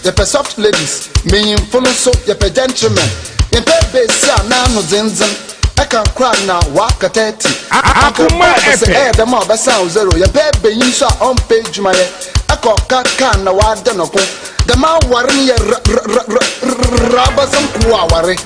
Yɛpɛ soft ladies, mbenyimfo no so yɛpɛ gentlemen. Yɛmmpɛ basia a n'ano dzendzen, ɛka kor a na ɔaka 30. Uncle Akoma Bob sɛ FM. ɛyɛ dɛm a ɔbɛsan wo zero. Yɛmmpɛ banyin so a ɔmmpɛ edwuma yɛ, ɛkɔ ka kaa na ɔada no ko. Dɛm awar no yɛ ra-ra-ra-ra-ra abasɛm kuw aware.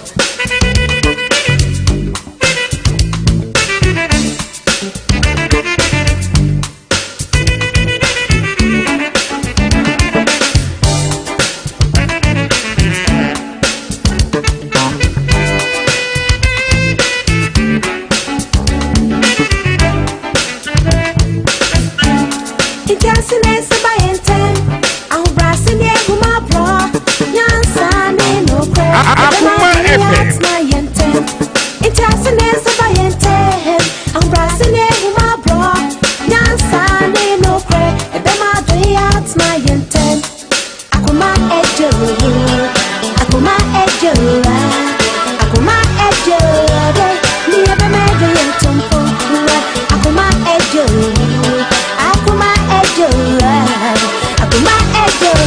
Akuma FM.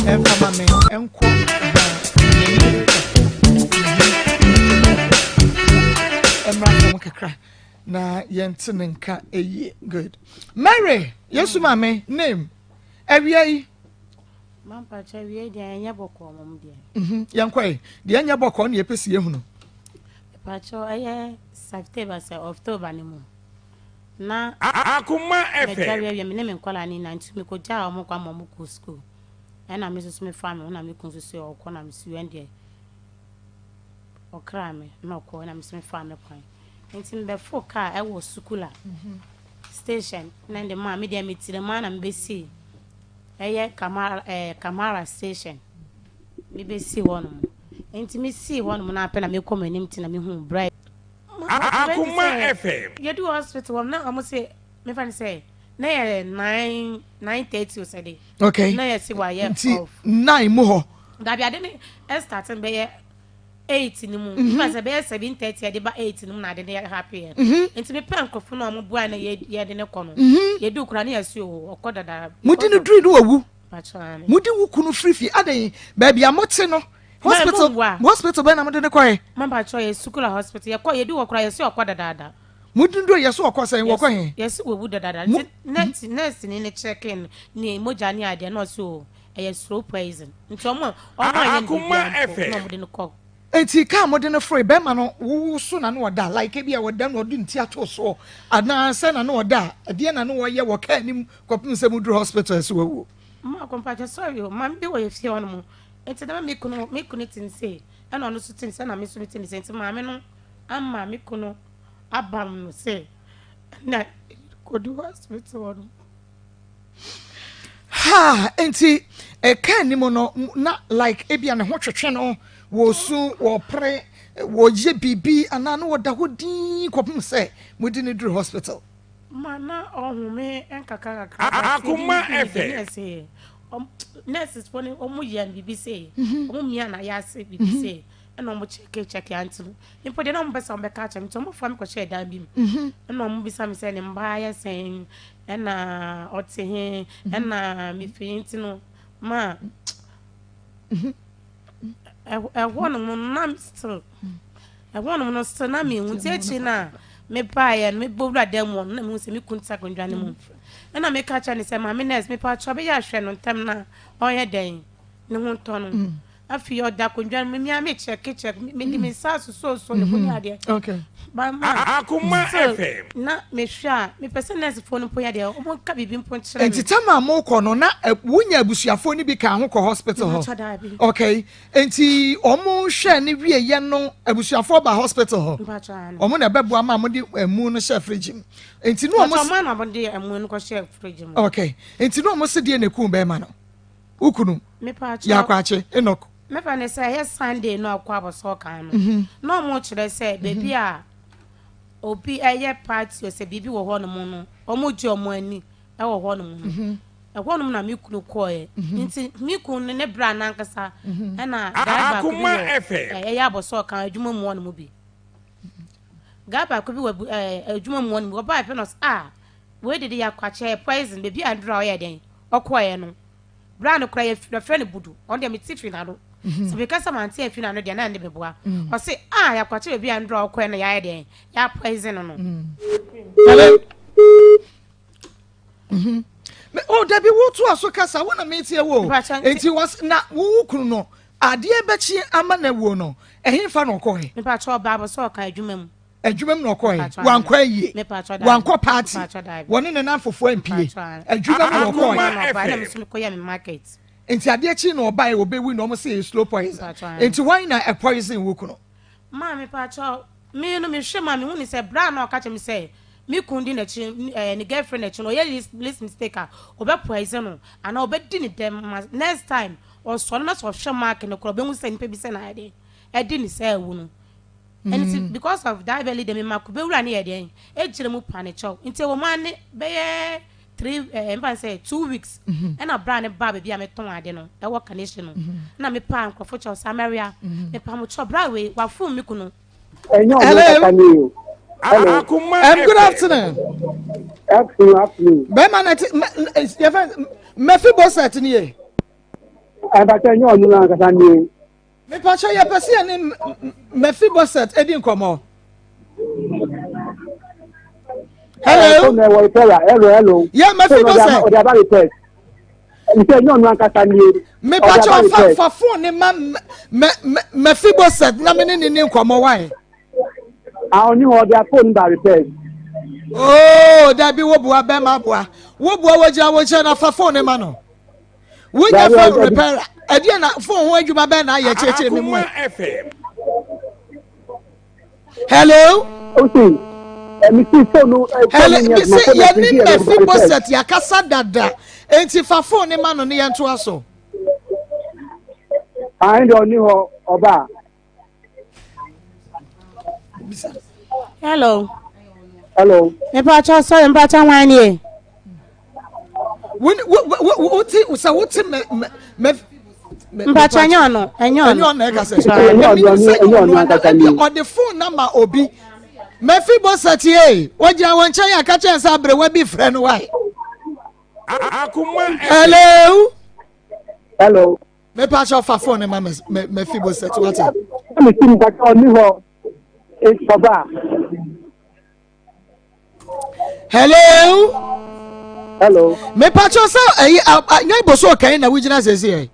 Ɛmfa ma me nkɔ na m'ani mmra fam kakra na yɛnte ne nka yie. Good. Mary, Yesu maame, name, awia yi. Mampakyɛ awia yi deɛ ɛnyɛ bɔkɔɔ mom deɛ. Mhm, yɛnkɔ yi. Deɛ ɛnyɛ bɔkɔɔ na yɛpɛ si yɛhunu. Mepakyɛ ɛyɛ September sɛ October ne mu. Na Akoma medwa FM. wiawia me ne me nkwadaa ne nyinaa nti mekɔgyaa wɔn kwan ma wɔn kɔ sukuu. Ɛna me nso so mefaa me ho na me kunu nso so ɔkɔ na me si wɛn deɛ ɔkraa me na ɔkɔ na me nso mefaa me kwan. Nti mebɛfo kaa ɛwɔ Sukula station na ɛde maa me deɛ metiri mu ara na mebɛsii ɛyɛ Kamara ɛɛ Kamara station mebɛsii hɔnom. Nti mesii hɔnom na apɛ na mekɔ m'anim ti na mehuu bra. Akoma FM. Yɛdu hospital hɔ na wɔn se mefa no sɛ na yɛ 9:30 o sɛ de. Okay. Na yɛ se wayɛ Nti off. 9 mu hɔ. Dabi ade ne ɛstart no bɛyɛ 8 no mu. Mefa sɛ bɛyɛ 7:30 ɛde ba 8 no mu na ade ne yɛ happy yɛ. Nti mepɛ nkurɔfo na wɔn boa na yɛ yɛde ne kɔ no. Yɛdu kora ne yɛ se o ɔkɔ dada. Mudi no duri no wawu. Pakyɛ ame. Mudi wo kunu firi fie adan baabi a mote no. Hospital Mɛ, mo hospital bɛn na mode ne kɔɛ? Mampakyɛ yɛ Sukula hospital yɛkɔ yɛdu hɔ kora yɛ se ɔkɔ dadaada. Mudi no duri yɛ so ɔkɔ sɛn wɔkɔ he? Yɛsi wawu dadaada. Mo Nti nurse nurse ni ne check in ne mogya ne adeɛ na ɔsi o ɛyɛ slow poison. Nti ɔmo ɔmo anyɛ no Akoma biribiara mpo FM. na ɔmo de no kɔ. Nti kaa mode no foroe bɛrima no wo so na no ɔda like ebi a wɔda na ɔde nti ato soɔ anaasɛ na no ɔda a ɛdeɛ na no ɔyɛ wɔ kaa nim kɔpem sɛ muduru hospital ɛsɛ wawu. Mma mpakyɛ sorry o maame bi wɔ yɛ fie hɔ nom nti na me kunu me kunu te ne sei ɛna ɔno nso te ne sei ɛna me nso me te ne sei nti maame no ama me kunu abam no sɛ ɛna kɔdu hospital hɔ nom. Ha nti ɛka anim no na like ebia ne ho twetwe no wɔsu wɔpere wɔyɛ biribi anaa na wɔda hɔ dinn kɔpem sɛ mode no duru hospital. Ma na ɔhome nkakra kakra. Akoma FM. Nurses fo no ɔmo yɛ no biribi sei ɔmo mia na yɛ ase biribi sei ɛna ɔmo kyɛke kyɛke ante no mpo deɛ na ɔmo pɛ sɛ ɔmo bɛka akyerɛ me nti ɔmo fa me kɔhyɛ dan bi mu ɛna ɔmo bisa me sɛ ne mba yɛ sɛn ɛna ɔte he ɛna mefiri nti no ma ɛhɔ nom na still ɛhɔ nom no still na mehu nti akyiri no a mebaeɛ no mebɔ wura dan mu hɔ no na mehu sɛ me kunu te akonnwa no mu ɛna meka kyerɛ ne sɛ maame nurse mepa kyerɛ ɔbɛyɛ ahwɛ no ntɛm na ɔnyɛ dɛn ne ho ntɔ no afei ɔda akonnwa no mu mea mekyɛke kyɛke mede me nsa asosooso ne ho ne adeɛ Okay. Ba ma Akoma still FM. na mehwɛ a mepɛ sɛ nursefoɔ no mpo yɛ deɛ ɔmo nka biribi mpo nkyerɛ me Nti tam a mokɔ no na wonya abusuafoɔ no bi ka ho kɔ hospital hɔ. Mepakyɛ daabi. Okay. Nti ɔmo hwɛ ne wieyɛ no abusuafoɔ ba hospital hɔ. Mepakyɛ ano. Ɔmo na ɛbɛboa ma mode ɛmu no hyɛ fridge mu. Nti na ɔmo Mepakyɛ ɔmo ana ɔmo de ɛmu no kɔhyɛ fridge mu. Okay. Nti na ɔmo se deɛ na ekum bɛrima no. Ukunu. Mepakyɛ Yɛ akwaakye Enoch. Mefa ne sɛ ɛyɛ Sunday na ɔkɔ abɔsɔ kan no. Na ɔmo kyerɛ sɛ beebi a obi ɛyɛ party o sɛ biribi wɔ hɔnom no ɔmo gye ɔmo ani ɛwɔ hɔnom no. Ɛhɔnom na me kunu kɔɛ. Nti me kunu no ne bra nankasa ɛna driver ko bi Akoma wɔ FM. ɛyɛ abɔsɔ kan adwuma mu hɔnom bi. Guy baako bi wɔ abu ɛɛ adwuma mu hɔ nom, ɔbaeɛ pɛ na ɔse ah wei de de yɛ akwakyɛ poison, baabi a nduru a ɔyɛ dɛn ɔkɔeɛ no, bra no koraa yɛf yɛfrɛ no Budu, ɔno deɛ mete firi n'ano, sɛ meka sɛ mante amfiri n'ano deɛ na ɛnde meboa, ɔse ah yɛ akwakyɛ baabi a nduru a ɔkɔeɛ no yɛayɛ dɛn yɛapoison no no. Hello. Mm-hmm. Oh, dabi wotoa so kasa wo na metie wo. Enti was na wo kunu no adeɛ bɛkye ama na wuo no ɛhefa na ɔkɔɛ? Mepakyɛ ɔbaa bɔ sɛ ɔka adwuma mu. Adwuma mu na ɔkɔɛ. Wankɔ ayie. Wankɔ party. Wɔne ne nanfofoɔ ampie. Adwuma mu na ɔkɔɛ. Nti adeɛ kyi na ɔbae ɔbɛwu na ɔmo se slow poison. Nti wɔn na ɛpoison wo kunu? Maa mepakyɛ me no mehwɛ ma mehu ne sɛ bra na ɔka kyerɛ me sɛ Me kun di n'akyi ɛɛ ne girlfriend akyi no ɔyɛ least least mistake a ɔbɛ poison no anaa ɔbɛ di ne dɛm ma next time ɔsɔre na sɛ ɔhwɛ mark no koraa ɔbɛhu sɛ nipa bi sɛ na ayɛ dɛn ɛdi ne sɛ awu no ɛno ti mm. because of that very day me ma kube wura ne yɛ dɛn egyina mu pa ne kyɛw nti ɛwɔ mu ane bɛyɛ three ɛɛ eh, mfa sɛ 2 weeks mhm. ɛna bra ne ba baabi a metɔn ade no ɛwɔ kanehye no mhm. ɛna mepa nkurɔfo kyɛw samaria mhm. mepa mo kyɛw bra wei wafom me kunu. Hello. Good afternoon. Afternoon, afternoon. Bẹ́ẹ̀ma na ti yẹ fẹ́ Mephibosheth ni ye. Ẹ̀bàtà ẹ̀yẹ́ ọ̀nù náà kasa ni o. Mipatwa yẹ pẹ sí ẹ ní Mephibosheth edi nkɔmɔ. Hello. Hello, hello. Yeah, Mephibosheth. Ọ̀dẹ̀ abá request. Nsɛ ɛnyɛ ɔno ankasa nie. Mepatwa fa fa phone ne ma Mephibosheth na me ne ne ne nkɔmɔ wae. Ah, ɔne hɔ ɔde phone ba repair. Oh, dabi wo boa bɛma boa. Wo boa wo gyina wo nkyɛn na fa phone ne ma no. Wonya phone repair. Ɛdeɛ na phone ho adwuma bɛn na ayɛ kyerɛkyerɛ mi mu. Hello. Osi. Mesi phone no. Hello, mesi yɛ ne Mephibosheth yakasa dada. Enti fa phone ne ma no ne yɛn to aso. Ah, ɛnde ɔni hɔ ɔba. Hello. Hello. Mepakyɛ sɔre mepakyɛ hwan nie. Wo wo wo ti sɛ wo ti mɛ mɛ mɛ. Mpakyɛ ɛnyɛ ɔno ɛnyɛ ɔno. Ɛnyɛ ɔno ɛka sɛ. Ɛmi sɛ ɛnyɛ ɔno ɛbi ɔde phone nama obi. Mephibosheth ye wɔgyina wɔn nkyɛn a kakyɛ nsa aberewa bi frɛ no wae. Hello. Hello. Mepakyɛ ɔfa phone ne ma Mephibosheth wate. Ɛmi si mpakyɛ ɔni hɔ ɔba. Hello. Hello. Mepakyɛ sɛ ɛyi nyɛ boso ɔkɛn na wogyina sɛsi ɛ.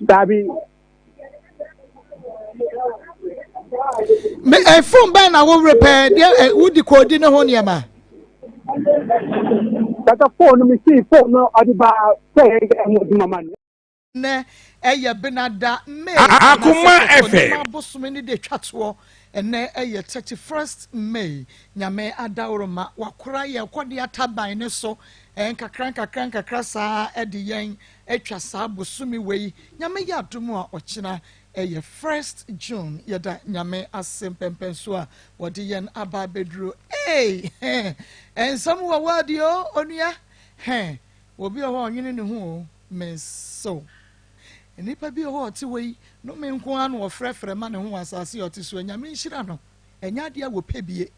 Dabi. Me ɛ phone bɛn na wo repɛ deɛ ɛ wodi koodi ne ho nneɛma. Tata phone no mi si phone no ɔde ba sɛ ɛyɛ ɛho adwuma ma no. Nnɛ ɛyɛ Benada May Akoma anaasɛ FM. Kɔtɔnima bosome ne de twa toɔ. Ɛnnɛ ɛyɛ 31st May. Nyame adaworoma wakora yɛn kɔde ataban ne so nkakra nkakra nkakra saa ɛde yɛn atwa saa bosome wei. Nyame yɛ adom a ɔkyena ɛyɛ 1st June. Yɛda Nyame ase mpɛmpɛnso a wɔde yɛn aba abɛduro. Ei! Nsɛm wɔ world yi o, onua. Hɛn, obi wɔ hɔ a ɔnwene ne ho o. Mesew. Nnipa bi wɔ hɔ a ɔte hɔ yi, nnome nko ara na ɔfrɛfrɛ ma ne ho wɔ asase a ɔte so. Nyame nhyira no. Ɛnyɛ adeɛ a wɔpɛ bie.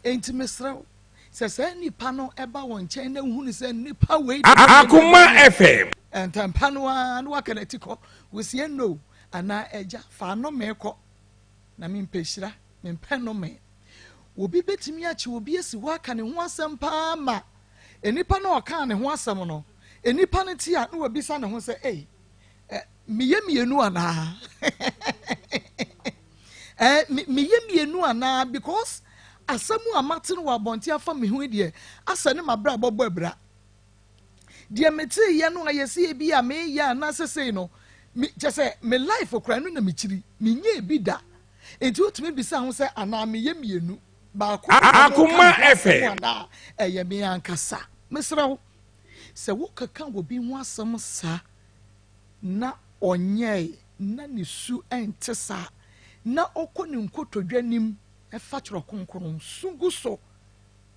Enti mesrɛ wo, sɛ saa nnipa no ba wo nkyɛn na wohunu sɛ nnipa wei de Akoma FM. Ntɛmpa no ara na waka n'ati kɔ. Wosie no anaa agya fa nnome kɔ. Na mempɛ hyira, mempɛ nnome. Obi bɛtumi akye obi asi hɔ aka ne ho asɛm paa ma nnipa no a ɔkaa ne ho asɛm no, nnipa no te a na wabisa ne ho sɛ, ei, eh, meyɛ mmienu anaa? eh, meyɛ mmienu anaa? Because asɛm a mate no wɔ abɔnten afa me ho yi deɛ, asɛ ne m'abrabɔ bɔ abira. Deɛ meteeɛ no a yɛsɛ ebi a meyɛ anaasɛ sei no, me kyɛ sɛ me life koraa no na mekyiri, menyɛɛ bi da. Nti wotumi bisa ho sɛ anaa meyɛ mmienu. Baako na ɔno Akoma ka ne ho asɛm FM. anaa ɛyɛ me ankasa? Mesrɛ wo, sɛ wokeka obi ho asɛm saa na ɔnyɛe na ne su nte saa na ɔkɔ ne nkotodwe anim fa Twerɛ Kronkron su gu so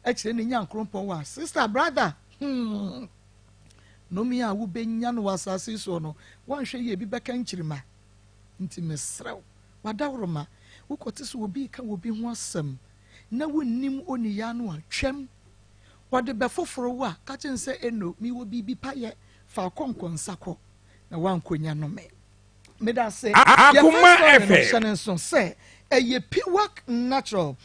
kyerɛ ne Nyankrompɔn a, sister, brother, hmm, nnome a wobɛnya no wɔ asase yi soɔ no, woanhwɛ yie bi bɛka nkyirimma. Nti mesrɛ wo, w'adaworoma, wokɔte sɛ obi reka obi ho asɛm. na wonnim oniyaa no a, twam. Wɔde bɛfoforo wo a, ka kyerɛ no sɛ, Eno, mewɔ biribi pa yɛ, fa akɔnkɔnsa kɔ, na woankɔnya nnome. Meda ase. Yɛ Akoma first story no, FM. hyɛ no nso sɛ ɛyɛ Piwak Natural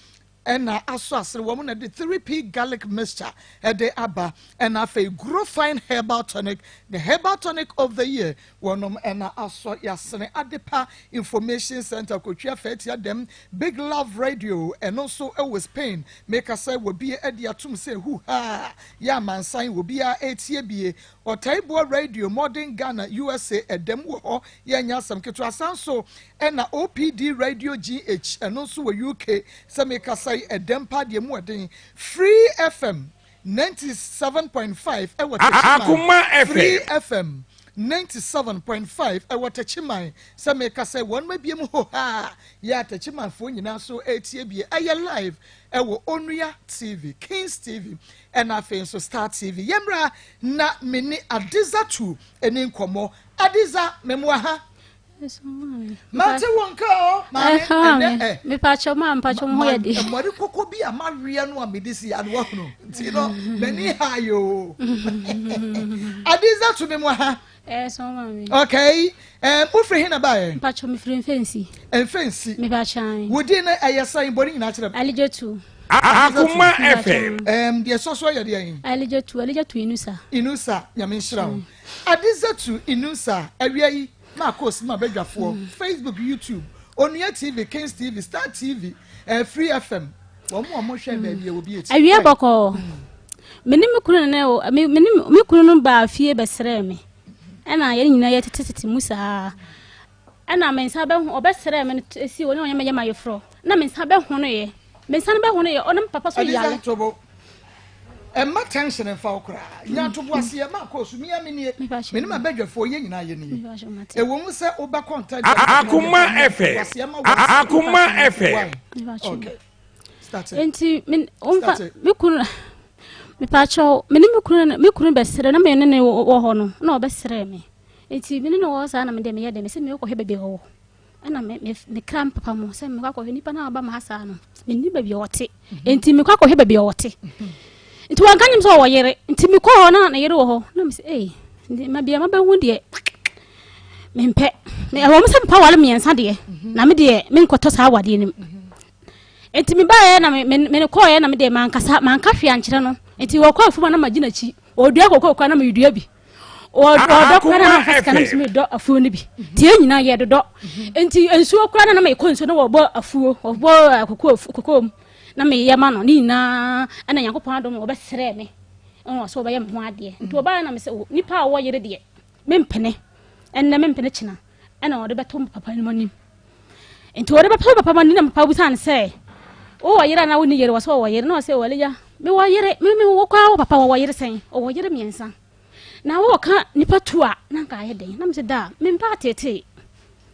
ɛna asɔ asene wɔn na de 3P garlic mixture ɛde aba, ɛna afei Grow Fine Herbal Tonic, the herbal tonic of the year, wɔnom ɛna asɔ yasene. Adepa Information Center kotwia fɛtia dɛm Big Love Radio ɛno nso ɛwɔ Spain. Meka sɛ wɔbie ɛde atum sɛ huhaa yɛ amansan wɔbiara ɛtie bie. Ɔtaiboa Radio Modern Ghana USA ɛdɛm wɔ hɔ, yɛnyɛ asɛm ketewa. Asan so ɛna OPD Radio GH ɛno nso wɔ UK. Sɛ mekasa yi, ɛdɛm pa deɛ mu ɛden. Free FM 97.5 ɛwɔ Techiman. Akoma Free FM. FM 97.5 ɛwɔ Techiman. Sɛ mekasa yi, wɔn mabie mu hohaa yɛ a Techimanfoɔ nyinaa so ɛretie bie. Ɛyɛ live ɛwɔ Onua TV, Kings TV, ɛna afei nso Star TV. Yɛmmra na me ne Adizatu ɛni nkɔmmɔ. Adiza, memoa ha. Mate wo nka o, maame, ɛnɛ ɛ. Mepakyɛ ma mpakyɛ mo ho yɛ de. Mmɔre koko bi a maweɛ no a mede si ano wahunu. Nti no, m'ani ha yo. Adiza to me mu ha. Ɛso maame. Okay. Wofiri he na baeɛ? Mpakyɛ mefiri Mfɛnsi. Mfɛnsi. Mepakyɛ. Wo din no ɛyɛ sɛn? Bɔ ne nyinaa kyerɛ me. Aligyetu. Akoma FM. Deɛ ɛsɔ so yɛ deɛ yi. Aligyetu, Aligyetu Inusa. Inusa, Nyame nhyira wo. Adizatu Inusa, awia yi, ma kos ma badwafoɔ, Facebook, YouTube, Onua TV, Kings TV, Star TV, Free FM. Wɔn a wɔhwɛ baabi a obi eti. Awia bɔkɔɔ. Me ne me kunu ne me ne me kunu no baa fie bɛsrɛɛ me. Ɛna yɛn nyinaa yɛtetetete mu saa. Ɛna me nsa bɛho ɔbɛsrɛɛ me no esi wɔn ne wɔn yɛ ma yɛforɔ. Na me nsa bɛho no yɛ. Me nsa no bɛho no yɛ ɔne me papa so yale. Adiza Tobo. Ɛmma tension mfa wo koraa. Nya ntoboaseɛ ma kɔ so. Mia me nie. Me ne m'abadwafoɔ yɛn nyinaa yɛ nie. Ɛwɔ mu sɛ wobɛkɔ nta deɛ. Akoma FM. Akoma FM. Okay. Start it. Enti me omfa me kunu mepakyɛw me ne me kunu bɛsrɛ na me ne ne wɔ hɔ no na ɔbɛsrɛ me. Enti me ne ne wɔ hɔ saa na me deɛ meyɛ dɛ me sɛ mekɔhwɛ baabi a ɔwɔ. Ɛna me me mekra me papa mu sɛ mekɔ akɔhwɛ nipa no a ɔba ma ha saa no, menni baabi a ɔte. Enti mekɔ akɔhwɛ baabi a ɔte. Nti wanka nyim sɛ ɔwɔ yere. Nti mekɔ hɔ na ne yere wɔ hɔ. Na mesɛ ei, ma bia mabɛhu deɛ mempɛ. Ɛwɔ mu sɛ mepa ware mmiɛnsa deɛ, na me deɛ menkɔtɔ saa awadeɛ no mu. Nti mebaeɛ na me me me kɔɔeɛ na me deɛ mankasa manka hwee ankyerɛ no. Nti wɔkɔ afum a na magye n'akyi. Ɔdua kɔkɔɔ koraa na medua bi. Ɔdɔ koraa na mafa sika na mesɛ medɔ afuo no bi. Nti yɛn nyinaa yɛdodɔ. Nti nsuo koraa na na mekɔ nsuo na wɔbɔ afuo, wɔbɔ koko koko mu na meyɛ ma no ne nyinaa. Ɛna Nyankopɔn adom wɔbɛsrɛ me ɛna ɔsɛ wɔbɛyɛ me ho adeɛ. Nti wɔbaeɛ na mesɛ nipa a ɔwɔ yere deɛ mempene ɛnnɛ mempene kyena. Ɛna ɔde bɛto me papa no anim. Nti ɔde bɛto me papa no anim na me papa bisa no sɛ, wowɔ yere anaa wonni yere? Wɔsɛ ɔwɔ yere. Na ɔsɛ wale ya, mewɔ yere. Me me wɔ koraa wɔ papa wɔwɔ yere sɛn? Ɔwɔ yere mmiɛnsa. Na wɔka nipa tu a na nka ayɛ den. Na mesɛ da mempɛ ateetee.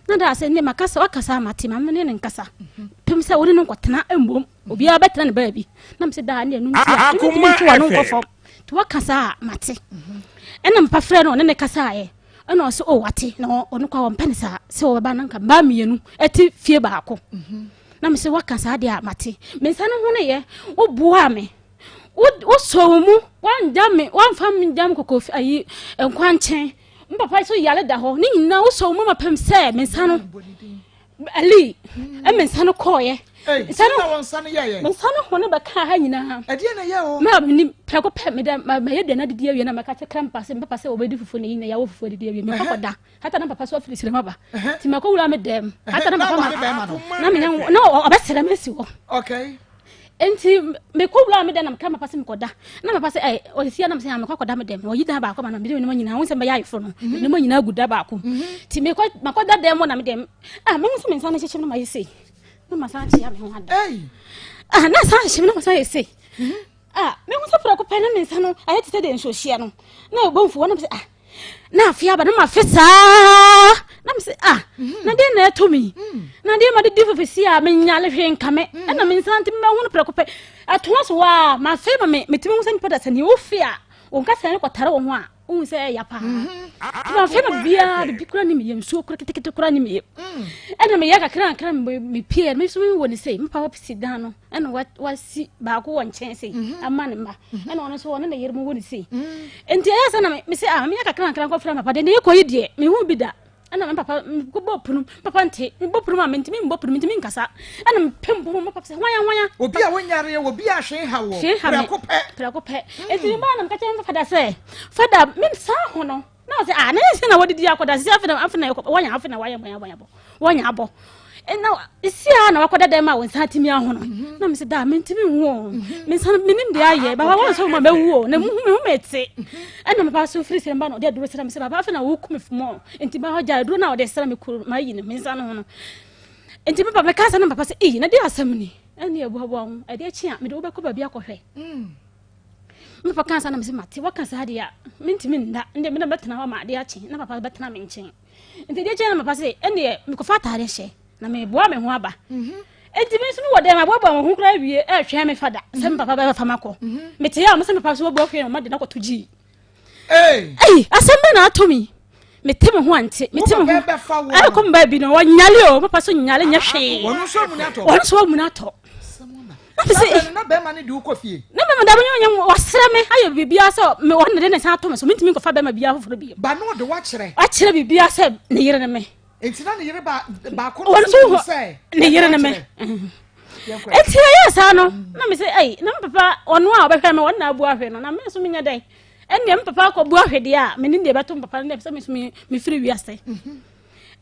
Na da sɛ ne makasa wakasa mate ma me ne ne nkasa. Pem sɛ wo ne no nkɔtena mmom. Obiara bɛtena ne baabi. Na mesɛ da ne ɛno nti a mentumi ntwe w'ano nkɔ fam. Nti wakasa a mate. Ɛna mpa frɛ no ɔne ne kasaeɛ. Ɛna ɔsɛ o wate na ɔno kwa wɔmpɛ ne saa sɛ wɔbɛba na nka mmaa mmienu ɛte fie baako. Na mesɛ waka saa deɛ a mate. Me nsa no ho no yɛ woboaa me. Wosɔ wo mu wangya me wamfa me gya me kɔkɔ ayi nkwankyɛn. Me papa so yare da hɔ ne nyinaa wosɔ wo mu ma pɛm sɛ me nsa no Ali me nsa no kɔɔyɛ. Nsa no nsa no yɛyɛ. Me nsa no ho no bɛka ha nyinaa. Ɛdeɛ na ɛyɛ o. Ma me prɛko pɛ me dɛ ma yɛ duane adidi awie na mɛka kyɛ kra mpa sɛ papa sɛ wɔbɛdi fufuo na yi na yɛawɔ fufuo adidi awie mekɔ kɔda hata na papa so afiri sirem aba nti makɔ wura me dɛm hata na papa ma na menya na ɔbɛsrɛ me asi hɔ. Okay. Nti mekɔ wura me dɛm na mekra papa sɛ mekɔda na papa sɛ ɛ ɔsisi na mesɛ mekɔ akɔda me dɛm ɔyi dan baako ma na mede nneɛma nyinaa wo sɛ mɛyɛ ayeforo no nneɛma nyinaa gu da baako nti mekɔ makɔda dɛm mu na me dɛm ah mehu sɛ me nsa no hyehyɛ na mayɛ sei na masan akyea me ho ada ah na san hyehyɛ me na masan yɛ sei ah mehu sɛ prɛko pɛ na me nsa no ayɛ te sɛ deɛ nsuo hyia no na ɛbɔ mfuo na mesɛ ah na afe aba na mafe saa na mesɛ ah na deɛ na ɛtɔ mi na deɛ ma de di fofesi a menyale hwee nka me ɛna me nsa nti mɛhu no prɛko pɛ ɛtoa so a mafe ma me metumi hu sɛ nipa da sɛ nea wofe a wo nkasa no kɔtare wo ho a. wohu sɛ ɛyɛ paa. Nti mamfrɛ ma biribiara, biribi koraa ne meyam, nsuo koraa ketekete koraa ne meyam. Ɛna meyɛ kakra kakra mepie, me nso mewɔ ne sei, me papa si dan no, ɛna wasi baako wɔ nkyɛn sei ama ne mma. Ɛna ɔno nso ɔne ne yere mu wɔ ne sei. Nti ɛyɛ sɛ na me sɛ ah meyɛ kakra kakra nkɔfrɛ papa deɛ ne yɛkɔ yi deɛ mehu bi da. Ɛna me papa mekɔbɔ pono papa nte mebɔ pono a mentumi mbɔ pono mentumi nkasa ɛna mepɛ mbɔ mu papa sɛ hwanya hwanya. Obi a wonyareɛ obi a hwee ha wɔ prɛko pɛ. Prɛko pɛ eti mm. mebaa na meka kyerɛ me fada sɛ fada me saa ho no na ɔsɛ ah na yɛsi na wɔdidi akɔda sisi afei na afei na wɔnya afei na wɔayɛ bɔnya bɔnya bɔ wɔnya abɔ na esi a na wakɔda dɛm a wɔn nsa atumi ahono mhm. na mesɛ daa mentumi nwu o mhm. me nsa menim deɛ ayɛ baba wɔn nso ma mɛwu o na muhu me ho mete mhm. ɛna mepa so firi sɛ mba na ɔde aduro sra me sɛ baba afei na woku me fumɔ nti ba ɔgya aduro na ɔde sra me kuru ma yi ne me nsa no ho no nti papa meka sɛ na papa sɛ iyi na deɛ asɛm ni ɛne ɛboaboa ho ɛdeɛ kye a mede wobɛkɔ baabi akɔhwɛ mm. me papa ka sa na mesɛ mate waka saa deɛ a mentumi nda ndɛ mena bɛtena hɔ ma adeɛ akye na papa bɛtena me nkyɛn nti deɛ kyɛn na papa sɛ ɛnneɛ mekɔfa ataade hyɛ na meboa me ho aba mhm. nti me nso mewɔ dɛm aboaboa me ho koraa wie ɛretwɛn me fada sɛ me papa bɛbɛfa makɔ mhm. mete a ɔmo sɛ me papa so wɔbu ahwɛ na ɔma de no akɔto gyii ei asɛm bɛ na ato mi mete me ho ante mete me ho ɛkɔ me baabi no wɔnyale o papa so nyale nyɛ hwee wɔn nso wɔmuna atɔ na bɛrima no de wokɔ fie na bɛrima da bɛnyɛ ɔnyɛ wasrɛ me ayɛ biribiara sɛ me wɔn de ne nsa ato me so mentumi nkɔfa bɛrima biara foforɔ bio ba no ɔde wakyerɛ wakyerɛ biribiara sɛ ne yere ne me nti na ne yere ba baako no nso sɛ ne yere ne me eti ɛyɛ saa no na me sɛ ɛyi na me papa ɔno a ɔbɛhwɛ me wɔn na abu ahwɛ no na me nso menyɛ dɛn ɛnneɛ me papa akɔbu ahwɛ deɛ a me ne deɛ bɛto me papa no deɛ sɛ me nso mefiri wiase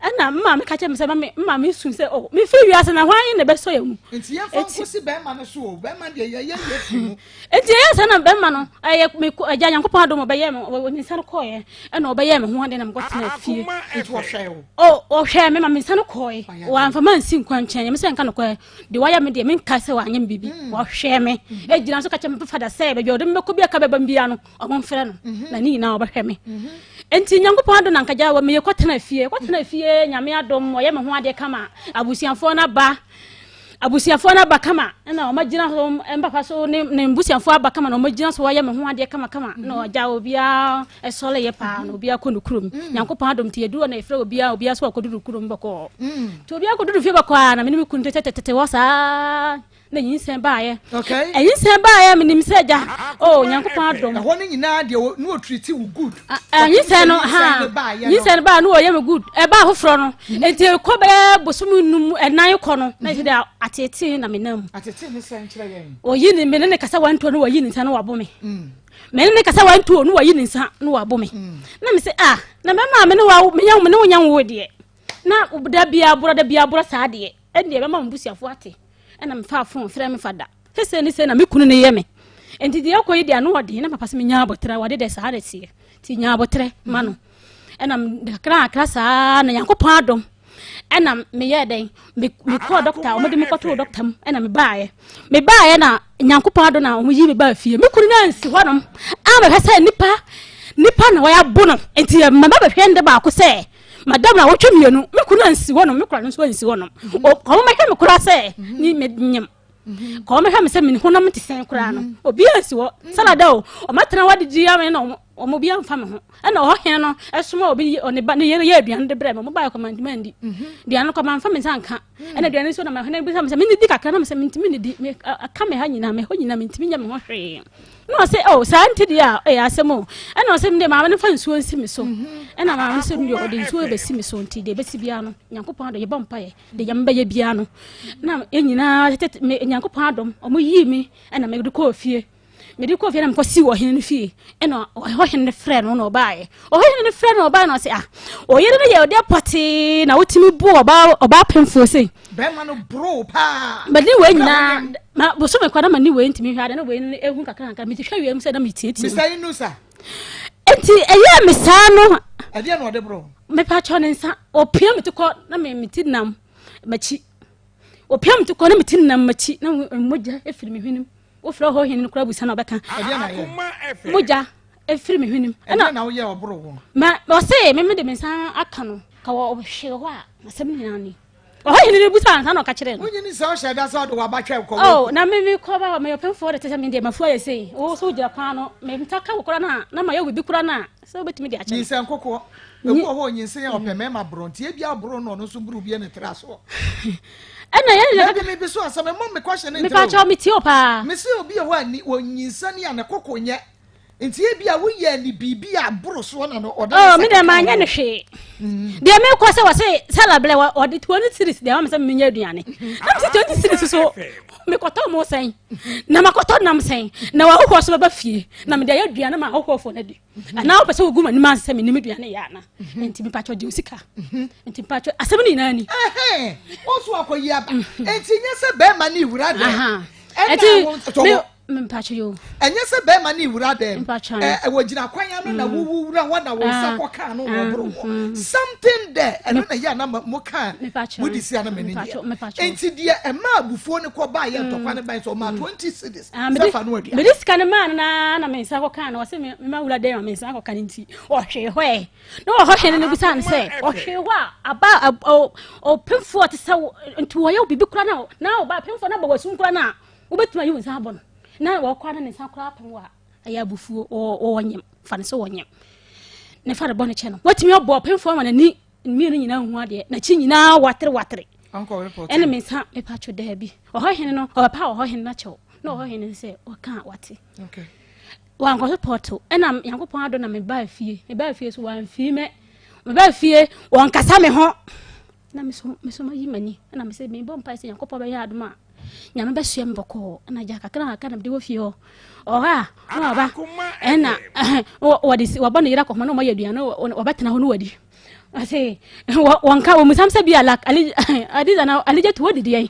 ɛna me maame ka kyerɛ me sɛ me maame su sɛ oh mefiri wiase na hwan na ɛbɛsɔ yɛn mu. Nti yɛn fa nkosi bɛrima no so o bɛrima deɛ yɛyɛ yɛ firi mu. Nti ɛyɛ sɛ na bɛrima no ɛyɛ me agya Nyankopɔn adom ɔbɛyɛ me ne nsa no kɔɔɛ ɛna ɔbɛyɛ me ho ade na mekɔ tena fie. Nti ɔhwɛ o. Oh ɔhwɛ me ma me nsa no kɔɔɛ wɔamfa ma nsi nkwa nkyɛn yɛm sɛ nka no kɔɛ deɛ wayɛ me deɛ menka sɛ wanyɛ me biribi mm. wɔhwɛ me ɛgyina mm-hmm. so ka kyerɛ me fada sɛ baabi a ɔde me bɛkɔ bi aka bɛba bia no ɔmo mfrɛ no mm-hmm. na ne nyinaa ɔbɛhwɛ me mm-hmm. nti nyankopɔn adom na nkagya wɔ meyɛ kɔtena fie kɔtena fie nyame adom ɔyɛ me ho adeɛ kama abusuafoɔ no aba abusuafoɔ no aba kama na wɔn agyina so mpapa so ne ne mbusuafoɔ aba kama na wɔn agyina so wɔyɛ me ho adeɛ kama kama na mm-hmm. ɔgya obiara ɛsɔre yɛ paa na obiara kɔ ne kurom mm. nyankopɔn adom nti yɛduru na yɛfrɛ obiara obiara so akɔduru kurom bɔkɔɔ mm. nti obiara kɔduru fie bɔkɔɔ a na me ne me kunu tɛtɛtɛtɛ hɔ saa na nyinsɛn baayɛ nyinsɛn baayɛ menim sɛ agya o oh, nyankopɔn adom ɛhɔ no nyinaa deɛ ne ɔtriti wo good nyinsɛn no ha nyinsɛn no baa ne wɔyɛ me good ɛbaa foforɔ no mhm. nti ɛkɔ bɛyɛ bosom num ɛnan kɔ no na ɛsɛ dɛ atetee na menam wɔyi ne me ne ne kasa wantuo no wɔyi ne nsa no wabo me mm. Me ne ne kasa wantuo no wɔyi ne nsa no wabo me mm. na me sɛ ah na mɛma me ne wa me ne wo nya wo deɛ na da bia borɔ da bia borɔ saa deɛ ɛndeɛ bɛma mo busuafoɔ ate ɛna mefaa fon frɛ me fada sɛ sɛ ne sɛ na me kunu ne yɛ me nti deɛ ɛkɔ yi deɛ ano ɔden na papa sɛ menya abotrɛ wɔde deɛ saa na ɛteɛ nti nya abotrɛ ma no ɛna kakra akra saa na nyankopɔn adom ɛna meyɛɛ dɛn mekɔɔ dɔkta wɔde me kɔtoo dɔkta mu ɛna mebaeɛ mebaeɛ na nyankopɔn adom na wɔyi me baa fie me kunu no ansi hɔnom a mehwɛ sɛ nipa nipa na wɔyɛ abo no nti mama bɛhwɛ ndɛ baako sɛ madam na wɔtwe mmienu me kunu ansi hɔnom me kura no nso ansi hɔnom wɔn mɛhwɛ me kora sɛ ne me nyam kɔn mɛhwɛ me sɛ me honam te sɛn koraa no obi ansi hɔ salada o wɔn atena hɔ adidi ame na wɔn obi amfa me ho ɛna ɔhɔ hɛn no ɛsoma obi ɔne ba ne yere yɛ aduane de brɛ me wɔn ba yɛ kɔma ntoma ndi aduane no kɔma nfa me nsa nka ɛna aduane nso na ma hɛn bisa me sɛ me nidi kakra na me sɛ me ntumi nidi me aka me ha nyinaa me hɔ nyinaa me ntumi nyɛ me ho hwee na ɔsɛ oh saa nti deɛ a ɛyɛ asɛm o ɛna ɔsɛ me deɛ maame no fa nsuo nsi me so ɛna maame no sɛ me deɛ ɔde nsuo bɛsi me so nti deɛ ɛbɛsi biara no nyankopɔn adɔ yɛbɔ mpaeɛ deɛ nyame bɛyɛ biara no na yɛn nyinaa tete me nyankopɔn adom ɔmo yii me ɛna mede kɔɔ fie mede kɔɔ fie na mekɔ si ɔhene no fie ɛna ɔhene no frɛ no na ɔbaeɛ ɔhene no frɛ no ɔbaeɛ na ɔsɛ ah ɔyere no yɛ ɔdeɛ pɔtee na wotumi bu ɔbaa ɔbaa pemfoɔ sei bɛrima no boro paa mede wei nyinaa ma bosome kɔ na ma ne wei ntumi hwɛ ade na wei no ehu kakra kakra mete hwɛ wiem sɛ na metietie Mr. Inusa nti ɛyɛ me saa no ɛdeɛ na ɔde boro mepa kyɛw ne nsa ɔpia me ti kɔ na me me ti nam m'akyi ɔpia me ti kɔ na me ti nam m'akyi na mogya efiri me hwenem wofrɛ hɔ hene no koraa busa na ɔbɛka mogya efiri me hwenem ɛna na woyɛ ɔboro wɔ ma ɔse me me de me nsa aka no ka wɔ ɔhwee hɔ a asɛm nyinaa ni. Ɔhɔ hene no bisa ansa na ɔka kyerɛ no. Wonyi ni sɛ ɔhyɛ da sɛ ɔde waba twɛ kɔ. Oh, na me me kɔ ba me ɔpemfoɔ de te sɛ me deɛ mafu ayɛ sei. Wo so wogyina kwan no, me nsa ka wo kora no a, na mayɛ wo biribi kora no a, sɛ wobɛtumi de akyɛ me. Nyinsɛn kokoɔ. Ebi wɔ hɔ onyinsen a ɔpɛ mmarima borɔ nti ebi aboro no ɔno nso buru bi ne tra soɔ. Ɛna yɛn nyinaa. Dabi mi bi so asɛm ɛmɔ mi kɔhyɛ ne ntere o. Mepa kyɛw mi tie o paa. Mesi obi wɔ hɔ a ni onyinsen a ne koko nyɛ. Nti ebi a woyɛ ne biribi a boro soɔ na no ɔde. Oh, mi deɛ maa nyɛ ne hwee. Deɛ mi kɔ sɛ wɔse sala blɛ wɔde 20 series deɛ wɔn sɛ mi nyɛ aduane. Na mi sɛ 20 series so mi kɔtɔ mo sɛn na ma kɔtɔ nam sɛn na wɔn ahohoɔ so bɛba fie na mi de ayɛ aduane ma ahohoɔ fo na di. Anaa wopɛ sɛ wogu m'anim ase sɛ menim aduane yɛ ana? Nti mepatwɔ gye wo sika. Nti mepatwɔ asɛm no nyinaa ni. Wo nso akɔyi aba. Nti nyɛ sɛ bɛrima ne wura dɛm. Ɛna wo tɔwɔ. Mpatwɔ yo. Ɛnyɛ sɛ bɛrima ne wura dɛm. Ɛwɔ gyina kwan ano na wowu wura hɔ na wo nsa kɔ kaa no wɔ boro hɔ. Something there ɛno na yɛ ana mo kaa mo de si ana m'ani nyɛ. Nti deɛ ɛma abufuo no kɔ baa yɛ ntɔkwa no ban sɛ ɔmaa 20 cedis. Ah, sɛ fa no aduane. Mede sika no maa no na na me nsa kɔkaa no ɔsɛ mema wura dɛn ma me nsa akɔka no nti ɔhwee hɔ ɛ na ɔhɔ hwee no no bisa no sɛ ɔhwee hɔ a aba ɔpemfoɔ te sɛ nti wɔyɛ wo biribi kora na na ɔba pemfoɔ no abɔ wasum kora no a wobɛtumi ayi wo nsa abɔ no na wɔkora no ne nsa kora apem wɔ a ɛyɛ abufuo wɔwɔ nyem fa no sɛ wɔnyem ne fa no bɔ no kyɛ no watumi abɔ ɔpemfoɔ ma n'ani mmienu nyinaa hu adeɛ n'akyi nyinaa watere watere ɛne me nsa mepa two daabi ɔhɔ hene no ɔbɛpa ɔhɔ hene no akyɛw na ɔhɔ hene no sɛ ɔka a wate wankɔ so pɔto ɛna nyankopɔn adɔ na mebaa fie mebaa fie so wamfii mɛ mebaa fie wɔnkasa me ho na meso meso mayi m'ani ɛna mesɛ mebɔ mpae sɛ nyankopɔn bɛyɛ adom a nyame bɛsoɛ me bɔkɔɔ ɛna gya kakra kakra na mede wɔ fie hɔ ɔhɔ a na ɔba ɛna wɔde wɔbɔ ne yere akɔhoma na ɔmayɛ aduane wɔbɛtena hɔ no wɔadi ɔse wɔnka wɔmusam sɛ bi a lak adiza na aligye to wɔdidi yɛn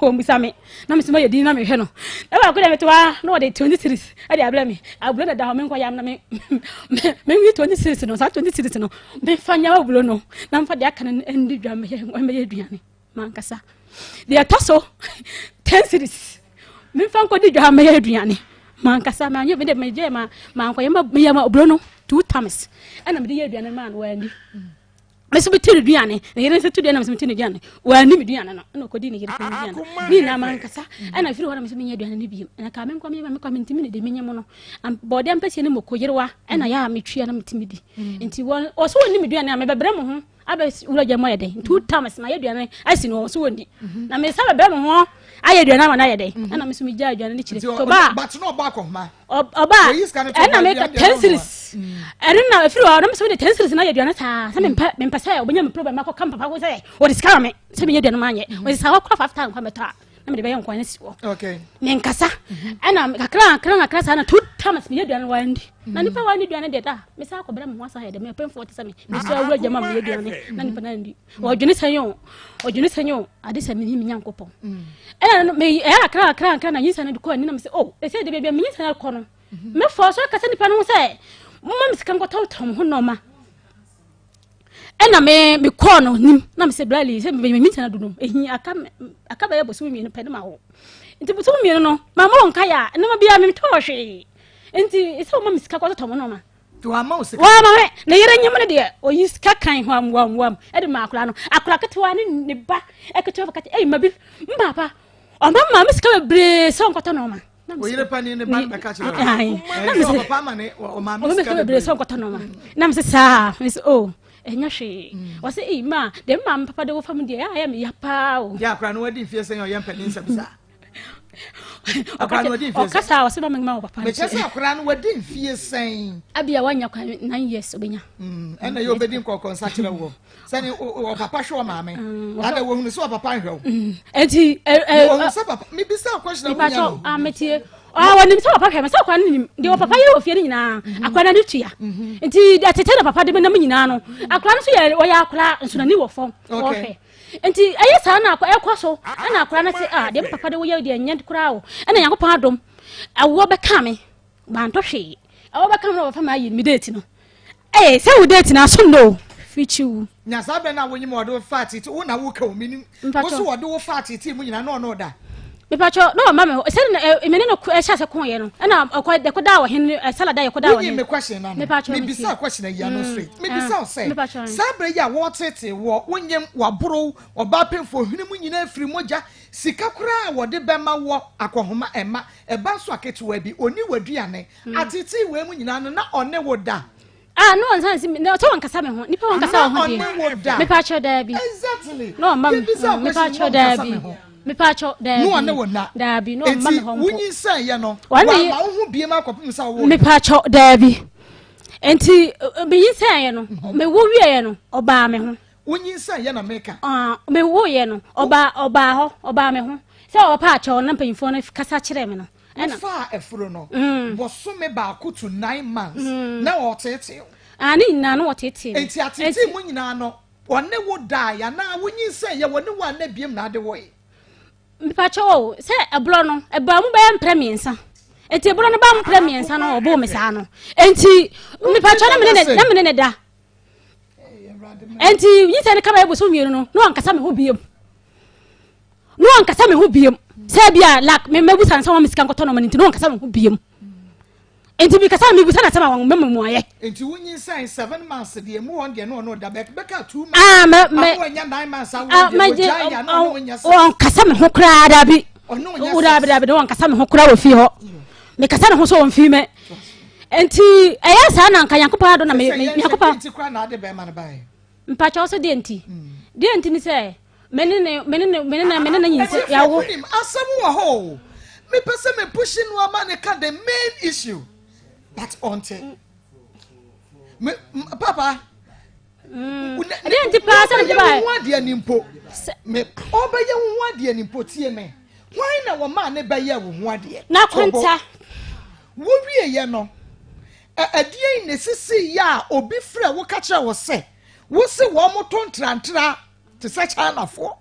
wɔmusa me na mesɛ mayɛ din na mehwɛ no na baako deɛ mete hɔ a na wɔde 20 series ɛde abrɛ me aburo na da hɔ menkɔ yam na me menwi 20 series no saa 20 series no memfa nyɛ aburo no na mfa deɛ aka no ndi dwa mɛyɛ aduane mankasa deɛ ɛtɔ so 10 series memfa nkɔdi dwa mɛyɛ aduane mankasa manyɛ mede megye ma mankɔyɛ ma meyɛ ma oburo no two times ɛna mede yɛ aduane maa no wani me so mete ne duane ne yere nso to duane na me so mete ne duane wani me duane no ɛna ɔkɔdi ne yere so duane ne nyinaa mankasa ɛna firi hɔ na me so menyɛ aduane no biom ɛna ka menkɔ meyɛ mekɔ mentimi ne de menyɛ mu no bɔɔdeɛ mpɛsie ne moko yerewa ɛna yɛ a metwia na metumi di nti wɔn ɔso wɔni me duane a mebɛbrɛ mo ho abɛ wura gya mu ayɛ dɛn two times ma yɛ aduane asi no so wɔndi mhm. na mesa bɛbrɛ mo ho ayɛ aduane ama no ayɛ dɛn mhm. ɛna me so megya aduane no kyerɛ so ba ɔba ɛna meka ten series mm. ɛno na ɛfiri hɔ na mesɛ mede ten series na ayɛ aduane saa sɛ mempɛ mempɛ sɛ ɔbɛnya me problem akɔka me papa ho sɛ wɔde sika ma me sɛ menyɛ aduane ma anyɛ mhm. wɔde saa wɔkora five thousand kwa mɛtɔ a na mede bɛyɛ nkwan no si hɔ menkasa ɛna kakra kakra kakra saa na two times meyɛ aduane wandi na nipa wandi aduane deɛ da mesa akɔbrɛ me ho asa yɛ dɛ mepemfoɔ te sɛ me mesɛ awura gyama meyɛ aduane na nipa no andi ɔdwene sɛ yɛ ɔdwene sɛ yɛ ade sɛ meyi me nyankopɔn ɛna me ɛyɛ kakra kakra kakra na nyinsa no de kɔ ani na mesɛ oh ɛsɛ de baabi a me nyinsa no kɔ no mɛfɔ so akasa nipa no ho sɛ moma me sika nkɔtɔtɔ mo ho nɔɔma ɛna me me kɔɔ no nim na me sɛ brali sɛ me me ntina do no ehi aka aka bɛyɛ bosom mmienu pɛ ne ma wo nti bosom mmienu no ma mo nka ya nneɛma biara me tɔɔ hwee nti sɛ wɔma me sika kɔtɔtɔ mo nneɛma wama wo sika wama me ne yere nyim no deɛ oyi sika kan hwam wam wam ɛde ma akora no akora ketewa ne ne ba ketewa bɛka kyɛ ɛyi ma bi mpaapa ɔma ma me sika bebree sɛ ɔnkɔtɔ nneɛma oyere panin ne ba no bɛka kyerɛ wo ɔpapa ama ne ɔmaame sika bebree sɛ ɔnkɔtɔ nɔɔma na mesɛ saa mesɛ o oh, ɛnyɛ hwee mm. ɔsɛ ei ma deɛ me maame papa de wo fam deɛ ɛyɛ me ya paa o yɛ akora no wadi mfie sɛn ɔyɛ mpanin nsɛm saa ɔkasa a ɔsɛ ma mema wɔ papa mekyɛ sɛ akora no wadi mfie sɛn abia wanya kwan 9 years obɛnya mm, ɛna yɛ obɛdi nkɔkɔ nsa kyerɛ wɔ sɛne ɔpapa hwɛ ɔmaame mm, ada wɔhunu sɛ ɔpapa nhwɛ wo mm, nti wɔhunu sɛ papa mebisa question na wonya no ametie wɔnim sɛ papa hwɛ me sɛ akora no nim deɛ ɔpapa yɛ wɔ fie no nyinaa mhm. akora no ani tua mhm. nti ɛtete na papa de me nam nyinaa no mhm. akora no so yɛ ɔyɛ akora nso n'ani wɔ fam ɔhwɛ nti ɛyɛ saa na ɛkɔ so ɛna akora no se ah deɛ me papa de woyɛ deɛ nyɛ koraa o ɛna nyankopɔn adom ɛwoɔ bɛka me Mantɔ hwee. Ɛwɔ bɛka me na wɔbɛfa me ayi me date no. Ee, sɛ wo date no aso nnɛ o. Fikyi wu. Na saa bɛ no a wonyim wɔde wo faa tete wo na woka o menim wo so wɔde wo faa tete mu nyinaa na ɔne wo da. Mepatwɔ na ɔma me hɔ sɛ na ɛ me ne no ɛhyɛ ase koeɛ no ɛna ɔkɔ ɛkɔdaa ɔhene no salada yɛkɔdaa ɔhene. Wonyi me question no ano. Mepatwɔ me bisa question ayi ano straight. Me bisa wo sɛ saa berɛ yi a wɔretetee woɔ wonyem waboro wo ɔbaa pemfoɔ hwene mu nyinaa firi mogya sika koraa a wɔde bɛma woɔ akɔhoma ɛma ɛba nso a ketewa bi ɔni w'aduane atetee wei mu nyinaa no na ɔne wo da. Ah, no one san si na sɛ wɔnkasa me ho nipa wɔnkasa wɔ ho deɛ mepa kyerɛ daabi exactly na ɔma me mepa kyerɛ daabi mepa kyerɛ daabi no ɔne wo na daabi na ɔma me hɔ mpo wonyinsɛn yɛ no wama wo ho biem akɔpem sɛ wo mepa kyerɛ daabi nti menyinsɛn yɛ no mewo wie yɛ no ɔbaa me ho wonyinsɛn yɛ na meka mewo yɛ no ɔbaa ɔbaa hɔ ɔbaa me ho sɛ ɔpa akyɛw na mpanyinfoɔ no kasa kyerɛ me no Wofaa afuro no bosome baako to 9 months na ɔteetee wo. Ah, ne nyinaa no wɔteetee me. Enti ateetee mu nyinaa no ɔne wo dae anaa wonyinsɛn yɛ wɔne wo anna biem na ade woe? Mepakyɛ o, sɛ ɛborɔ no ɛbaa mu bɛyɛ mprɛ mmiɛnsa. Enti ɛborɔ no baa mu mprɛ mmiɛnsa no ɔboo me saa no. Enti mepakyɛ na mene ne na mene ne da. Enti nyinsɛn no ka bɛyɛ bosom mmienu no na wankasa me ho biem. Na wankasa me ho biem sɛ bi a like me mɛbusa no sɛ wɔn me sika nkɔtɔ nɔɔma no nti na wankasa me ho biem. Nti mi kasa mi busa na sɛ ma wɔn mɛma mu ayɛ. Nti wonyinsɛn 7 months deɛ mu wɔn deɛ no ɔno da bɛka bɛka 2 months. Ah, mɛ mɛ awo anya 9 months awo deɛ wɔgya yɛ na ɔno nyɛ sɛ. Wɔnkasa me ho koraa dabi. Ɔno nyɛ sɛ. Dabi dabi na wɔnkasa me ho koraa wɔ fie hɔ. Mekasa ne ho sɛ wɔn fi mɛ. Nti ɛyɛ saa na nka Nyankopɔn adɔ na me me Nyankopɔn. Nti koraa na ade bɛrima no baeɛ. Mpakyɛw sɛ deɛ nti. Deɛ nti ni sɛ me ne ne me ne ne me ne ne me ne ne nyinsɛ yawo. Wonim asɛm wɔ hɔ o. Mepɛ sɛ me push no ama ne ka the main issue but ɔnte. Me papa. Ɛdeɛ nti paa sɛ ne ba. Ɔbɛyɛ wo ho adeɛ ni mpo. Me ɔbɛyɛ wo ho adeɛ ni mpo tie me. Hwan na wɔmaa ne bɛyɛ wo ho adeɛ? Na kwanta. Wowieɛ no, ɛdeɛn na ɛsisiiɛ a obi frɛ wo ka kyerɛ wo sɛ wo se wɔn to ntrantraa te sɛ Chinafoɔ?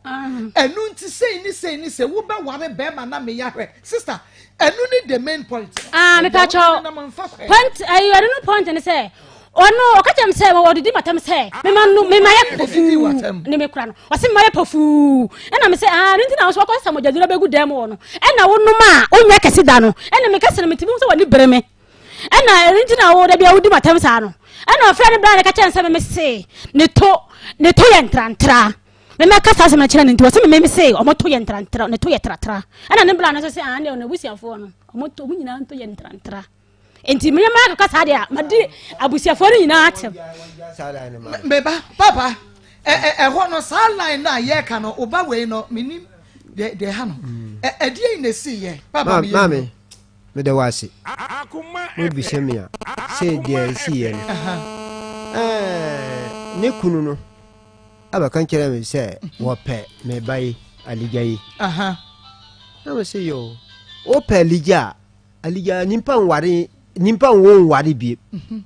Ɛno nti sei ne sei ne sei wobɛware bɛrima na meyɛ ahwɛ. Sister, ɛno ne the main point. Ah, mepa kyɛw. Point, ɛyɛ ɛno no point ne sɛ ɔno ɔka kyerɛ me sɛ ɔdidi matam sɛ mema no mema yɛ pɔfuu ne me kora no ɔse mema yɛ pɔfuu ɛna me sɛ ah ne nti na wo so wakɔ sɛ mogyaduro bɛgu dan mu hɔ no ɛna wonom a wonyɛ kɛse da no ɛna meka sɛ no metumi hu sɛ w'ani bere me ɛna ɛno nti na wo da bia wodi matam saa no ɛna ɔfrɛ ne bra ne ka kyerɛ no sɛ meme se ne to ne to yɛ ntrantraa mema ka saa asɛm no kyerɛ no nti wɔsɛ meme se ɔmo to yɛ ntrantraa ne to yɛ tratra ɛna ne bra no nso sɛ ah ne ɔno abusuafoɔ no ɔmo to ɔmo nyinaa nto yɛ ntrantraa nti meyɛ maa kaka saa deɛ a madi abusuafoɔ no nyinaa atɛm. Meba papa ɛhɔ no saa line no a yɛreka no ɔba wei no menim deɛ deɛ ha no ɛdeɛ na ɛsi yɛ papa meyɛ maame meda wo ase wobisa mi a sɛ deɛ ɛsi yɛ no ne kunu no abɛka nkyerɛ me sɛ wɔpɛ me ba yi aligya yi na me sɛ yo wopɛ aligya a Alija nyimpa nware nyimpa nwo nware bie. Mhm.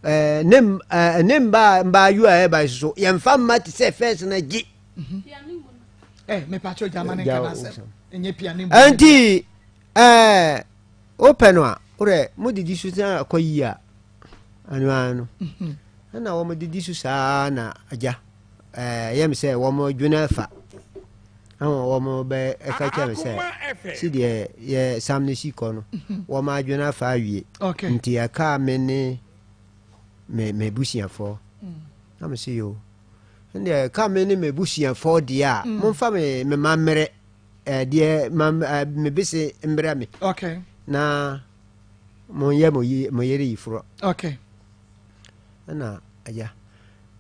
Eh, ne eh, ne mba mbaayewa a ɛba so yɛmfa mma te sɛ fɛs na gye. Mhm. Eh, mepatwo gyama ne nka n'asɛm. Ɛnyɛ pia ne mbu. Ɛnti eh, wopɛ no a worɛ modidi so sɛ akɔ yie a ano ara no mhm. ɛna wɔn didi so saa na agya ɛɛ yɛ mi sɛ wɔn dwene afa ɛna wɔn bɛ ɛka kyerɛ mi sɛ si deɛ yɛ sam ne si kɔ no wɔn adwene afa awie nti ɛka me ne me me busuafoɔ na me si yo ɛnna ɛka me ne me busuafoɔ deɛ a mm. momfa me me ma mmerɛ ɛdeɛ ma me bese mmerɛ me na monyɛ mo yi mo yere yiforɔ ɛna agya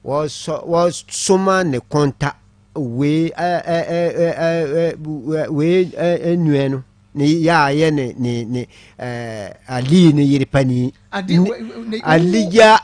wɔsɔ wɔsoma ne kɔnta wei ɛ ɛ ɛ ɛ ɛ wei ɛ nua no ne yɛ a yɛ ne ne ne ɛɛ ali ne yere panin alija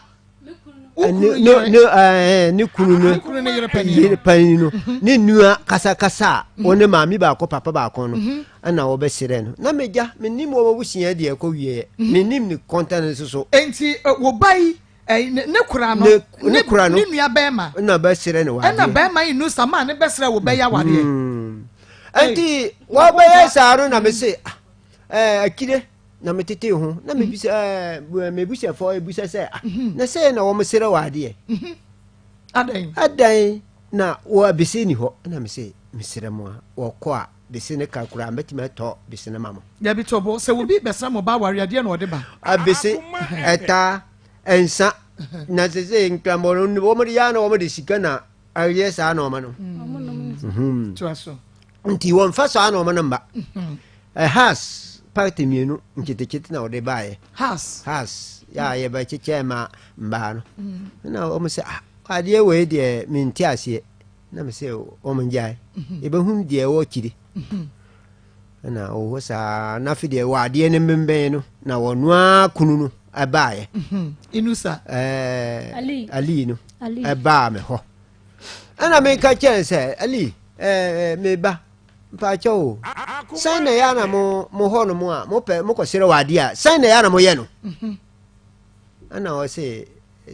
ne ne ne ɛɛ ne kunu no yere panin no mhm. ne nua kasakasa a mhm. wɔne maame baako papa baako no mhm. ɛna wɔbɛsrɛ no na megya menim wɔn abusua deɛ ɛkɔ wieɛ menim ne kɔnta no nso so. nti wo ba yi ne kura no ne kura no ne nua bɛrima ɛna bɛsrɛ no wadeɛ ɛna bɛrima yi nu sama ne bɛsrɛ wo bɛyɛ awadeɛ. nti wɔbɛyɛ saa no na mese ɛɛ akyire na metete ho na mebisa ɛɛ mebusuafoɔ ebisa sɛ ah mhm. na sɛ na wɔn srɛ wɔ adeɛ mhm. adan adan na wɔ abese ni hɔ na mese mesrɛ mo a wɔkɔ a. bese ne ka koraa mɛtumi atɔ bese no ma mo. Dabi tɔ bo, sɛ obi bɛsra mo ba aware a, deɛ na ɔde ba? Bese, ɛtaa, nsa, na sese nkramɔ no wɔn de yɛ na wɔn de sika na ayɛ saa nneɛma no. Mhm. Toa so. Nti wɔmfa saa nneɛma no mma. Mhm. Has party mmienu nketekete na wɔde baeɛ. Has. Has yɛ a yɛbɛkyekyɛ ma mbaa no. Mm. Na wɔn sɛ ah adeɛ wei deɛ mente aseɛ. Na me sɛ wɔn ngyae. Mhm. Yɛbɛhu deɛ ɛwɔ akyire. Mhm. Na ɔwɔ saa na afei deɛ wɔ adeɛ no mbɛnbɛn no na wɔn ara kunu no ɛbaeɛ. Mhm. Inusa. Ɛɛ Ali. Ali no ɛbaa me hɔ. Ɛna meka kyɛn sɛ Ali ɛɛ meba mpaakyɛ o sɛn na ɛyɛ na mo mo hɔ nom a mopɛ mokɔsrɛ wɔ adeɛ a sɛn na ɛyɛ na moyɛ no. Mhm. Ɛna ɔse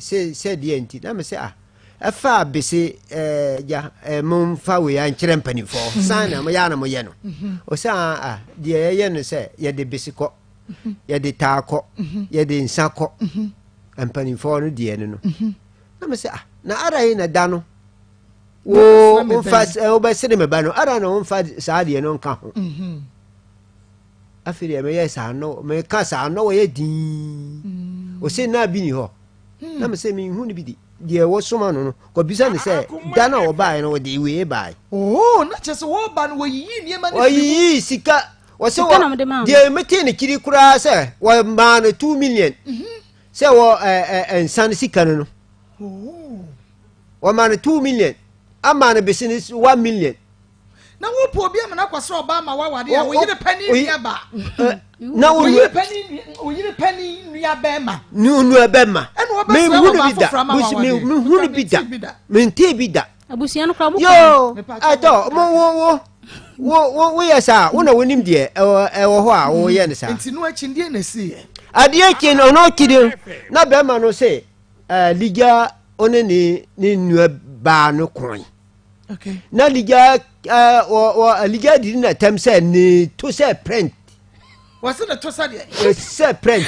sɛ sɛ deɛ nti na me sɛ ah ɛfa bese ɛɛ gya ɛɛ momfa wei ankyerɛ mpanimfoɔ mhm. san na moyɛ na moyɛ no mhm. ɔsɛ ah ah deɛ yɛyɛ no sɛ yɛde bese kɔ mhm. yɛde taa kɔ yɛde nsa kɔ mpanimfoɔ no deɛ no no na me sɛ ah na ara yi na da no wo nfa wobɛsere me ba no ara na womfa saa deɛ no nka ho afei deɛ meyɛ saa no meka saa no wɔyɛ dinn mm. ɔsɛ na bi ni hɔ hmm. na mesɛ menhu no bi di deɛ wɔsoma no no kɔbisa no sɛ da no a wɔbaeɛ no wɔde wei bae oh, na kyerɛ sɛ wɔba no wɔyiyi nneɛma no wɔyiyi sika wɔsɛ wɔ deɛ metee ne kyiri koraa sɛ wɔmaa no 2 million mhm. sɛ wɔ nsa no sika no no oh. wɔmaa no 2 million ama no bese no 1 million Na wopɛ obi ama no akɔsrɛ ɔbaa ma waware a, wo yere panin nua ba. Na wo yere panin wo yere panin nua bɛrima. Nua bɛrima. Ɛna wɔbɛsrɛ ɔbaa foforɔ ama waware. Mehunu bi da. Mentee bi da. Abusua no koraa mo Yoo, ɛtɔ mo wo wo wo wo woyɛ saa wo na wonim deɛ ɛwɔ ɛwɔ hɔ a woyɛ no saa. Nti no akyi deɛ na esi yɛ. Adeɛ akyi no ɔno akyi no na bɛrima no se ɛɛ ligya ɔne ne ne nua baa no kɔn. na ligya eh, wɔ wɔ ligya didi na tɛm sɛ ne to sɛ print. Wɔsi ne to sɛ deɛ. Eh, sɛ print.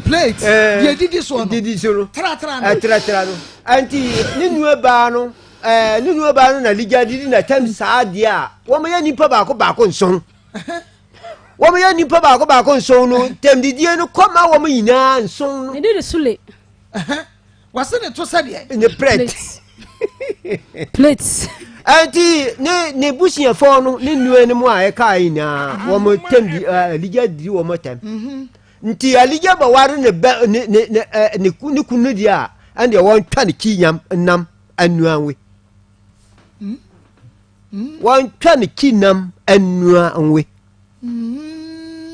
Plate. Eh, deɛ didi soɔ no. Didi so no. Tratra no. Tratra no. Nti ne nua baa no ɛɛ ne nua baa no na ligya didi na tɛm saa deɛ a wɔn yɛ nipa baako baako nson. Wɔn yɛ nipa baako baako nson no tɛm didie no kɔ ma wɔn nyinaa nson no. Ne de sule. Wɔse ne to sɛdeɛ. Ne plate. Plate. Ɛnti ne ne busuafoɔ no ne nnua no mu a ɛkaa nyinaa wɔn tɛm di aligya di wɔn tɛm. Mhm. Nti aligya bɛware ne bɛ ne ne ne ne ne kunu deɛ a ɛndeɛ wɔntwa ne kyi nyam nam anua nwe. Mm. Mm. Wɔntwa ne kyi nam anua nwe.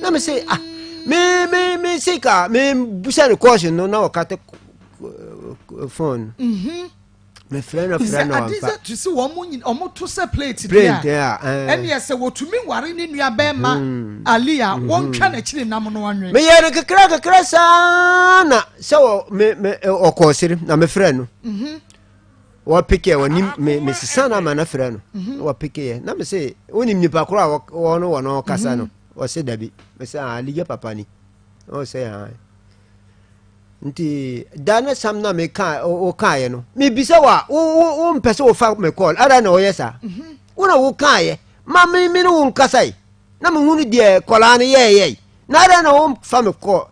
na me se ah me me me se ka me busa ne kɔɔse no na ɔka te phone mhm. me frɛ no frɛ no ɔmfa sɛ te sɛ wɔn mo nyin wɔn to sɛ plate plate a ɛne ɛsɛ wɔtumi ware ne nua bɛrima mhm. ali a mhm. wɔntwa n'akyiri nam no anwe meyɛ no kakra kakra saa na sɛ wɔ me me ɔkɔɔ sere na me frɛ no wɔpekɛ wɔnim me mesesa no ama no frɛ no mhm. wɔpekɛɛ na mese wonim nipa korɔ a wɔno wɔ no ɔkasa no mhm. ɔse dabi mese ah, aligya papa ni ɔsɛ ah. nti da ne sam na meka wokaeɛ no mebisa wo a wompɛ sɛ wofa me kɔɔl ara na ɔyɛ saa mhm. wo na wokaeɛ ma me me ne wo nkasae na mehunu deɛ kɔlaa no yɛɛyɛe na ara na womfa me kɔɔl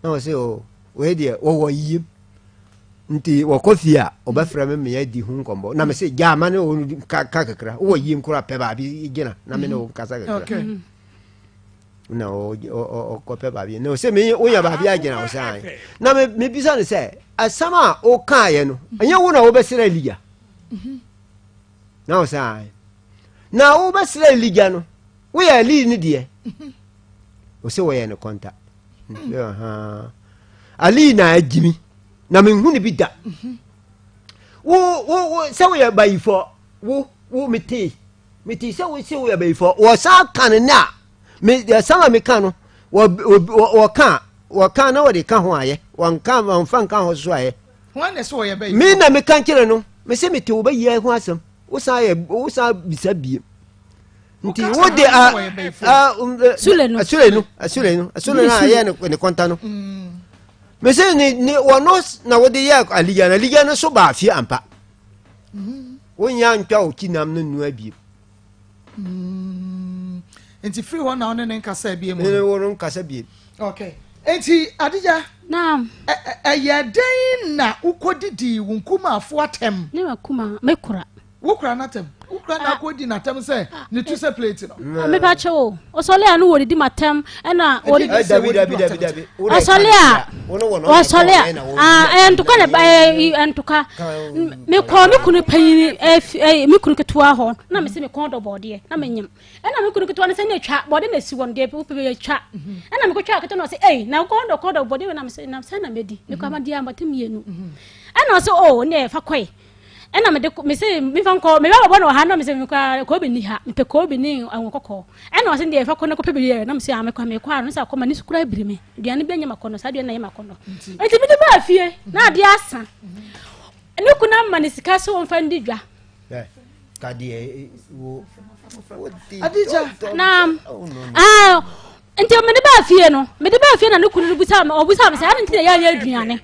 na ɔsɛ o oh, wei deɛ wɔwɔ yiem nti wɔkɔ fie a ɔbɛfrɛ me meyɛ di ho nkɔmmɔ na mese gyaa ma ne wo ka kakra wowɔ yiem koraa pɛ baabi gyina na me ne wo nkasa kakra mm-hmm. na ɔkɔpɛ baabi na ɔsɛ me wonya baabi agyina wo saa na mebisa no sɛ asɛm a wokaeɛ no ɛnyɛ wo na wobɛsrɛ Elija mm-hmm. na wo saa na wobɛsrɛ Elija no woyɛ Eli no deɛ mm-hmm. ɔsɛ wɔyɛ no kɔnta Ali na agyimi na menhu ne bi da wo wo wo sɛ woyɛ bayifɔ wo wo metee metee sɛ wo sɛ woyɛ bayifɔ wɔsan ka no na me ɛsan a meka no wɔ wɔka wɔka na wɔde ka ho ayɛ wɔnka wɔnfa nka ho so ayɛ me na meka nkyerɛ no me sɛ mete wo bɛyɛ ho asɛm wosan yɛ wosan bisa biem nti wo de a a sule no sule no sule no sule no a yɛ ne kɔnta no mm. mese ne ne wɔno na wode yɛ aligya no aligya no so baa fie ampa mm. wonya ntwa wo kyi nam no nnua biem. Nti firi hɔ na wo ne ne nkasa bie mu? Me ne wo no nkasa bie. Okay. Nti Adija, Naam. Ɛyɛ dɛn na wokɔdidii wo nkumaafo atɛm? Ne makuma, me kora. Wo kora n'atɛm? Wo kora na akɔdi n'atɛm sɛ ne tu sɛ plate no? Mepa kyɛ o, ɔsɔle a no wɔdidi m'atɛm ɛna wɔdidi. Dabi dabi dabi dabi. Ɔsɔle a, ɔsɔle a, ɛyɛ ntokwa na ɛyɛ ntokwa. Mekɔ me kunu panyin ɛɛ me kunu ketewa hɔ na mese mekɔn dɔ bɔɔdeɛ na menyam. Ɛna me kunu ketewa no sɛ ne twa bɔɔde na esi hɔ no deɛ wopɛ bɛyɛ twa. Ɛna mekɔtwa ketewa no ɔsɛ ei na kɔn dɔ kɔn dɔ bɔɔdeɛ na mesɛ na sɛ na mɛdi mekɔ ama deɛ amate mmienu. Ɛna ɔsɛ o ne fa kɔe. Ɛna mede mese mefa nkɔ meba bɛbɔ no wɔ ha na mesɛ mekɔ koobi ni ha mepɛ koobi ne ɛnwo kɔkɔɔ. Ɛna ɔsɛ deɛ fa kɔ na kɔpɛ bi yɛ na mesɛ a mekɔ mekɔ a no sɛ akɔma ne so koraa biri me aduane bi anyɛ makɔnɔ saa aduane na ɛyɛ makɔnɔ. Nti mede baa fie na adeɛ asa. Ne kunu ama ne sika sɛ ɔmfa ndi dwa. Adija. Naam. Ah, nti mede baa fie no, mede baa fie na ne kunu no busa me, ɔbusa me sɛ adɛn nti na yɛanyɛ aduane.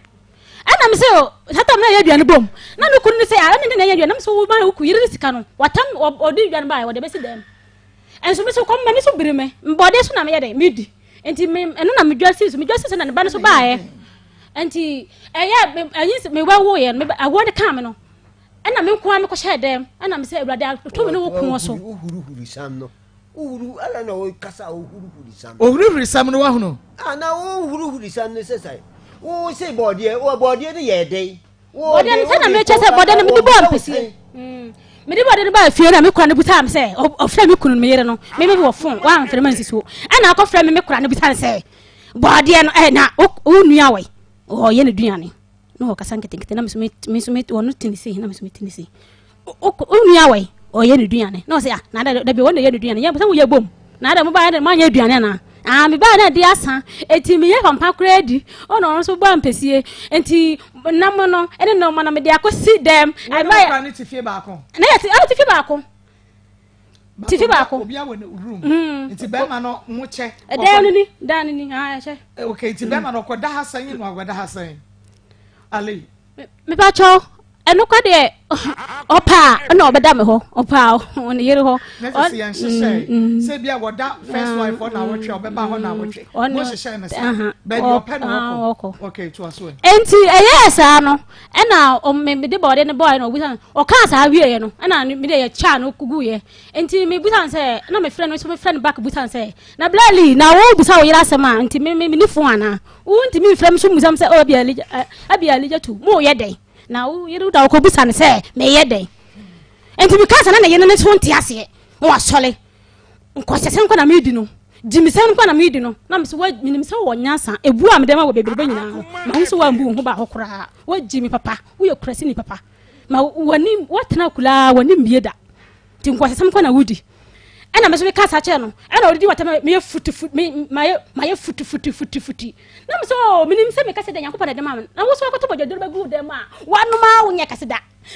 Ɛna me sɛ sata na yɛ aduane bom. Na ne kunu no sɛ adɛn nti na yɛnyɛ aduane. Na me sɛ wo ba wo yere ne sika no, watam ɔde aduane baa wɔde bɛsi dɛm. Nso me so kɔm m'ani so biri me, mbɔde so na meyɛ dɛn medi. Nti me ɛno na medwa si so, medwa si so na ne ba no so baeɛ. Nti ɛyɛ ɛyi me wɛwoeɛ no, awoɔ no kaa me no. Ɛna me nko ara mekɔhyɛɛ dɛm, ɛna me sɛ Awurade ato me ne wo ko so. Wohurihuri sam no, wohuru ala na wokasa wohurihuri sam. Ohurihuri sam no wahunu. Ah na wohurihuri sam no sɛ sɛ wo se bɔdeɛ wɔ bɔdeɛ no yɛ dɛn. Bɔdeɛ no sɛ na mekyɛ sɛ bɔdeɛ no mede bɔɔ mpɛsie. Mede bɔdeɛ no baa fie na me kura no busaa me sɛ ɔfrɛ me kunu no me yere no me me wɔ fon wamfrɛ ma nsi so ɛna akɔfrɛ me me kura no busaa no sɛ bɔdeɛ no ɛ na wo nua wɔ ɔyɛ ne duane. Na ɔkasa nketenkete na me nso me nso me ɔno te ne sei na me nso me te ne sei wo nua wɔ yi ɔyɛ ne duane na ɔsɛ ah na da dabi wɔn na yɛ ne duane yɛ sɛ woyɛ bom na ada mo ba yɛ mo anyɛ aduane ana ah me ba na de asa eti me yɛ pampa koraa di ɔna ɔno nso bɔ ampesie nti nam no ɛne nneɛma no mede akɔsi dɛm ɛba yɛ ne te fie baako na yɛ te ɛna te fie baako tifi baako. Obi awɔ ne room. Nti bɛrima no mo kyɛ. Dan no ni dan no ni ah ɛkyɛ. Okay nti bɛrima no ɔkɔ da ha sɛn na ɔkɔ da ha sɛn. Ali. Mepa kyɛw ɛno kɔ deɛ ɔpa a ɛna ɔbɛda me hɔ ɔpa a ɔne yere hɔ. Ne sɛ sɛ yɛn hyehyɛ sɛ bi a wɔda first wife hɔ na awɔtwe ɔbɛba hɔ na awɔtwe mo hyehyɛ ne sa baabi ɔpɛ na ɔkɔ okay to aso ɛ. Nti ɛyɛ saa no ɛna mede bɔɔde no bɔɔɛ na ɔbusa ɔkaa saa wieɛ no ɛna mede yɛ kyaa no guiɛ nti mebusa no sɛ na mefrɛ no nso mefrɛ no back busa no sɛ na blali na wo busa wo yere asɛm a nti me me ne fon anaa wo ntumi mfrɛ me so mmusa me sɛ oh abi alija abi alija tu mo yɛ dɛn na wo yere da wokɔ busa no sɛ meyɛ dɛn nti meka sɛ na ne yere no so nte aseɛ na wasɔre Nkɔhyɛsɛm nko na medi no, gyimisɛm nko na medi no, na mese wa menim sɛ wowɔ nyansa, ebu a mede ma wɔ bebrebe nyinaa no, mahu sɛ woambu wo ho baako koraa, woagyi me papa, woyɛ kurasini papa, ma w'ani woatena akulaa w'ani mmie da, nti nkɔhyɛsɛm nko na wodi. Ɛna me nso meka saa kyerɛ no, ɛna ɔdidi w'atam meyɛ futufu me mayɛ mayɛ futufutufutufuti. Na me sɛ oh menim sɛ meka sɛ da Nyankopɔn na ɛde ma me, na wo nso akɔtɔ bɔgyaduro bɛgu wo dɛm a woanom a wonyɛ kɛse da.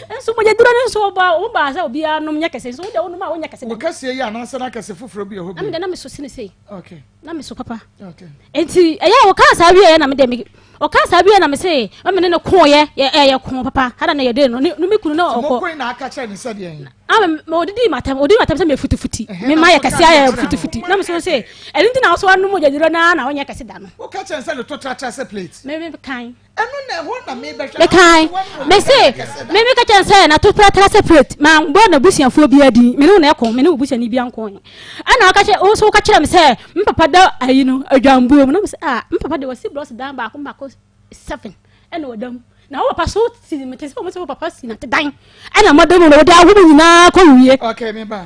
Nso mogyaduro no nso ɔba wo baa sɛ obiara nom nyɛ kɛse nso wode wonom a wonyɛ kɛse. Wo kɛseɛ yi anaasɛ na kɛse foforɔ bi wɔ hɔ bi? Na mede na meso sene sei. Okay. Na meso papa. Okay. Nti ɛyɛ a wɔkaa saa wieɛ na mede me ɔkaa saa wieɛ na me se ɛme ne no koeɛ yɛ ɛyɛ ko papa hada na yɛde no ne me kunu na ɔkɔ. Mo koe na aka kyerɛ ne sɛ deɛn? Ah me me odidi matam odidi matam sɛ me futufuti me ma yɛ kɛse ayɛ futufuti na me so se ɛno nti na wo so anom mogyaduro na na wonyɛ kɛse da no. Woka kyerɛ ne sɛ ne to tratra sɛ plate. Me me kan. Ɛno na ɛhɔ na mebɛhwɛ. Mekae, mese, me meka kyɛn sɛ na to pratra separate, ma bɔ na busuafoɔ biara din, me ne wo na ɛko, me ne wo busuani biara nko. Ɛna ɔka kyerɛ, wo nso woka kyerɛ me sɛ, me papa da ayi no, adwambuo mu, na me sɛ, ah, me papa de wasi blɔs dan baako baako seven, ɛna ɔda mu. Na wo papa so si, mete sɛ wɔn sɛ wo papa si na te dan, ɛna mo da mu na wɔde awo mu nyinaa kɔ wie. Okay, me ba.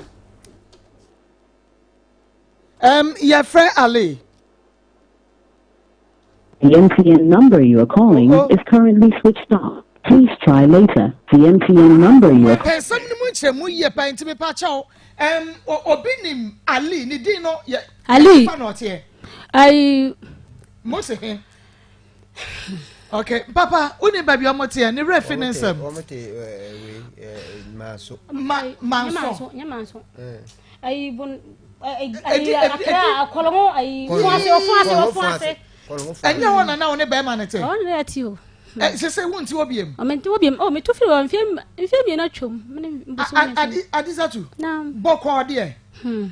Um, yɛfrɛ Ali. The MTN number you are calling is currently switched off. Please try later. The MTN number you are. Mepɛ nsɛm no mu nkyerɛmu yie paa nti mepa kyɛw. Um, obi nim Ali ne din no yɛ. Ali. Fa na ɔteɛ. Ayi. Mose he. Okay, papa, wonim baabi ɔmo teɛ ne werɛ fi ne nsɛm. Ɔmo te wei manso. Ma manso. Nyɛ manso. Ayi bon ayi akra akɔlɔŋɔ ayi fuase ɔfuase ɔfuase. Ɛnyɛ hɔ na na wo ne bɛrima no te. Ɔno na ɛte o. Ɛ sese wo nti wɔ biem. Ɔmɛ nti wɔ biem ɔ metu firi hɔ mfie mfie mmienu atwam. Adisatu. Bɔkɔɔ deɛ. Hmm.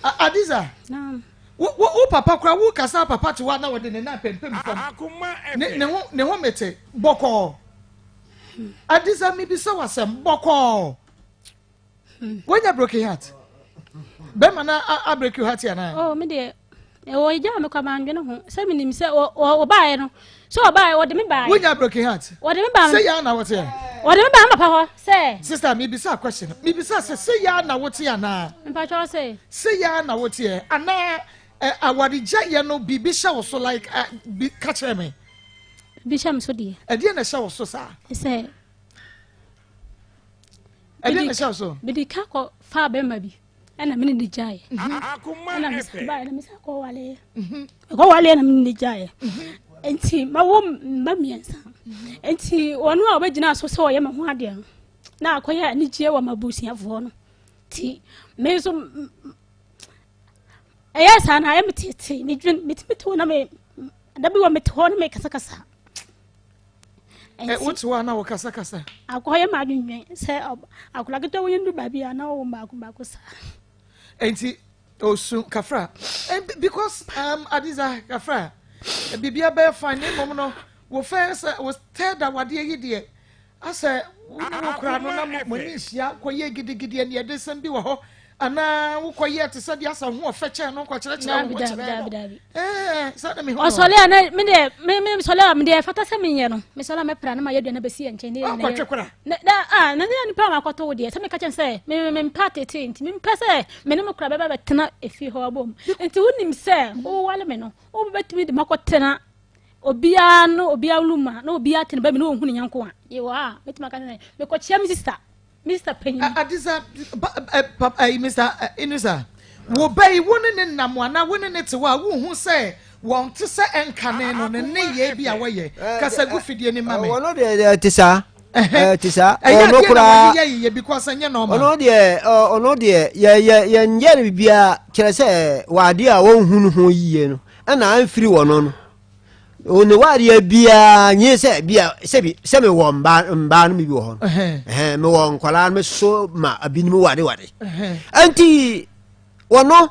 Adiza, wo wo papa kora wo kasa papa te hɔ a na wɔde ne nan pempem fam. Ne ne ho ne ho mete bɔkɔɔ. Hmm. Adiza mibisa wasɛm bɔkɔɔ. Hmm. Wonya broken heart? Bɛma na a break your heart anaa? Oh, me deɛ ɛwɔ egya me kwa mandwene ho sɛ menim sɛ ɔbaeɛ no sɛ ɔbaeɛ ɔde me baeɛ. Wonya broken heart? Ɔde me baa sɛ yɛa na woteɛ? Ɔde me baa me papa hɔ sɛ. Sister mebisa question mebisa sɛ sɛ yɛa na wote anaa? Mpakyɛw sɛ. Sɛ yɛa na woteɛ anaa awaregyaeɛ no biribi hyɛ wo so like bi ka kyerɛ me. Biribi hyɛ me so deɛ. Ɛdeɛ na ɛhyɛ wo so saa? Sɛ. Ɛdeɛ na ɛhyɛ wo so? Mede ka kɔ faa bɛrima bi. ɛna mene ne gyaeɛ ɛna mesan baeɛ na mesan kɔwaleɛ ɛkɔwaleɛ na mene ne gyaeɛ nti mawo mma mmiɛnsa nti wɔn a wɔbɛgyina so sɛ wɔyɛ me ho adeɛ no na akɔyɛ anigyeɛ wɔ m'abusuafoɔ no nti me nso ɛyɛ saa na ayɛ me tete medwen metumi te hɔ na me da bi wɔ mete hɔ na mekasakasa Eh, wote hɔ a na wokasakasa. Akɔyɛ ma adwendwen sɛ akwadaa ketewa wɔnyɛ du baabi a na wɔwɔ baako baako saa. Enti osu kafra eh, because um, Adiza kafra eh, biribi abɛyɛ fine ne mmom no wo first wo third awadeɛ yi deɛ asɛ wo ne wo kora no na mo ani nhyia kɔyɛ gidigidi ɛne ɛde sɛm bi wɔ hɔ anaa wokɔyɛ te sɛ deɛ asɛ ho ɔfɛ kyɛn no nkɔkyerɛkyerɛ wo ho kyerɛ no ɛɛ sɛ na mehu ɔsɔle a na me deɛ me me sɔle a me deɛ fata sɛ menyɛ no me sɔle a mɛpra na mayɛ aduane bɛsi yɛ nkyɛn ne yɛ ɔkɔtwe kora na na a na ne nipa a makɔtɔ wo deɛ sɛ meka kyɛn sɛ me me mpa tete nti mempɛ sɛ me ne me kora bɛba bɛtena efie hɔ abom nti wonim sɛ wowale me no wobɛtumi de makɔtena obiara no obiara room a na obiara tena baabi na ɔnhu ne nyanko a yɛwɔ a mɛtumi aka sɛ mekɔkyea me sista Mister panyin. Adisa papa ayi Mister Inusa wo ba yi wo ne ne nam anaa wo ne ne te hɔ a wohu sɛ wɔn te sɛ ɛnkane no ne nneyɛe bi a wɔyɛ kasa gu fidie ni ma me. Wɔn deɛ ɛte saa ɛte saa ɛyɛ adeɛ na wɔde yɛ yiyɛ because ɛnyɛ normal. Ɔno deɛ ɔno deɛ yɛ yɛ yɛn yɛ no biribiara kyerɛ sɛ wɔ adeɛ a wɔn hu no ho yie no ɛna amfiri wɔn no. ne wadeɛ biara nye sɛ bia sɛbi sɛ mewɔ mbaa mbaa no mi bi wɔ hɔ no ɛhɛn mewɔ nkwadaa no so ma ebinom wade wade nti wɔno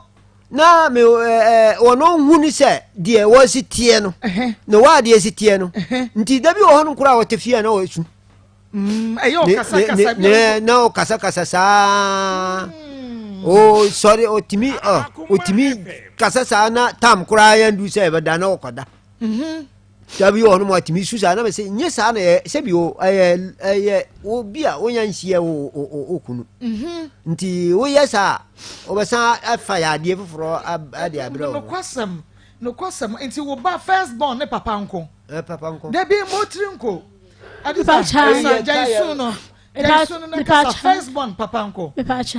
na me ɛɛ wɔno hu ne sɛ deɛ wɔsi teɛ no ne wadeɛ si teɛ no nti dabi wɔ hɔ no koraa wɔte fie a na wɔsu. Mm, ɛyɛ ɔkasakasa bi ne na ɔkasakasa saa mm. o sɔre ɔtumi ɔ ɔtumi kasa saa na tam koraa yɛn du sɛ ɛbɛda na ɔkɔda mhm. dabi wɔ hɔnom ɔtumi su saa na bɛ sɛ nye saa na yɛ sɛbi o ɛyɛ ɛyɛ obi a wonya nhyia o o o kunu mhm. nti woyɛ saa ɔbɛsan afa yɛ adeɛ foforɔ ade abrɛ o. Nokwasɛm nokwasɛm nti wo ba first born ne papa nko. Ɛ papa nko. Dabi mo tiri nko. Adisa gya no gya no na kasa first born papa nko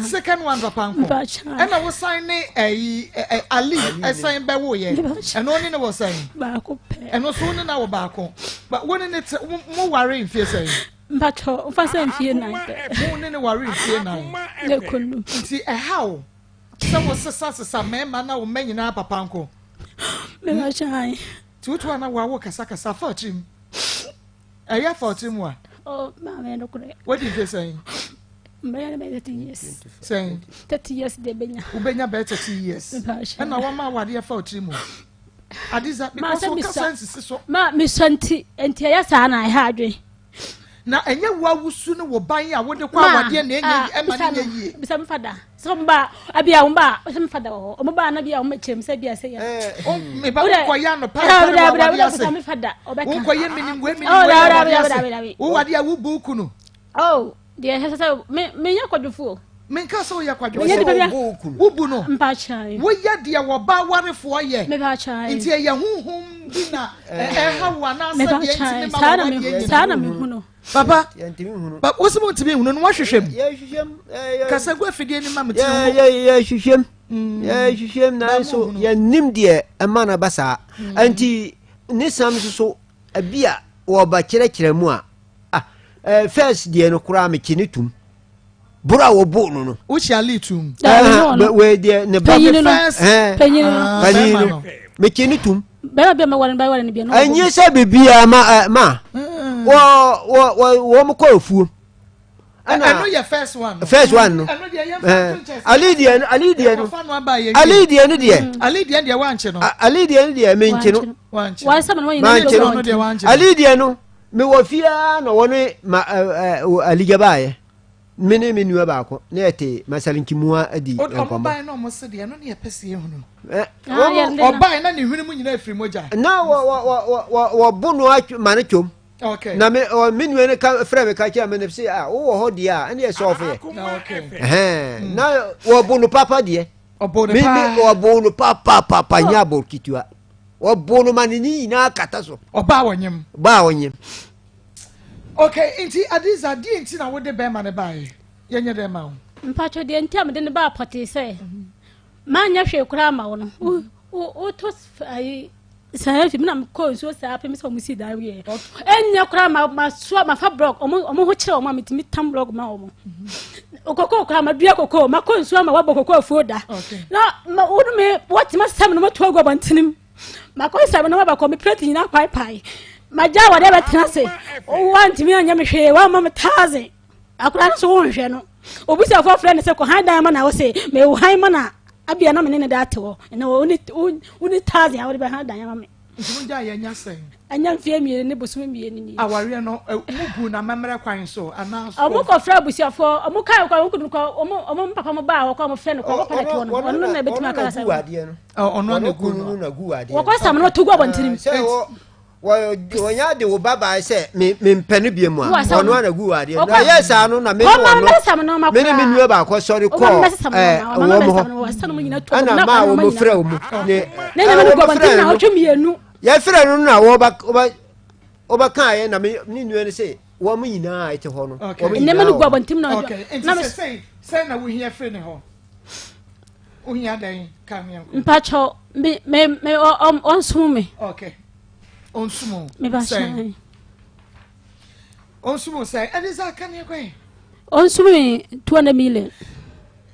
second one papa nko ɛna wosan ne ɛyi ɛ Ali ɛsan bɛwo yɛ ɛno ne ne wɔ sɛn baako pɛ ɛno so ne na wɔ baako ba wo ne ne te mo ware mfie sɛn mpatɔ nfa sɛ mfie nan pɛ mo ne ne ware mfie nan ne kunu nti ɛha o sɛ wo sesa sesa mmarima na wo mma nyinaa papa nko mɛmɛkyɛn nti wotu a na wawo kasakasa fa ɔtirim Ɛyɛ fa ɔtiri mu a. Oh, maame no korɛ. Wadi mfe sɛn? Mbɛyɛ no bɛyɛ 30 years. Sɛn? 30 years de bɛnya. Wobɛnya bɛyɛ 30 years. Ɛna wɔma awadeɛ fa ɔtiri mu. Adiza, because wo kasa nsisi so. Ma mesɔ nti, nti ɛyɛ saa na ɛha adwen. Na ɛnyɛ wo awusu ne wo ban a wode kɔ awadeɛ na ɛnyɛ ɛma ne nyɛ yie. Bisa me fada. Sɛ wɔn ba abi a wɔn ba sɛ me fada wɔ hɔ. Wɔn ba na bi a wɔn bɛkyerɛ mu sɛ bi a sɛ yɛ. Me ba wokɔ yɛ anɔpa ɛpɛ wɔ awadeɛ ase. Bisa me fada ɔbɛka. Wokɔ yɛ minim wei minim wei wɔ awadeɛ ase. Wo wadeɛ a wo bu kunu. Oh deɛ ɛsɛ sɛ me me nyɛ kwadwofoɔ. Menka sɛ woyɛ kwadwofoɔ. Wobu no. Woyɛ deɛ wɔba awarefoɔ yɛ. Nti ɛyɛ honhom bi na ɛha wo anaasɛ deɛ nti ne ma wɔwadeɛ nyina. Saa na mehu no. Papa, wosi mo ntumi nhunu no wɔhwehwɛ mu. Kasa gu afidie ni ma me tiri ho. Yɛhwehwɛ mu. Yɛhwehwɛ mu nanso yɛnnim deɛ ɛma no ba saa. Nti ne sam nso so ebi a wɔba kyerɛkyerɛ mu a ah first deɛ no koraa mekye ne tum. Boro a wɔboo no no. Wohyia Lee tum. Wei deɛ ne ba panyin no panyin no mekye ne tum. Bɛrɛ bi a mɛware no bɛware no bi. Ɛnyɛ sɛ biribiara ma ma wɔ wɔ wɔ wɔn kɔ afuom. Ɛno yɛ first one no. First one no. Ɛno deɛ yɛn fa nkyɛn. Ali deɛ no Ali deɛ no. Ali deɛ no deɛ. Ali deɛ deɛ wankye no. Ali deɛ no deɛ menkye no. Wankye. Mankye no. Ali deɛ no mewɔ fie ara na wɔne ma ɛɛ aligya baayɛ. Me ne me nua baako na yɛte masalinki adi nkɔmmɔ. Ɔmo bae na ɔmo se deɛ ɛno ne yɛpɛ sɛ yɛhunu. Ɔbae na ne hwene mu nyinaa firi mogya. Na wɔ wɔ wɔ wɔ wɔbo no ma no twom. Okay. Na me ɔ me nua no ka frɛ me ka kyerɛ me no se a wowɔ hɔ deɛ a ɛne yɛ sɔɔfo yɛ. Okay. Ɛhɛn na wɔbo no papa deɛ. Ɔbo no paa. Wɔbo no papa nyɛ abo ketewa. Wɔbo no ma ne ne nyinaa kata so. Ɔbaa wɔnyem. Ɔbaa wɔnyem. Okay, nti Adiza, deɛ nti na wode bɛrima no baeɛ? Yɛnyɛ dɛn ma wo? Mpakyɛ deɛ nti a mede no baa pɔtee sɛ manyɛ hwee koraa ma wo no wotɔ ayi saa fi mi na mekɔ nsuo saa pɛ mi sɛ ɔmo si dan wieɛ ɛnyɛ koraa ma ma soa ma fa blɔk ɔmo ɔmo ho kyerɛ ɔmo a metumi tam blɔk ma ɔmo koko koraa ma dua koko ma kɔ nsuo ama wabɔ koko afuo da na ma wo me wɔtema sɛm no mo to agu abɔntenem Makɔ nsɛm no mabɛkɔ me plate nyinaa paepae. Magya wɔde bɛtena ase. Wantumi anyɛ me hwee, wamma me taase. Akwadaa no nso wonhwɛ no. Obusuafoɔ frɛ no sɛ kɔ han dan ma na wo se mewo han ma na abia na me ne ne da ate hɔ. Ɛnna woni taase a wode bɛhan dan ama me. Nti mo gya yɛ nya sɛn? Ɛnya mfeɛ mmienu ne bosome mmienu nie. Awareɛ no mo gu na amammerɛ kwan so anaa? Ɔmo kɔ frɛ abusuafoɔ, ɔmo kaa kɔ ɔmo kunu kɔ ɔmo ɔmo papa mo baa hɔ kɔ ɔmo frɛ no kɔ ɔmo papa na ɛte hɔ no ɔno na ebetumi aka asɛm. Ɔno na egu no. Wɔkɔ sam no to gu abɔntene mu. Sɛ wɔnya de wo ba bae sɛ mempɛ no bie mu a ɔno ana gu adeɛ no ɛyɛ saa no na me ne ɔno me ne me nua baako sɔre kɔɔ wɔn hɔ ɛna maa wɔn frɛ wɔn ne wɔn frɛ no yɛfrɛ no na wɔba wɔbɛkaeɛ na me ne nua no sɛ wɔn nyinaa ɛte hɔ no wɔn nyinaa nneɛma no gu abɔnten na na sɛ sɛ na wohia firi ne hɔ wohia dɛn ka ne nkɔ mpakyɛw me me me ɔnsom me okay ɔnsom me ba sɛn ɔnsom sɛn ɛne sɛ aka ne kɔ ɔnsom me 200 million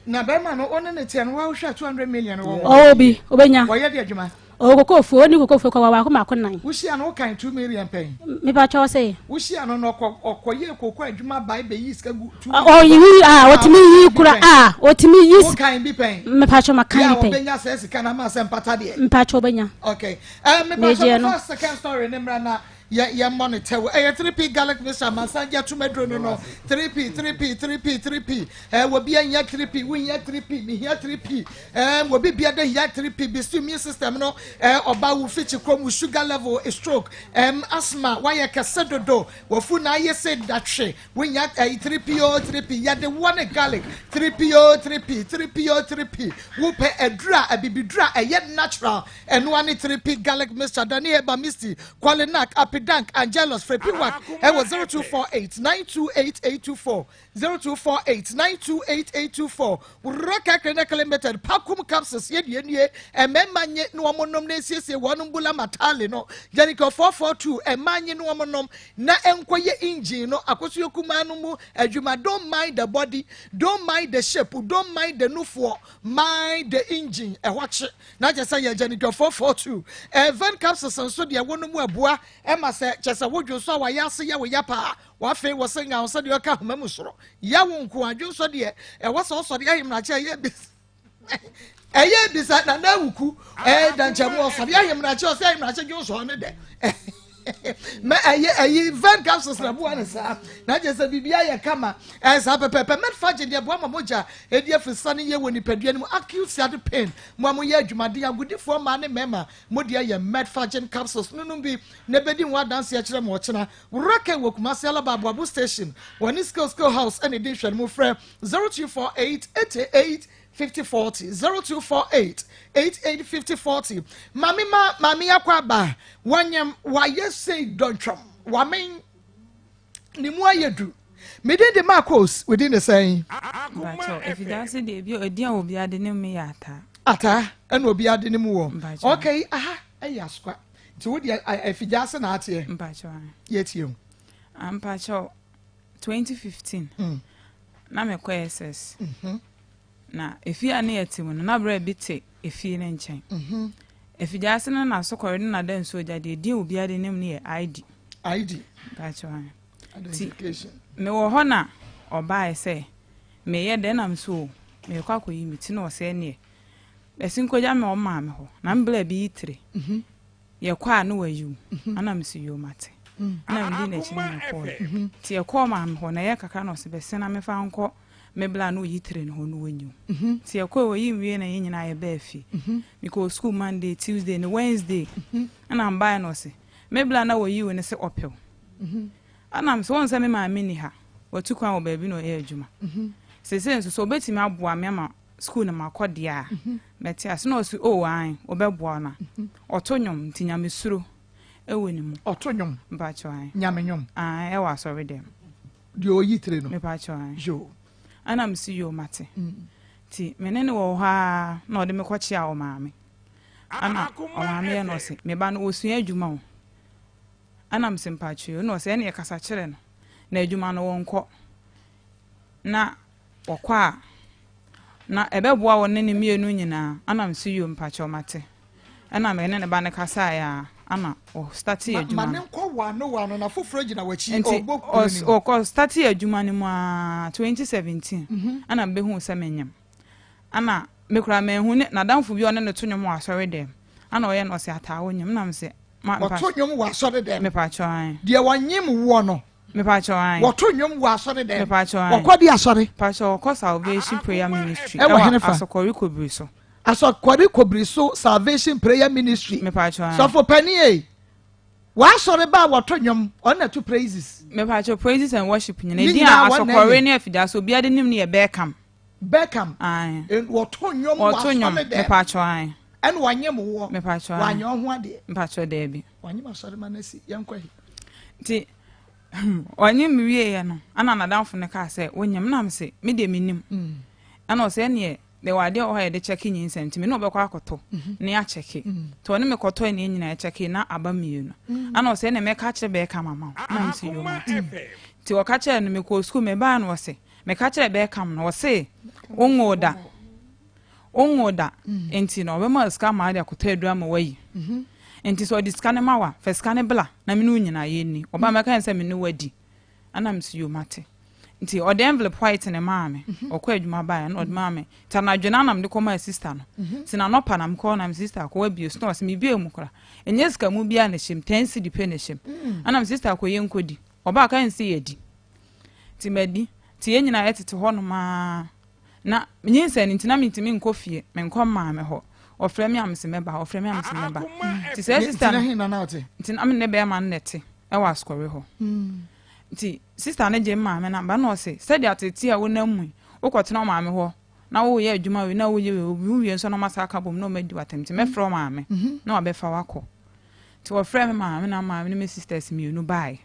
Na bɛrima no wo ne no teɛ no woahwɛ 200 million wɔ hɔ. Ɔwɔ bi obenya. Wɔyɛ de adwuma. Ɔwɔ kokofuo ɔni kokofuo kɔ baako baako nan. Wohyia no wokan 2 million pɛn. Mepa kyɛw sɛ. Wohyia no no ɔkɔ ɔkɔyɛ koko adwuma bae bɛyi sika gu 2 million. Ɔyi a ɔtumi yi kura a ɔtumi yi. Wokan bi pɛn. Mepa kyɛw ma kan bi pɛn. Yɛ a ɔbɛnya sɛ sika na ama sɛ mpata deɛ. Mepa kyɛw ɔbɛnya. Okay. Eh, mepa kyɛw mefa second story ne mmra na Yɛ yɛ mmɔ no tɛw. Ɛyɛ 3P garlic mixture amansan gye atum aduro no no. 3P 3P 3P 3P. Ɛɛ wɔ bi ahia 3P, wo hia 3P, me hia 3P. Ɛɛ wɔ bi bia de hia 3P. Bisi immune system no. Ɛɛ ɔba wo fikyi krom, wo sugar level, stroke, ɛm asthma, wayɛ kɛse dodo. Wafu na ayɛ sɛ datwe. Wo hia ɛɛ 3P o 3P. Yɛde woɔ ne garlic. 3P o 3P 3P o 3P. Wo pɛ aduro a abibiduro a ɛyɛ natural. Ɛno ara ne 3P Garlic Mixture, Dani Herbal Misty, Qualinac, Apidank, Angelus, Frepiwak ɛwɔ 0248 928824, 0248 928824, Wuraka Clinic Limited, Pakum Capsules, yɛ deɛ nie, mmarima nye na wɔn nom na esiesie wɔn mbula matale no, Jericho 442, mmaa nye na wɔn nom na ɛnkɔyɛ engine no akosua kumaa no mu adwuma, don't mind the body, don't mind the shape, don't mind the nufoɔ, mind the engine, ɛhɔ kye. Na kyerɛ sɛ yɛ gyanidwa 442. Ɛven capsules nso deɛ wo nom ɛboa ɛma sɛ kyerɛ sɛ wo dwonsɔ a wayɛ ase yɛ wo ya paa. Wafei wɔ sɛ nyawo sɛ deɛ ɔka ahoma mu soro. Ya wo nko a dwonsɔ deɛ ɛwɔ sɛ ɔsɔre ahemrakye ɛyɛ bis ɛyɛ bisa na na awuku ɛɛ dankyɛmu ɔsɔre ahemrakye ɔsɛ ahemrakye dwonsɔ ne dɛ. mɛ ɛyɛ ɛyi ven capsules na boa ne saa na kyerɛ sɛ biribi ayɛ kama ɛyɛ saa pɛpɛɛpɛ medfagye deɛ boa ma mogya ɛdi afisa no yie wɔ nipadua no mu acute sciatic pain mo a moyɛ adwumaden agodifoɔ mmaa ne mmarima mo deɛ yɛ medfagye capsules no nom bi na ɛbɛdi ho adanseɛ kyerɛ mo ɔkyena woraka wɔ Kumasi Alaba Aboabo station wɔne skill skill house ɛna ɛdi nhwɛ no mo frɛ 0248 88 50 40 0248 88 50 40 Maame ma maame akɔ aba wanyam wayɛ sei dɔntwam wamen ne mu ayɛ du medin de Marcos wodin de sɛn? Mpakyɛw, Efidaase deɛ ebi edin a obi ade ne mu yɛ Ataa. Ataa ɛna obi ade ne mu wɔ. Okay, aha ɛyɛ asokwa nti wo deɛ Efidaase na ateɛ. Mpakyɛw. Yɛtie o. Mpakyɛw, 2015 mm. na mekɔ SS. Mm -hmm. Na efie a na yɛte mu no, na bra bi te efie no nkyɛn. Afigyaase no na asokɔre no na da nsuo gya deɛ din obiara de nim no yɛ ID. ID. Mpakyɛw. Ti mewɔ hɔ na ɔbaeɛ sɛ meyɛ dɛn na me so o merekɔ akɔyi me ti na ɔsɛ neɛ bɛsi nkɔgya me ɔmaame hɔ na me bla bi yi tire. Yɛkɔ a na wayi wo. Ɛna mese yoo mate. Ɛna medi n'akyi na mekɔɔɛ. Nti yɛkɔɔ maame hɔ na ɛyɛ kakra na ɔse bɛse na memfa nkɔ me bla na ɔyi tire no hɔ na wɔnyi wo. Nti yɛkɔɛ ɔyi me wieɛ na yɛn nyinaa yɛbaa fie. Mekɔɔ school Monday, Tuesday ne Wednesday. Ɛna mebaeɛ na ɔse me bla na wɔyi wo no se ɔpɛ wo. Ɛna mese wohu sɛ me maame nni ha, watu kwan wɔ baabi na ɔyɛ adwuma. Seesei nso sɛ ɔbɛtumi aboa me ama Sukuu no makɔ deɛ a, mɛte ase. Na ɔse oh ae, wɔbɛboa wo na ɔto nnwom nti nyamesuro wɔ ne mu. Ɔto nnwom? Mpakyɛw ae. Nyame nnwom? Ae, ɛwɔ asɔre dɛm. Deɛ ɔyi tire no? Mepakyɛw ae. Yoo. Ɛna mese yoo mate. Nti me ne no wɔ hɔ ara na ɔde me kɔkyea ɔmaame. Ɛna ɔmaame yɛ na ɔse me ba no ɔsua adwuma o. Ɛna mese mpakyɛw yoo. Ɛna ɔse ɛneɛ kasa kyerɛ no na adwuma no wɔnkɔ. Na wɔkɔ a na ɛbɛboa wo ne ne mmienu nyinaa ana mese yoo mpakyɛw mate ɛna me ne ne ba no kasaeɛ a ana ɔ startee adwuma Ma ne no. nkɔ wano wano na foforɔ gyina w'akyi Nti ɔbɔ kuro ɔs no mu. ɔkɔ startee adwuma no mu aa 2017 ɛna mebɛhuu sɛ menyem ɛna me koraa manhu ne n'adamfo bi a ɔne no to nnwom wɔ asɔre dɛm ɛna ɔyɛ no ɔse ataa wo nyem ɛna mese ma mpa Ɔto nnwom wɔ asɔre dɛm. mepakyɛw ae. Deɛ ɔnyem woɔ no. Mepakyɛw ae. Wɔto nnwom wɔ asɔre dɛm. Mepakyɛw ae. Wɔkɔ de asɔre. Mepakyɛw wɔkɔ Salvation Prayer Ministry. Ɛwɔ Ɛwɔ hene fa? Asɔkɔre Kobiri so. Asɔkɔre Kobiri so Salvation Prayer Ministry. Mepakyɛw ae. Sɔfo panin ei. W'asɔre ba a wɔto nnwom, ɔno na ɛto praises. Mepakyɛw praises and worship nyinaa. Ne Edin a nyinaa wɔn na Asɔkɔre ɛyɛ. ne Afidiase obiara de nim no yɛ Beckham. Beckham. Ae. Wɔto nnwom wɔ Wɔto nnwom. asɔre dɛm. Mepakyɛw ae. Ɛna wɔanyem woɔ. Mepakyɛw ae. Wɔanyɛ wo ho adeɛ. Mepakyɛw daabi. Wɔanyem asɔre ma no asi. Yɛnkɔ he. Nti ɔnye me wieeɛ no, ɛna n'adamfo no kaa sɛ, wonyem? Na mese, me deɛ mennim. Ɛna ɔsɛ ɛneɛ, deɛ wɔ adeɛ wɔ hɔ a yɛde kyɛke nyinsɛn nti me ne ɔbɛkɔ akɔtɔ na yɛakyɛke. Nti ɔne me kɔtɔe na yɛn nyinaa yɛkyɛke na aba mmienu. Ɛna ɔsɛ ɛneɛ mɛka akyerɛ bɛɛka mama wo. Na mese, yoo mate. Nti ɔka kyerɛɛ no, mekɔɔ sukuu, mebaeɛ no ɔse, meka kyerɛɛ bɛɛkam no, ɔse, wonwoo da. Wonwoo da, enti no ɔbɛma wo sika ma wode akɔtɔ aduru ama woayi. Enti sɛ ɔde sika no ma wo a, fa sika no bla na me ne wo nyinaa yɛnni. Ɔba a mɛka no sɛ me ne wo adi. Ɛna mese yoo mate. Nti ɔde envelope white no maa me. Ɔkɔ adwuma baeɛ na ɔde maa me. Nti anadwo no ara na mede kɔmaa sista no. Nti n'anɔpa na mekɔɔ na me sista akɔ wabue so na ɔse mebue mu koraa. Ɛnyɛ sika mu biara na ɛhyɛ mu, ten cedi pɛ na ɛhyɛ mu. Ɛna me sista akɔ yɛnkɔdi. Ɔbaa ɔka ne sɛ yɛadi. Nti madi. Nti yɛn nyinaa yɛtete hɔnom ara. Na nyinsɛn no nti na mentumi nkɔ fie, menkɔ maame hɔ. Ɔfrɛ me a mese mɛba, ɔfrɛ me a mese mɛba. Nti sɛ sista no, nti na me ne bɛrima no na ɛte ɛwɔ asukɔre hɔ. Nti sista no gye maame no aba na ɔse sɛdeɛ atete a wonam mu yi, wokɔtena wo maame hɔ na woyɛ adwuma wei na woyɛ wei, obi wowie nso na ɔma aka bom na ɔma adi w'atɛm nti mɛfrɛ wo maame na wabɛfa wakɔ. Nti wɔfrɛ me maame na maame ne me sisters mmienu baeɛ.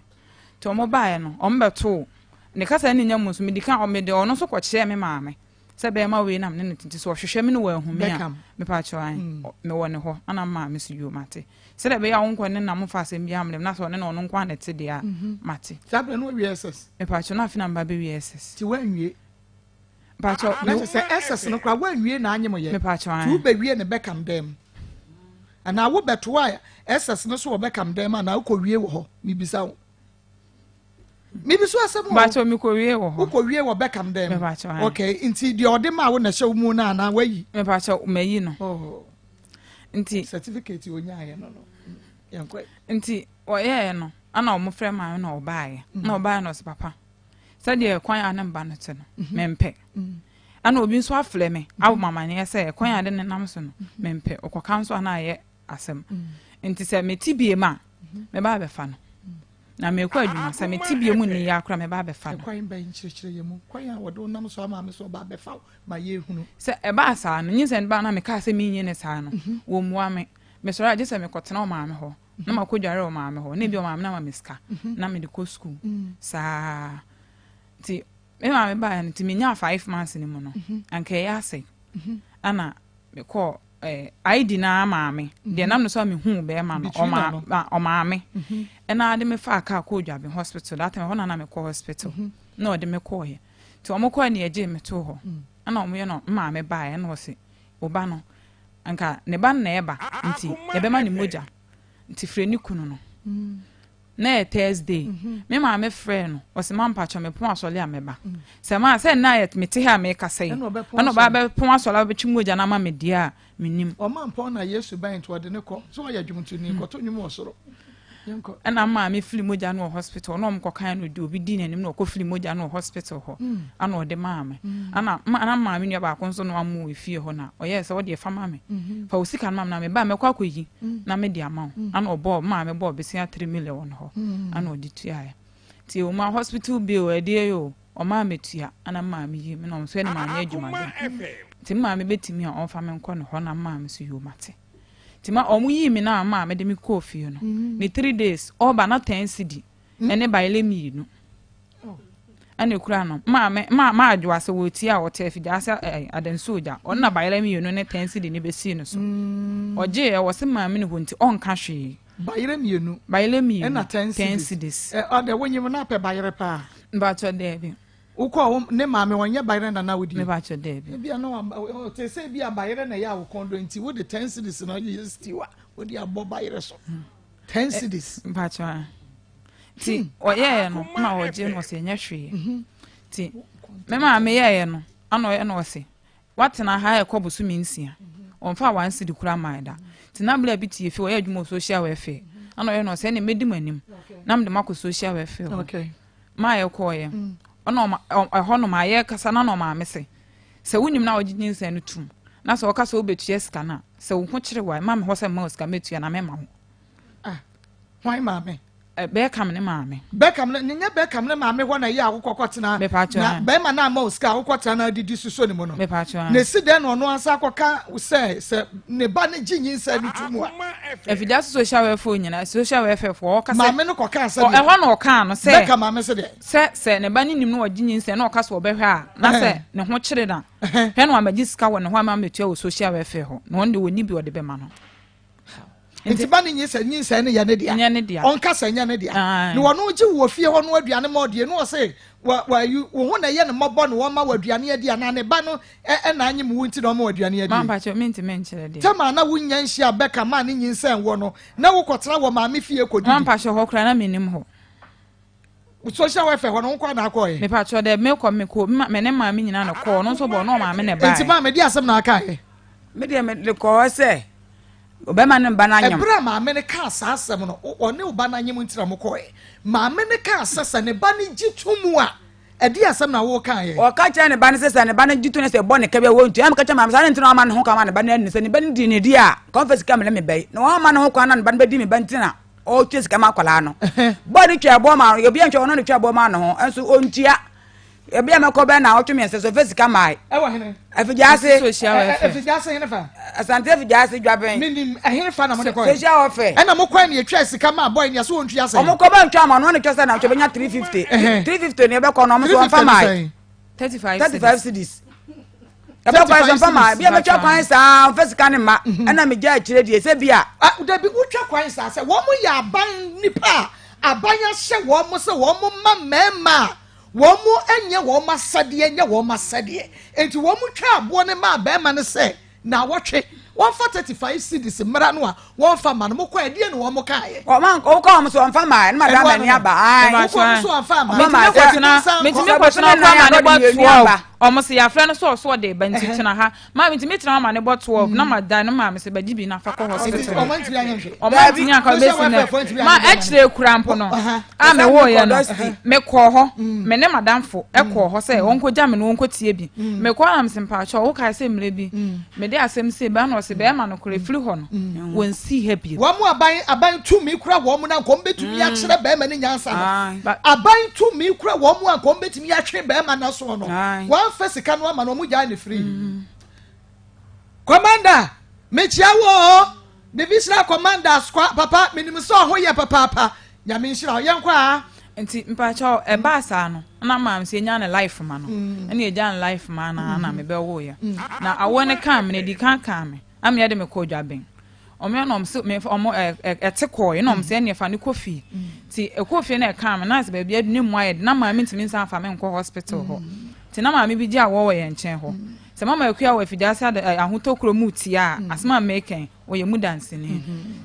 Nti wɔn baeɛ no, wɔn bɛtoo ne kasa ne nya mu nso, medi kan, mede ɔno nso kɔkyerɛɛ me maame sɛ bɛrima wei nam ne no te nti sɛ ɔhwehwɛ me no wanhu me a, mepa kyɛw ae, mewɔ ne hɔ. Ana maame so yoo mate. Sɛdeɛ ɛbɛyɛ a wonkɔ ne nam mfa asɛm biara mmrɛ me na sɛ ɔne no ɔno nko ara na ɛte deɛ a, mate. Saa berɛ no wawie SS? Mepa kyɛw, na afei na meba bɛwie SS. Nti woanwie? Mepa kyɛw, Na kyerɛ sɛ SS no koraa woanwie na anyem yɛ? Mepa kyɛw ae. Nti wobɛwie ne Beckham dɛm? Anaa wobɛtoa SS no so wɔ Beckham dɛm anaa wokɔwie wɔ hɔ? Mebisa wo. Mebisa asɛm o. Mepa kyɛw, mekɔwie wɔ hɔ. Wokɔwie wɔ Beckham dɛm? Mepa kyɛw ae. Okay, nti deɛ ɔde maa wo na ɛhyɛ wo mu no anaa wayi? Mepa kyɛw, mayi no. Oh. Nti. Certificate onyaeɛ no no. Yɛnkɔ. Nti ɔyɛɛ no, ɛna wɔn frɛ maame na ɔbaeɛ. Na ɔbaeɛ na ɔsɛ papa. Sɛdeɛ kwan a ne mba no te no, mempɛ. Ɛna obi nso afrɛ me abɔ me amaneɛ sɛ kwan a de ne nam so no, mempɛ. Ɔkɔka nso a na ayɛ asɛm. Nti sɛ mete bie mu a, mɛba abɛfa no. Na mekɔ adwuma, sɛ mete bie mu nni yɛ akora mɛba abɛfa no. Kwan bɛn nkyerɛkyerɛ yɛ mu? Kwan a wɔde wo nam so ama me so ɔba abɛfa wo ma yɛhunu. Sɛ ɛbaa saa no, nyinsɛn no baa na mekaa sɛ menyɛ ne saa no, wɔmmua me. Mesɔre a gye sɛ mekɔtena ɔmaame hɔ. Na makɔdware wɔ maame hɔ na ebi ɔmaame no ama me sika na mede kɔ sukuu saa nti me maame baeɛ no nti menyaa 5 months no mu no anka ɛyɛ asɛe ana mekɔɔ eh, ID no ara maame deɛ nam no so a mehuu bɛrima no ɔmaame ɛna ade me faa kaa kɔɔ Dwaben hospital that time ɛhɔ na na mekɔ hospital na ɔde me kɔɔeɛ nti wɔn kɔɛ ne yɛgyee me too hɔ ɛna wɔn yɛ no maame baeɛ ɛna ɔse ɔba no Anka ne ba no na ɛreba nti yɛbɛma no mogya nti frɛ ne kunu no. Na ɛyɛ Thursday. Me maame frɛɛ no, ɔse ma mpakyɛw mepɔn asɔre a mɛba. Sɛ maa sɛ nna a mete ha a mekasa yi, ɛna ɔba abɛpɔn asɔre abɛtwe mogya no ama me deɛ a, mennim. Ɔma mpɔn na Yesu bɛn nti ɔde no kɔ. Sɛ ɔyɛ dwomtoni, kɔto nnwom wɔ soro. Yɛnkɔ. Ɛna maame firi mogya no wɔ hospital na wɔn kɔkan no de obi dii n'anim na ɔkɔ firi mogya no wɔ hospital hɔ ɛna ɔde maa me. Ɛna na maame nua baako nso na wamo wɔ efie hɔ na ɔyɛɛ sɛ ɔdeɛ fa ma me. Fa wo sika no ma me na meba a mɛkɔ akɔyi. na mede ama wo ana ɔbɔɔ maame bɔɔ besia 3 million hɔ ana ɔde tuaeɛ nti ɛwɔ mu a hospital bill ɛdeɛ yɛ o ɔmaa metua ana maame yi me na ɔmo so ɛne maame adwumaden nti maame bɛtumi a ɔmfa me nkɔ ne hɔ na maame so yɛ mate nti ma ɔmo yii me na maame de me kɔɔ fie no ne 3 days ɔba na 10 cedi ɛne bayɛlɛ mmienu ɛna ekura no maame ma ma adwoa sɛ wɔretie a ɔte afidie ase ɛɛ adansuo gya ɔno na bayerɛ mmienu ne ten cedi ne bɛsii no so mm. ɔgye ɛwɔ se maame ne hɔ nti ɔnka hwee. Bayerɛ mmienu. Bayerɛ mmienu. Ɛna ten cedis. Ɛ ɔdɛ wonyim na apɛ bayerɛ paa. Mbakyɛ dɛbi. Wokɔ wo ne maame ɔnyɛ bayerɛ na na wodi. Mbakyɛ dɛbi. Ebi a na ɔte sɛ ebi a bayerɛ na ɛyɛ awokɔn do nti wode ten cedis na ɔyɛ stew a wode abɔ bayerɛ so. 10 cedis. Mpakyɛ a. Nti hmm. ɔyɛɛ no na ɔgye no ɔsɛ nyɛ hwee. Mhm. Nti me maame yɛɛ no ana ɔyɛ no ɔsɛ watena ha ɛkɔ bosome nsia. Ɔmfa one cedi kura maa da. Nti na bla bi tie fi ɔyɛ adwuma wɔ social welfare. Ana ɔyɛ no ɔsɛ ɛna mɛdi m'anim na mede makɔ social welfare hɔ. Maa yɛkɔɔyɛ. Mm. Ɔna ɛhɔ nom ayɛ kasa na na ɔmaame sɛ sɛ wonim na ɔgye nyinsɛn no tum na sɛ ɔka sɛ wobɛtua sika no a sɛ wo ho kyere wa ma me hɔ sɛ mma wo sika mɛtua na mɛma wo. Ah, hwan maame? Eh, Beckham ne maame. Beckham ne nyɛ Beckham ne maame hɔ na ɛyɛ akokɔ kɔtena. Na bɛrima na ama wo sika akokɔ tena na adidi soso ne mu no. Na esi dɛn na ɔno ansa akɔka sɛ sɛ ne ba ne gye nyinsɛn no to mu a. Afidie ase social welfare nyina social welfare fo ɔka sɛ. Maame no kɔka sɛ. Ɛhɔ na ɔka no sɛ. Beckham maame sɛ deɛ. Sɛ sɛ ne ba ne nim no ɔgye nyinsɛn na ɔka sɛ ɔbɛhwɛ a na sɛ ne ho kyere na hwɛ na wamagye sika wɔ ne hɔ ama mɛtua wɔ social welfare hɔ na ɔno deɛ ɔni bi ɔde bɛma no. Nti ba ne nyinsɛn nyinsɛn no yɛ ne dea. Nyɛ ne dea. Ɔnka sɛ nyɛ ne dea. Na wɔn gye wɔ fie hɔ no aduane ma ɔdeɛ no ɔse wa wa yi wo ho na ɛyɛ ne mmɔbɔ na wɔma wɔ aduane adi anaa ne ba no ɛna anyem wo nti na ɔma wɔ aduane adi. Maa mpakyɛ mi ntumi nkyerɛ deɛ. Tɛma na wo nya nhyia bɛka maa ne nyinsɛn wɔ no na wo kɔtena wɔ maame fie kɔ didi. Maa mpakyɛ hɔ koraa na mi nim hɔ. Social welfare hɔ no wo nkɔ na akɔ yɛ. Mepa kyɛw dɛ me kɔ me kɔ me ne maame nyinaa na kɔɔ ɔno nso bɔ ɔno ɔmaame na ɛbaeɛ. Nti maame di asɛm na aka yɛ. Me deɛ me de kɔ hɔ sɛ ɔbɛma ne ba no anyem. Ɛberɛ a maame no kaa saa asɛm no ɔne ɔba no anyem nti na mo kɔɛ. Maame no kaa sɛ sɛ ne ba no gye to mu a ɛdeɛ asɛm na wo kaa yɛ. Ɔka kyerɛ ne ba no sɛ sɛ ne ba no gye to no sɛ bɔ ne ka bi a wɔntua. Ɛna meka kyerɛ maame sɛ adɛn nti na wama ne ho kwan ma ne ba no anni sɛ ne ba no di ne di a nka ɔmfa sika mmrɛ me ba yi na wama ne ho kwan na ne ba no bɛdi me ba nti na ɔtua sika ma akwadaa no bɔɔ ne twa ɛboɔ ma no obi antwa ɔno ne twa ɛboɔ ma no ho nso ɔntua ebi a mɛkɔ bɛn na ɔtwe mmiɛnsa so ɔfɛ sika maa ɛwɔ hene afigyase afigyase hene fa asante afigyase dwabɛn menim ɛhene fa na mo de kɔ social welfare ɛna mo kɔ ne etwa sika ma bɔyɛ ne ɛso wɔn tua sɛ ɔmo kɔ bɛ ntwa ma ɔno ne twa sɛ na ɔtwa bɛnya 350 350 ne ɛbɛkɔ no ɔmo so ɔmfa maa 35 35 cedis ɛbɛ kwan sɛ nfa ma bi a mɛtwa kwan saa nfa sika ne ma mhm. ɛna megya akyire deɛ sɛ bi a. Ah, dabi wotwa kwan saa sɛ wɔn yɛ aban nipa a aban ahyɛ wɔn sɛ wɔn ma mmarima a wɔn nyɛ wɔn asɛdeɛ nyɛ wɔn asɛdeɛ nti wɔn twa aboɔ ne ma barima no sɛ Naawɔtwe, wɔmfa 35 cedis mmra no a wɔmfa mma no, mokɔ a ɛdeɛn na wɔn kaeɛ? Wɔn wokɔ wɔn so wɔmfa mmaeɛ, na madam ani aba. Ae. Wokɔ wɔn so wɔmfa mmaeɛ. Metumi kɔtena metumi kɔtena kɔ ama ne bɔ 12. Ɔmo se yɛafrɛ no sɛ ɔso ɔde ba nti tena ha. Maa metumi tena hɔ ama ne bɔ 12 na ma dan no maame sɛ bɛgye bi na fa kɔ hospital. Ɔmo antumi anyɛ hwee. Ɔmo antumi anka bɛsi nɛ. Ma ɛkyerɛ kura mpo no a mewooyɛ no mekɔɔ hɔ me ne madamfo kɔɔ hɔ sɛ ɔnkɔgya me no ɔnkɔtie bi. Mekɔɔ na mese mpaakyɛw wokae sɛ mmerɛ bi mede asɛm sei baa na ɔse bɛrima no korɛ firi hɔ no wɔnsii ha bio. Wɔn aban aban tumi kura wɔn na nka wɔn bɛtumi akyerɛ bɛrima no nyansa no. Aban tumi kura wɔn a nka wɔn bɛtumi atwe bɛrima no asoɔ no. Wɔamfa sika no ama no wɔn gyae no free. Commander, mekyia wo oo. Divisional commander squad papa menim sɛ ɔho yɛ papaapa. Nyame nhyira wo. Yɛnkɔ aa. Nti mpakyɛw ɛbaa saa no na maame sɛ yɛnya ne life ma no ɛna yɛgya ne life ma no na mebɛwoeɛ na awoɔ no kaa me na ɛdi kan kaa me ama yɛde me kɔɔ dwaben ɔmo yɛ na ɔmo sɛ me ɔmo ɛ ɛ ɛte kɔɔ na ɔmo sɛ ɛna ɛfa ne kɔ fie ti ɛkɔ fie na ɛkaa me na sɛ baabi adu ne mu ayɛ de na maame ntumi nsan fa me nkɔ hospital hɔ ti na maame bi gye awɔ wɔ yɛn nkyɛn hɔ sɛ mama akua wɔ afidie ase ada ɛ ahotɔ kuro mu tia a asɛm a mekɛn ɔyɛ mu danseni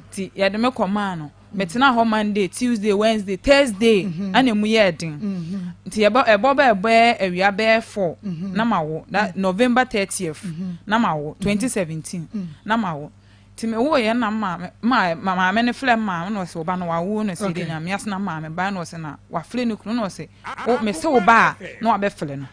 ti yɛde me kɔ maa no. Metenaa hɔ Monday, Tuesday, Wednesday, Thursday ɛna emu yɛɛ den. Nti ɛbɔ ɛbɔ bɛɛ bɛɛ awia bɛɛ 4 na mawo. That November 30th na mawo 2017 na mawo. Nti mewoeɛ na maame ma maame no frɛ maame na ɔsɛ ɔba no wawo na ɔsɛ de nyame ase na maame ba na ɔsɛ na wafrɛ ne kunu na ɔsɛ o mese wo ba a na wabɛfrɛ no.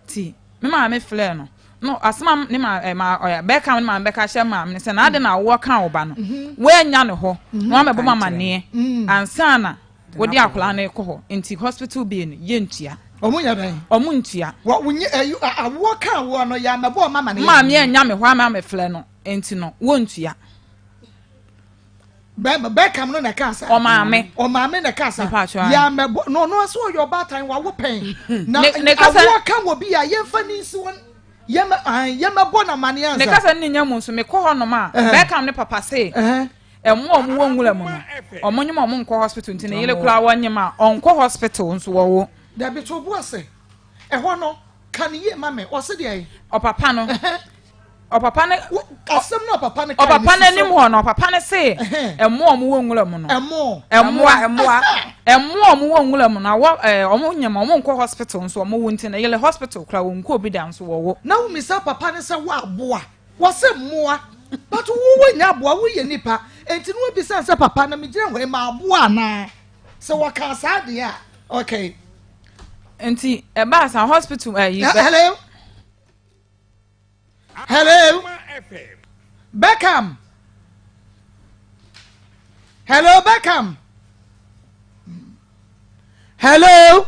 Nti me maame frɛ no no asɛm a ne ma ɛ ma ɔyɛ bɛka ne maame bɛka hyɛ maame no sɛ na ade na awoɔ ka wo ba no woanya ne hɔ na wamɛbɔ ma amaneɛ ansa na wode akwadaa no rekɔ hɔ nti hospital bill no yɛntua. Ɔmo nyɛ dɛn? Ɔmo ntua. Wɔ wonye ɛyi awoɔ ka awoɔ no yɛ amɛbɔ ɔmo amaneɛ. Maame anya me hɔ ama mefrɛ no nti no wontua. Beckham no na ɛka sa. Ɔmaame. Ɔmaame na ɛka sa. Yɛ amɛbɔ na ɔno nso ɔyɛ ɔbaatan wawo pɛn. Na awoɔ ka wɔ bi a yɛmfa ne nsi wɔn yɛmɛ ahan yɛmɛbɔ na amaneɛ ansa. Ne kasa ne nya mu nso mekɔ hɔ nom a Beckham ne papa se ɛmo a ɔmo wɔ nwura mu no ɔmo nyem ɔmo nkɔ hospital nti ne yere koraa wɔnyem a ɔnkɔ hospital nso wɔwo. Dabi to bo ase ɛhɔ no ka ne yie ma me ɔse deɛ. Ɔpapa no. Ɔpapa no. Asɛm no ɔpapa no kae Ɔpapa no anim hɔ no, ɔpapa no se, ɛmmoa a wɔwɔ nwura mu no. Ɛmo. Ɛmmoa. Ɛmmoa. Ɛmmoa a wɔwɔ nwura mu no, awɔ ɛɛ wɔn nyɛ ma wɔn nkɔ hospital nso wɔn wo nti no, yɛlɛ hospital koraa wɔn nkɔ obi da nso wɔwo. Na womisa papa no sɛ wo aboa? Wɔse mmoa. But wo wonyɛ aboa, woyɛ nipa. Enti no wobisa sɛ papa no megyina hɔ yi ma aboa anaa? Sɛ wɔkaa saa deɛ a, okay. Nti ɛbaa saa hospital ɛyi. Hello. Hello. Beckham. Hello, Beckham. Hello.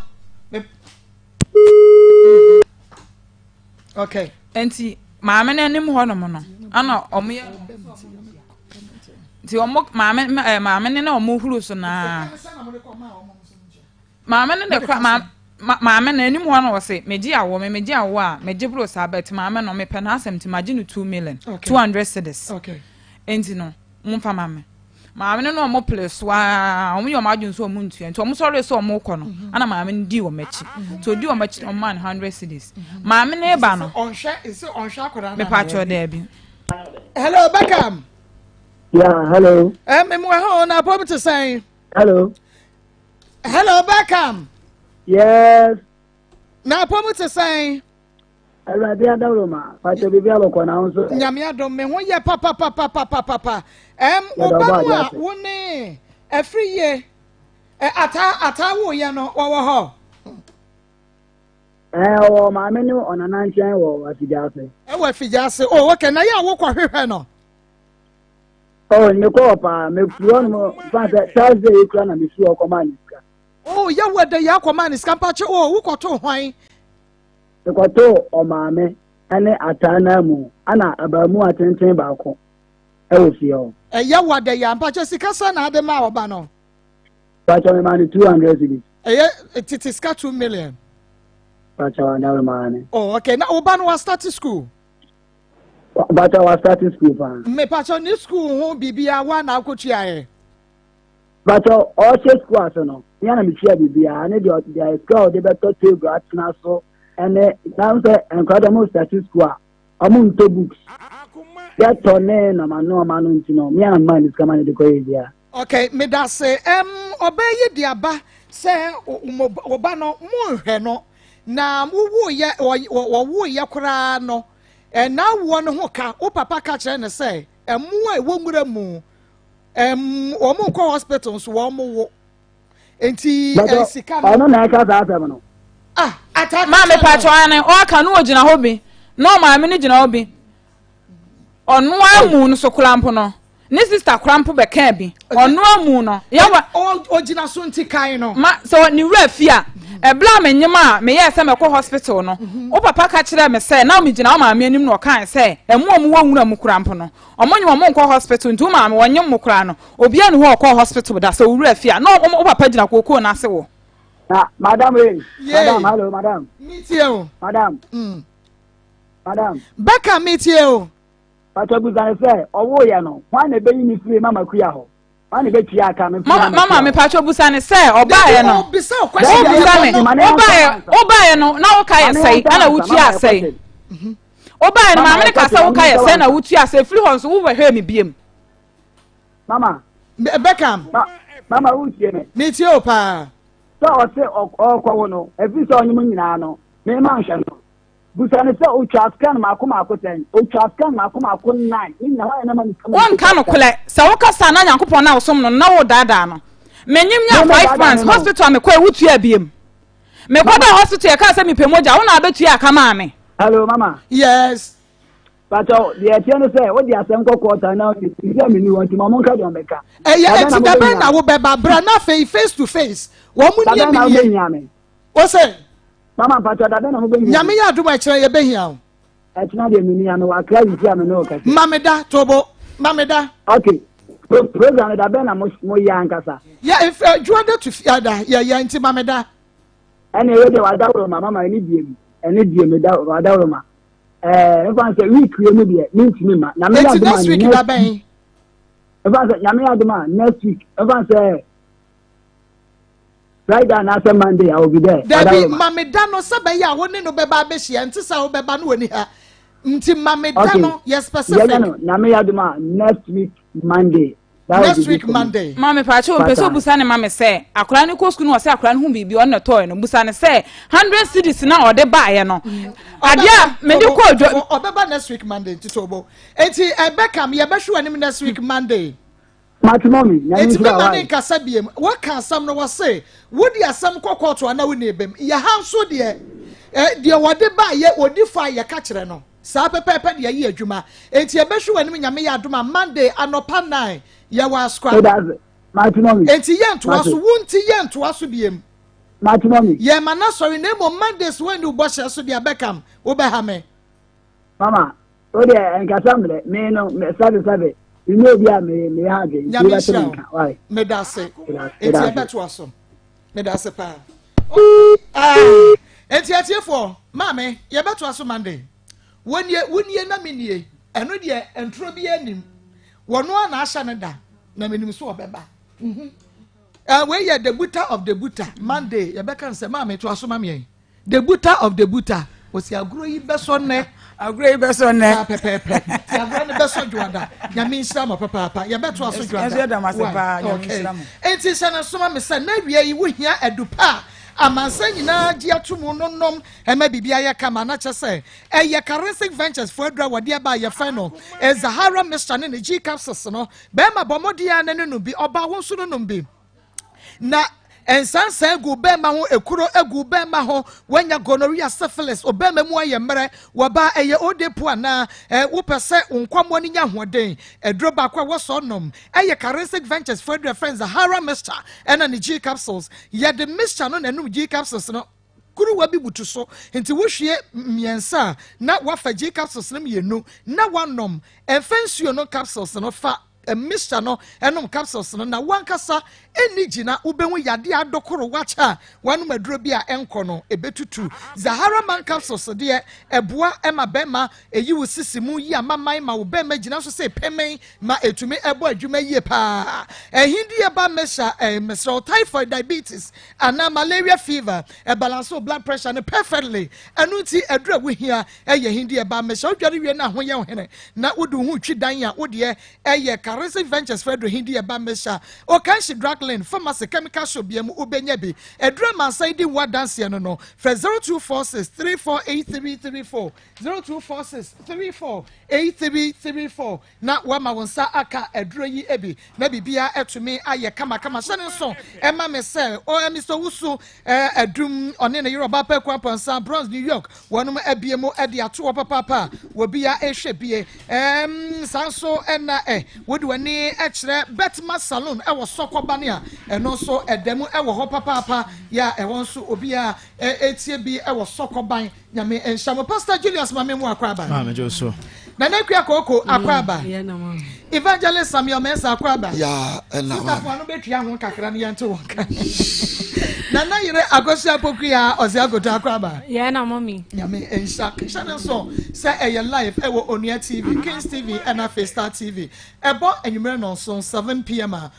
Okay. Nti maame no anim hɔ nom no ana ɔmo yɛ nti ɔmo maame ɛɛ maame no na ɔmo huru so naa. Maame no na ɛkura maame maame no anim hɔ na ɔse megye awoɔ me megye awoɔ a megye boro saa but maame no mepɛ n'asɛm nti magye no 2 million 200 cedis nti no momfa ma me. Maame no na ɔmo pere so aa ɔmo yɛ ɔmo adwene sɛ ɔmo ntua nti ɔmo sɔre sɛ ɔmo kɔ no mhm. ana maame no di wɔn akyi mhm. nti odi wɔn akyi na ɔmo maa no 100 cedis mhm. Maame no ba no mepa atwɔ daabi. Hello, Beckham. Yeah, hello. Ẹ mi mu ɛhɔn na apɔm ti sɛn. Hello. Hello, Beckham. Yes. Na apɔm te sɛn? Awurade adaworo pàtó biribi abɔkɔ na ahosuo. Nyame adom me ho yɛ papapapapapa. Ɛm wo ba no a wo ne afiri yie ata ata wo yɛ no wɔwɔ hɔ. Ɛɛ ɔwɔ maame ne ɔnana nkyɛn wɔ afidie ase. Ɛwɔ afidie ase. Oh okay na yɛ a wokɔ hwehwɛ no. Oh, mekɔ hɔ paa mefiri hɔ nom fa sɛ Thursday yi kura na mefiri hɔ kɔmaa ne sika. Oh, yɛ wɔ da yi akɔmaa ne sika mpakyɛ oh, wokɔtoo hwan? Mekɔtoo ɔmaame ne ataa no amu ana abaamu atenten baako ɛwɔ fie hɔ. Ɛyɛ wɔ da yi a mpakyɛ sika sɛ na ade maa ɔba no? Mpakyɛ memaa no 200 cedis. Ɛyɛ tete sika 2 million. Mpakyɛ ɔda memaa no. Oh, okay na ɔba no wa start school? Mpakyɛ wa start school paa. Mepakyɛ ne school ho biribiara wa na akotua yɛ. Mpakyɛ ɔhyɛ school ase no mea na metua biribiara ne deɛ deɛ sika a ɔde bɛtɔ table atena so ɛne na sɛ nkwadaa deɛ ɔmo start school a ɔmo ntɔ books yɛtɔ ne nɔɔma nɔɔma no nti no mea na mmaa ne sika ma ne de kɔ yɛ biara. Okay, medase. Um, ɔbaa yi de aba sɛ ɔba no monhwɛ no na wowoyɛ wɔwoyɛ koraa no ɛna awoɔ no ho ka wo papa ka kyerɛ no sɛ ɛmmoa a ɛwɔ nwura mu wɔn nkɔ hospital nso wɔn wo nti sika no. Ɔno na ɛka saa asɛm no. Ah, ata maame paatwa ane ɔka no ogyina hɔ bi na ɔmaame no gyina hɔ bi ɔno amu no so koraa mpo no ne sista koraa mpo bɛkaa bi ɔno amu no yawa. Ogyina so nti kan no. Ma sɛ ne wura fi a ɛbla me nyem a meyɛɛ sɛ mɛkɔ hospital no mhm. wo papa ka kyerɛɛ me sɛ na megyina wo maame anim na ɔkae sɛ ɛmo a ɔmo wɔ nwura mu koraa mpo no ɔmo nyem ɔmo nkɔ hospital nti wo maame wɔnyem mo koraa no obiara ne hɔ ɔkɔɔ hospital da sɛ wo wura fi a na wo papa gyina kookoo no ase wɔ. Na madam ee madam hello madam. Mi tie o. Madam. Madam. Bɛka mi tie o. Pàtó busa ne sɛ ɔwoo yɛ no hwan na ebeyi ne firi mama kuya hɔ hwan na ebetua aka no firi mama kuya hɔ. Mama mi pàtó busa ne sɛ ɔbaayɛ no obisa me ɔbaayɛ ɔbaayɛ no na woka yɛ sɛe ɛna wotua asɛe ɔbaayɛ no maame ne ka sɛ woka yɛ sɛe na wotua asɛe firi hɔ nso wobɛhwɛ mi biem. Mama. Beckham. Mama wotie me? Metie o paa. Sɛ ɔse ɔrekɔwo no, ɛfiri sɛ ɔnye mo nyinaa no, me manhwɛ no. Busa no sɛ otwaa scan mako mako sɛn? Otwaa scan mako mako nnan. Ne nyinaa hwan na ɛma ne sika ma Wonka nokorɛ. Sɛ woka saa na Nyankopɔn no a wosom no no na woredaadaa no. Menyim nyaa five months, hospital a mekɔɛ wotuaa biam. Mekɔdaa hospital yɛkaa sɛ mepɛ mogya, wo na abɛtua ka maa me. Hello mama. Yes. Pakyɛw, deɛ ɛteɛ ne sɛ, wode asɛm kɔ kɔɔto anaa wode ti sɛ menni hɔ nti ma wɔn nka deɛ wɔbɛka. Ɛyɛ Dabɛn eti na dabɛn mobɛhia na me? wobɛba bra na afei face to face wɔn mu nie Dabɛn na mi nie. wobɛhia me? Wose. Mama mpakyɛw dabɛn na mobɛhia Nyame me? yɛ adom a ɛkyerɛ yɛbɛhia wo. Ɛkyena deɛ menni ha, mewɔ Accra sisi a me ne wo kasa. Ma me da, Tobo, ma me da. Okay, pro program no dabɛn na mo moyɛ ankasa? Yɛ efi Dwoada to Fiada yɛyɛ nti ma me da. Ɛne ɛyɛ deɛ wadaworo ma mama ɛne deɛ mi ɛne deɛ mi da wadaworo ma. Ɛɛ nfa sɛ week wie mu deɛ mintumi ma. Nyame yɛ Eti adom a next week next da bɛn? nfa sɛ nyame yɛ adom a next week nfa sɛ Friday anaasɛ Monday I will be there. Dabi ma me da no sɛ bɛyɛ a wo ne no bɛba abɛhyia nti sɛ wobɛba no wɔ ni ha nti ma me da no yɛ specific. Yɛnyɛ no nyame yɛ adom a next week Monday. Next week Monday. Maame paakye o mpɛ sɛ obusa ne ma me sɛ akwadaa no kɔ sukuu no ɔsɛ akwadaa no ho biribi ɔno na ɛtɔɔ no busa ne sɛ 100 cedis na ɔde baayɛ no adeɛ a mede kɔ odwa. Ɔbɛba next week Monday nti sɛ ɔbɔ eti ɛbɛka mi yɛbɛhwɛ wɔ anim next week Monday. Mate mɔmi nyame Eti nhyira mema wo ne ae. nkasa biem. Wɔka asɛm no wɔse wode asɛm kɔ kɔɔto anaa wonni bem. Yɛ ha nso deɛ eh, deɛ wɔde ba yɛ ɔdi fɔ a yɛka kyerɛ no. Saa pɛpɛɛpɛ na yɛyɛ adwuma. Enti yɛbɛhwɛ w'anim Nyame yɛ adom a Monday anɔpa 9 yɛwɔ Asokwa. Meda ase. Mate mɔmi. Enti yɛntoa so, Mate. wo nti yɛntoa so biem. Mate mɔmi. Yɛma no asɔre na mmom Mondays woanni wo bɔhyɛ so deɛ Beckham wobɛha me. Mama, wo deɛ nkasa mmerɛ, me no, me sɛbe sɛbe, me nyɛ obi a me me yɛ adwene, nti Nyame wobɛte nhyira me wo. nka, why? Meda ase. Meda Enti ase. yɛbɛtoa so. Meda ase paa. Ah, enti atiefoɔ, maame, yɛbɛtoa so Monday. Wonie, wonie na menie. Ɛno deɛ ntoro bi anim. Wɔno a na ahyɛ no da, na menim so ɔbɛba. Mhm. Uh, wei yɛ the buta of the buta. Monday, yɛbɛka no sɛ maame toa so ma meɛn. The buta of the buta. Wɔsi agorɔ yi bɛsɔ nnɛ. Agorɔ yi bɛsɔ nnɛ. Saa pɛpɛɛpɛ. Ti agorɔ no bɛsɔ dwoada. Nyame nhyira mo papaapa. Yɛbɛtoa so dwoada. Ɛnso yɛda mo ase paa. Nyame nhyira mo. Enti hyɛ no nso ma me sɛ na awia yi wohia adu pa a amansan nyinaa gye ato mu no nom ɛma biribi ayɛ kama na kyɛ sɛ ɛyɛ Karensic Ventures fo aduru a wɔde aba a yɛfrɛ no Zahara mixture ne ne G capsules no. Bɛrima bɔ mmɔden a na ne nom bi, ɔbaa wo nso no nom bi. Na nsansan gu bɛrima ho, ekuro gu bɛrima ho, wanya gonorrhea, syphilis, ɔbɛrima mu ayɛ mmerɛ, wɔbaa ɛyɛ odepo anaa ɛ wopɛ sɛ wo nkwammoa no nya ahoɔden. Aduro baako a wɔsɔ nom ɛyɛ Karensic Ventures fo aduro ɛfrɛ no Zahara mixture ɛna ne G capsules. Yɛde mixture no na ɛnom G capsules no. Kuruwa bi butu so, nti wohwie mmiɛnsa a na wafa G capsules no mmienu na wanom. Ɛmfa nsuo no capsules no fa mixture no nom capsules no na wankasa ɛnni gyina wobɛhu yadeɛ a adokoro wakyɛ a wanom aduro bi a ɛnkɔ no ɛbɛtutu. Zahara man capsules deɛ ɛboa ma bɛrima ɛyi wo sisi mu yi amaman ma wo bɛrima gyina so sɛ pɛmɛn ma ɛtumi ɛbɔ adwuma yie paa. Ɛhindie ba mixture ɛɛ mesrɛ wo typhoid diabetes anaa malaria fever ɛbalance wo blood pressure no perfectly ɛno nti aduro a wohia ɛyɛ hindi ɛba mmɛhyɛ wodware wie na ho yɛ wo hene na wode wo ho twi dan a wodeɛ ɛyɛ Karensi Ventures fo aduro hindi ɛba mmɛhyɛ Okanshi Drug Lane pharmacy chemical shop bia mu wobɛnya bi aduro amansan di ho adanseɛ no no frɛ 0246 348334 0246 348334 na woama wo nsa aka aduro yi bi na biribiara atumi ayɛ kamakama. Hyɛ no nso ma me sɛ o Mister Owusu Adum ɔne ne yere ɔbaa Paku Amponsah, Bronx, New York, wɔnom abie mu de ato hɔ papaapa a wɔbia ɛhwɛ bie. Saa nso na wode w'ani kyerɛ Betma Saloon wɔ Sɔkɔbane a ɛno nso ɛda mu wɔ hɔ papaapa yɛ a ɛhɔ nso obiara ɛtie bi wɔ Sɔkɔban. Nyame nhyira mo. Pastor Julius Mame mu akɔ aba. Maame jo so. Nana Akua Kooko akɔ aba. Evangelist Samuel Mensah akɔ aba. Ya ɛna Sista fo ano betua ho kakra no yɛnte wɔn ka. Nana yere Akosua Pokuya ɔse akoto akɔ aba. Yɛ na mommy. Nyame nhyira. Hyɛ ne nso sɛ ɛyɛ live ɛwɔ Onua TV, Kings TV ɛna afei Star TV. Ɛbɔ anwummerɛ nɔnson 7pm a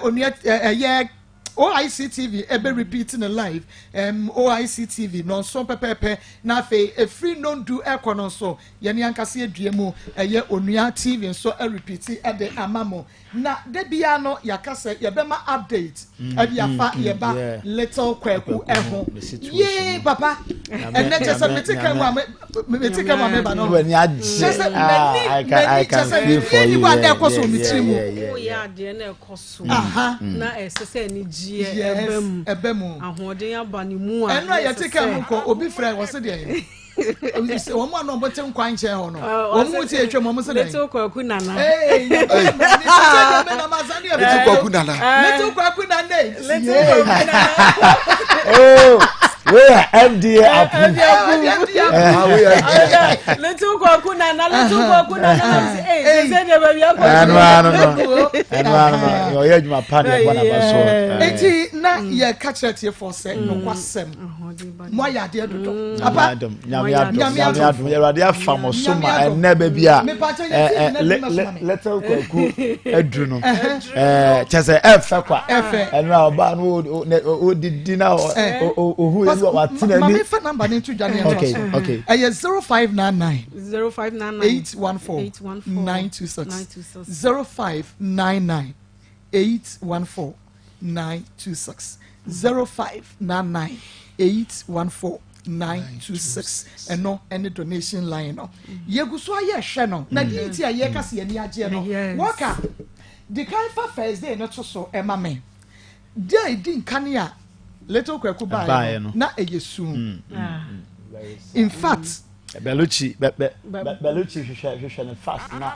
Onua ɛyɛ. OIC TV ɛbɛ repeat no live, um, OIC TV nɔnson pɛpɛɛpɛ, na afei ɛfiri nondu ɛkɔ no nso, yɛne ankasa yɛdua mu, ɛyɛ Onua TV nso ɛrepeat ɛde ama mo. Na da biara no yɛaka sɛ yɛbɛma update ɛde afa yɛba little Kwaku ɛho. Yee papa, ɛnɛ kyɛ sɛ mete ka mu a mete ka mu a meba no. Kyɛ sɛ m'ani m'ani kyɛ sɛ biribi ni hɔ a na ɛkɔ so wɔ me tiri mu. Woyɛ adeɛ na ɛkɔ so na ɛsɛ sɛ anigyeɛ ɛba mu. Ɛba mu. Ahoɔden aba ne mu a. Ɛno a yɛte ka mu kɔ obi frɛ wɔ se deɛ. Wɔn a na wɔn te nkwan nkyɛn hɔ no, wɔn mu ti atwa mu, wɔn sɛ dɛ. Little Kwaku Nana. Ee, Little Kwaku Nana. Little Kwaku Nana. Little Kwaku Nana. Oh, we are FDA approved. FDA approved. Little Kwaku Nana, Little Kwaku Nana. Ee, sɛ deɛ baabi akɔ. Ɛnu ano no, ɛnu ano no, ɔyɛ adwuma pa deɛ bɔ n'aba so. Eti na yɛ kakyɛ tie fɔ sɛ nokwasɛm. Mo ayɛ adeɛ dodo. Papa. Nyame adom, nyame adom, Awurade afa mo so ma ɛnɛ baabi a little Kwaku aduru no kyɛ sɛ ɛfɛ kwa ɛno a ɔbaa no odidi na ohu yɛ wate n'ani. Maame fa namba ne nto dwa ne ɛto so. Ɛyɛ 0599 0599 814 926 0599 814 926 0599 814 926 ɛno ɛne donation line no yɛgu so ayɛ hwɛ no na deɛ nti a yɛka sɛ yɛni agyeɛ no wɔka di kan fa first day no to so ɛma me deɛ ɛdi nkane a little Kwaku baeɛ no na ɛyɛ sum in fact Belucci bɛ bɛ Belucci hwehwɛ hwehwɛ no fast na.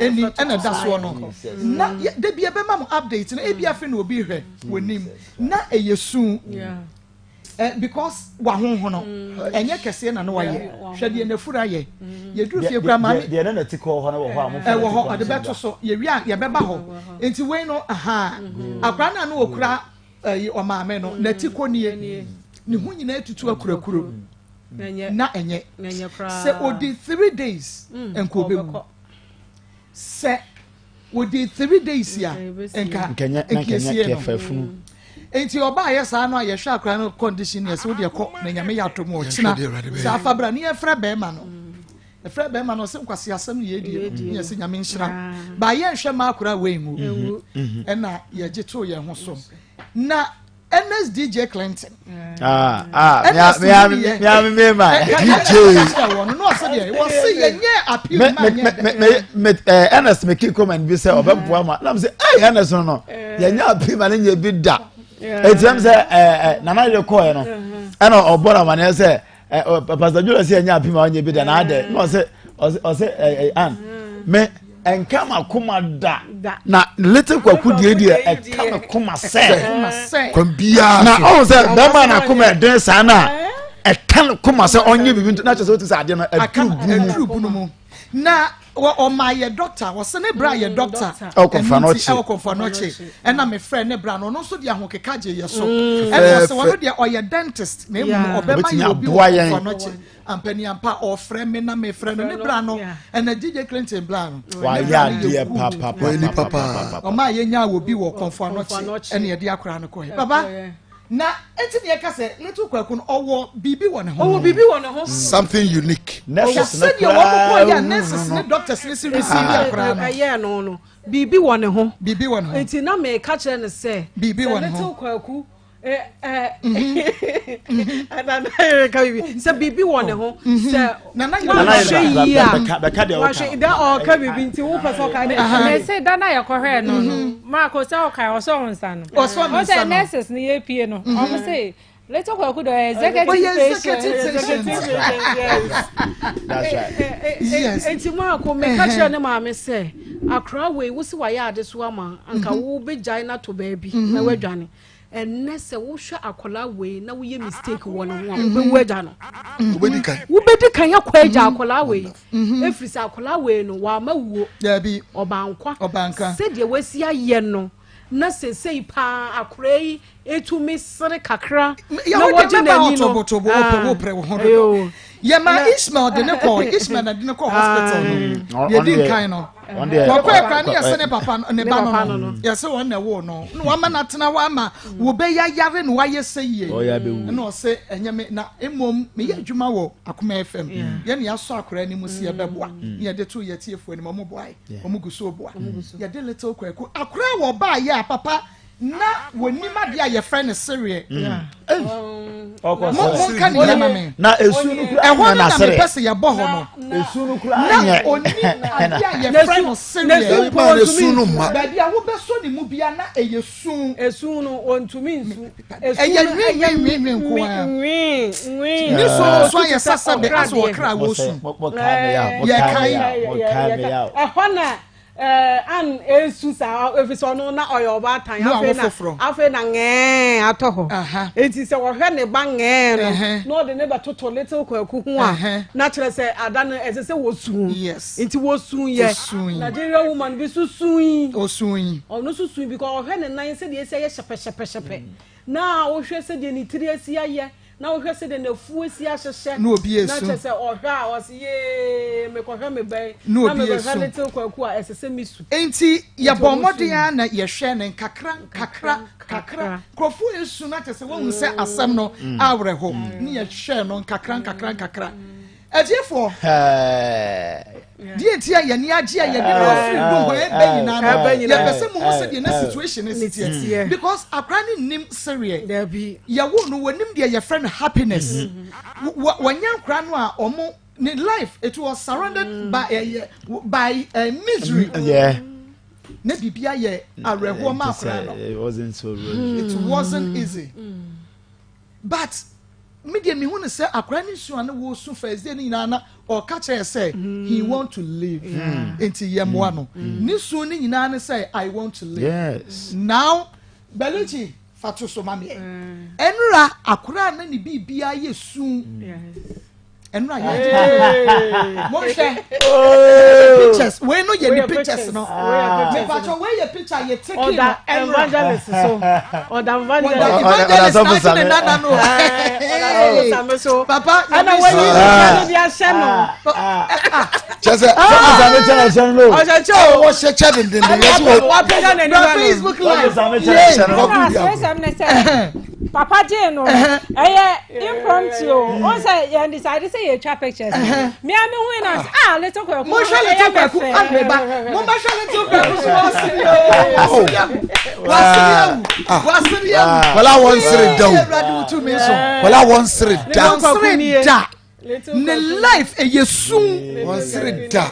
Ɛni ɛna ɛda soɔ no na dabi ɛbɛma mo update no ebi afei na obi hwɛ wɔ nim na ɛyɛ sum eh, because wahohono ɛnyɛ kɛseɛ na no wayɛ hwɛ deɛ n'afuru ayɛ yɛduru fie kura maame deɛ ne nɛte kɔɔ hɔ no wɔ hɔ a mo ɛwɔ hɔ ɔde bɛto so yɛwie a yɛbɛba hɔ nti wei no aha akora no a no ɔkura ɛyi ɔmaame no n'ati kɔ nie ne ho nyinaa tutu akurakuro na ɛnyɛ sɛ odi 3 days nka ɔbɛwu. Sɛ odi 3 days a nka nkiesie no. Nti ɔbaa yɛ saa no a yɛhwɛ akora no condition yɛ sɛ wode ɛkɔ na Nyame yɛ atom ɔkyena sɛ afa bra ne yɛfrɛ bɛrima no, ɛfrɛ bɛrima no ɔsɛ nkwasi asɛm ne yɛdie no ne yɛsɛ Nyame nhyira ba yɛnhwɛ ma akora wei ngu ɛna yɛgye too yɛn ho so na Ernest DJ Clinton. Ah, ah, me, me, me, me, me, DJ. No, no, ɔsɛ deɛ wɔsi yɛ nyɛ appeal ma nyɛ dɛ. Me, me, me, Ernest me key comment bi sɛ ɔbɛ boa ma. Nam sɛ, ɛy Ernest no no, yɛ nyɛ appeal ma ne nyɛ bi da. Eti ɛm sɛ ɛɛ ɛ nana yɛ kɔɔ yɛ no, ɛna ɔbɔ na amaneɛ sɛ ɛ Pastor Julius yɛ nyɛ appeal ma ɔnyɛ bi da na adɛ. Na ɔsɛ ɔsɛ ɔsɛ ɛ ɛ an me ɛnka ma koma da na little Kwaku deɛ deɛ ɛka me koma sɛ kwan biara na ɔhun sɛ bɛrima na koma ɛden saa na ɛka ne koma sɛ ɔnyɛ biribi nto na kyerɛ sɛ ɔte sɛ adeɛ no ɛduru bunu mu na ɔma yɛ doctor wɔsɛ ne bra yɛ doctor. Ɛwɔ Kɔnfa n'ɔkye, ɛwɔ Kɔnfa n'ɔkye ɛna me frɛ ne bra no, ɔno nso de ahokeka gye yɛ so ɛna ɔsɛ wɔn deɛ ɔyɛ dentist na emu ɔbɛma yɛ obi wɔ Kɔnfa n'ɔkye ampaniampa. Ɔfrɛ me na me frɛ no ne bra no ɛna DJ Clinton bra no. Wayɛ adeɛ papapapapa. Ɔma a yɛnya wɔ bi wɔ Kɔnfo Anɔkye ɛna yɛde akora no kɔɛ papa na eti ne yɛka sɛ little Kwaku no ɔwɔ biribi wɔ ne ho. Ɔwɔ biribi wɔ ne ho. Something unique. Nurses no sɛdeɛ wɔn kɔ yɛ nurses ne doctors ne si receive akora no. Ɛyɛ no biribi wɔ ne ho. Biribi wɔ ne ho. Nti na mɛka kyerɛ no sɛ. Biribi wɔ ne ho. Sɛ little Kwaku ka biribi sɛ biribi wɔ ne ho sɛ wahwɛ yie a wahwɛ da ɔka biribi nti wopɛ sɛ ɔka de. Mese da na yɛkɔhwɛɛ no maako sɛ ɔkae ɔsɔ wo nsa no. Ɔsɔ me nsa no. Nurses no yɛpie no ɔmo se little Kwaku dɔ ɔyɛ executive patient. Executive patient, yes. That's right. Yes. Nti maako meka kyerɛ ne maame sɛ akora wei wo si wayɛ ade so ama anka wo bɛgyae no ato baabi na wadwane. Ɛnɛ sɛ wohwɛ akwadaa wei na woyɛ mistake wɔ ne ho a, wobɛwu agya no. Wobɛdi kan. Wobɛdi kan akɔ agya akwadaa wei ɛfiri sɛ akwadaa wei no wama wuo. Dabi. Ɔbankwa. Ɔbankwa. Sɛdeɛ wasi ayɛ no na sesei paa akwadaa yi etumi sere kakra na wɔgye n'ani no. Wopere wo ho dodo. Yɛma Ishmael de ne kɔ Ishmael na de ne kɔ hospital no. Yɛdi nkan no. Wɔkɔ ɛkura ne yɛsɛ ne papa ne ba no no. Yɛsɛ wɔn na ɛwɔ no. Na wɔama no atena hɔ ama wɔbɛyɛ ayare na wɔayɛ sɛ yie. Ɛna ɔsɛ ɛnyɛ me na mmom meyɛ adwuma wɔ Akoma FM. Yɛn na yɛasɔ akora anim si yɛbɛboa. Ne yɛde to yɛ tiefoɔ anim wɔn boae. Wɔn gu so boa. Yɛde little kwaku akora wɔ baa yɛ a papa. Na wɔnim adeɛ a yɛfrɛ no sereɛ. Monka ne yɛ ma me. Na esu no kura ɛhɔ nyɛ no na n'asere. mepɛ sɛ yɛbɔ hɔ no. Esu no kura Na nyɛ. onim adeɛ a yɛfrɛ no sereɛ. Ma ne su no mma. Baabi a wobɛsɔ ne mu bia na ɛyɛ su. Esu no wɔntumi nsu. Ɛyɛ nwenwenwenwen nko ara. Nwii nwii. Ne su no so ayɛ sɛ sɛbe asɛ ɔkra a wɔsu. Yɛkae. Ɛhɔ na Eh, Ann esu saa efisɛ ɔno na ɔyɛ ɔbaatan afei na afei na ŋɛɛ atɔ hɔ eti sɛ ɔhwɛ ne ba ŋɛɛ no na ɔde ne bɛtoto little kwaku ho a na kyerɛ sɛ ada no ɛsɛ sɛ wɔsu nti wɔsu yɛ Nigeria woman bi so sun yi ɔno so sun because ɔhwɛ ne nan sɛdeɛ esi ayɛ hyɛpɛhyɛpɛhyɛpɛ na wohwɛ sɛdeɛ ne tiri asi ayɛ Na wohwɛ sɛdeɛ n'afuo asi ahyehyɛ. Na obi Na esu. kyerɛ sɛ ɔhwɛ a ɔse yee mekɔhwɛ me ba yi. Na Na obi mekɔhwɛ esu. little Kwaku a ɛsɛ sɛ mesu. Enti Nti yɛbɔ ɔmo mmɔden sui. ara na yɛhwɛ no nkakra nkakra nkakra. Nkurɔfoɔ esu no akyɛ sɛ woahu sɛ asɛm no awerɛho. Ne yɛhwɛɛ no nkakra nkakra nkakra. Atiefoɔ, deɛ nti a yɛn ani agye a yɛde no afiri dum hɔ ɛbɛ nyinaa no, yɛpɛ sɛ muhu sɛdeɛ na situation no si teɛ. Because akora no nnim sereɛ. Yɛwo no, wɔnim deɛ yɛfrɛ no happiness. Wɔnyɛ nkora no a wɔn ne life it was surrounded by uh, by uh, misery. Yeah. Ne biribi ayɛ awerɛhoɔ ma akora no. It wasn't so rosy. It wasn't easy. But me deɛ mehu no sɛ akwadaa no su a na wɔresu first day no nyinaa na ɔka kyerɛ sɛ mm. he want to live mm. nti yɛ mmoa no mm. ne su no nyinaa ne sɛ I want to live yes. now Belucci fa to so ma meɛ ɛnura akwadaa na ne biribiara yɛ su. ɛno a yɛgye monhwɛ pictures wei no yɛ ne pictures no mepatwɛ wei yɛ picture yɛ take no ɛnora evangelist so ɔda evangelist evangelist na ne nana no papa ɛna wɔyi ne de ahyɛ no kyɛ sɛ ɔhyɛ kyɛ o wɔhyɛ kyɛ dendenden yɛ sɛ wapagya n'anim ano facebook live yee Papa gyee no ɛyɛ impromptu o o sɛ yɛn decide sɛ yɛtwa pictures mi a mi hu na ah little kwaku mo hwɛ little kwaku ahweba mo ma hwɛ little kwaku so wasiri o wasiri awu wasiri awu kwala wɔn sere da o awurade wutu mi so kwala wɔn sere da wɔn sere da. Ne life ɛyɛ sum. Wɔnsere da.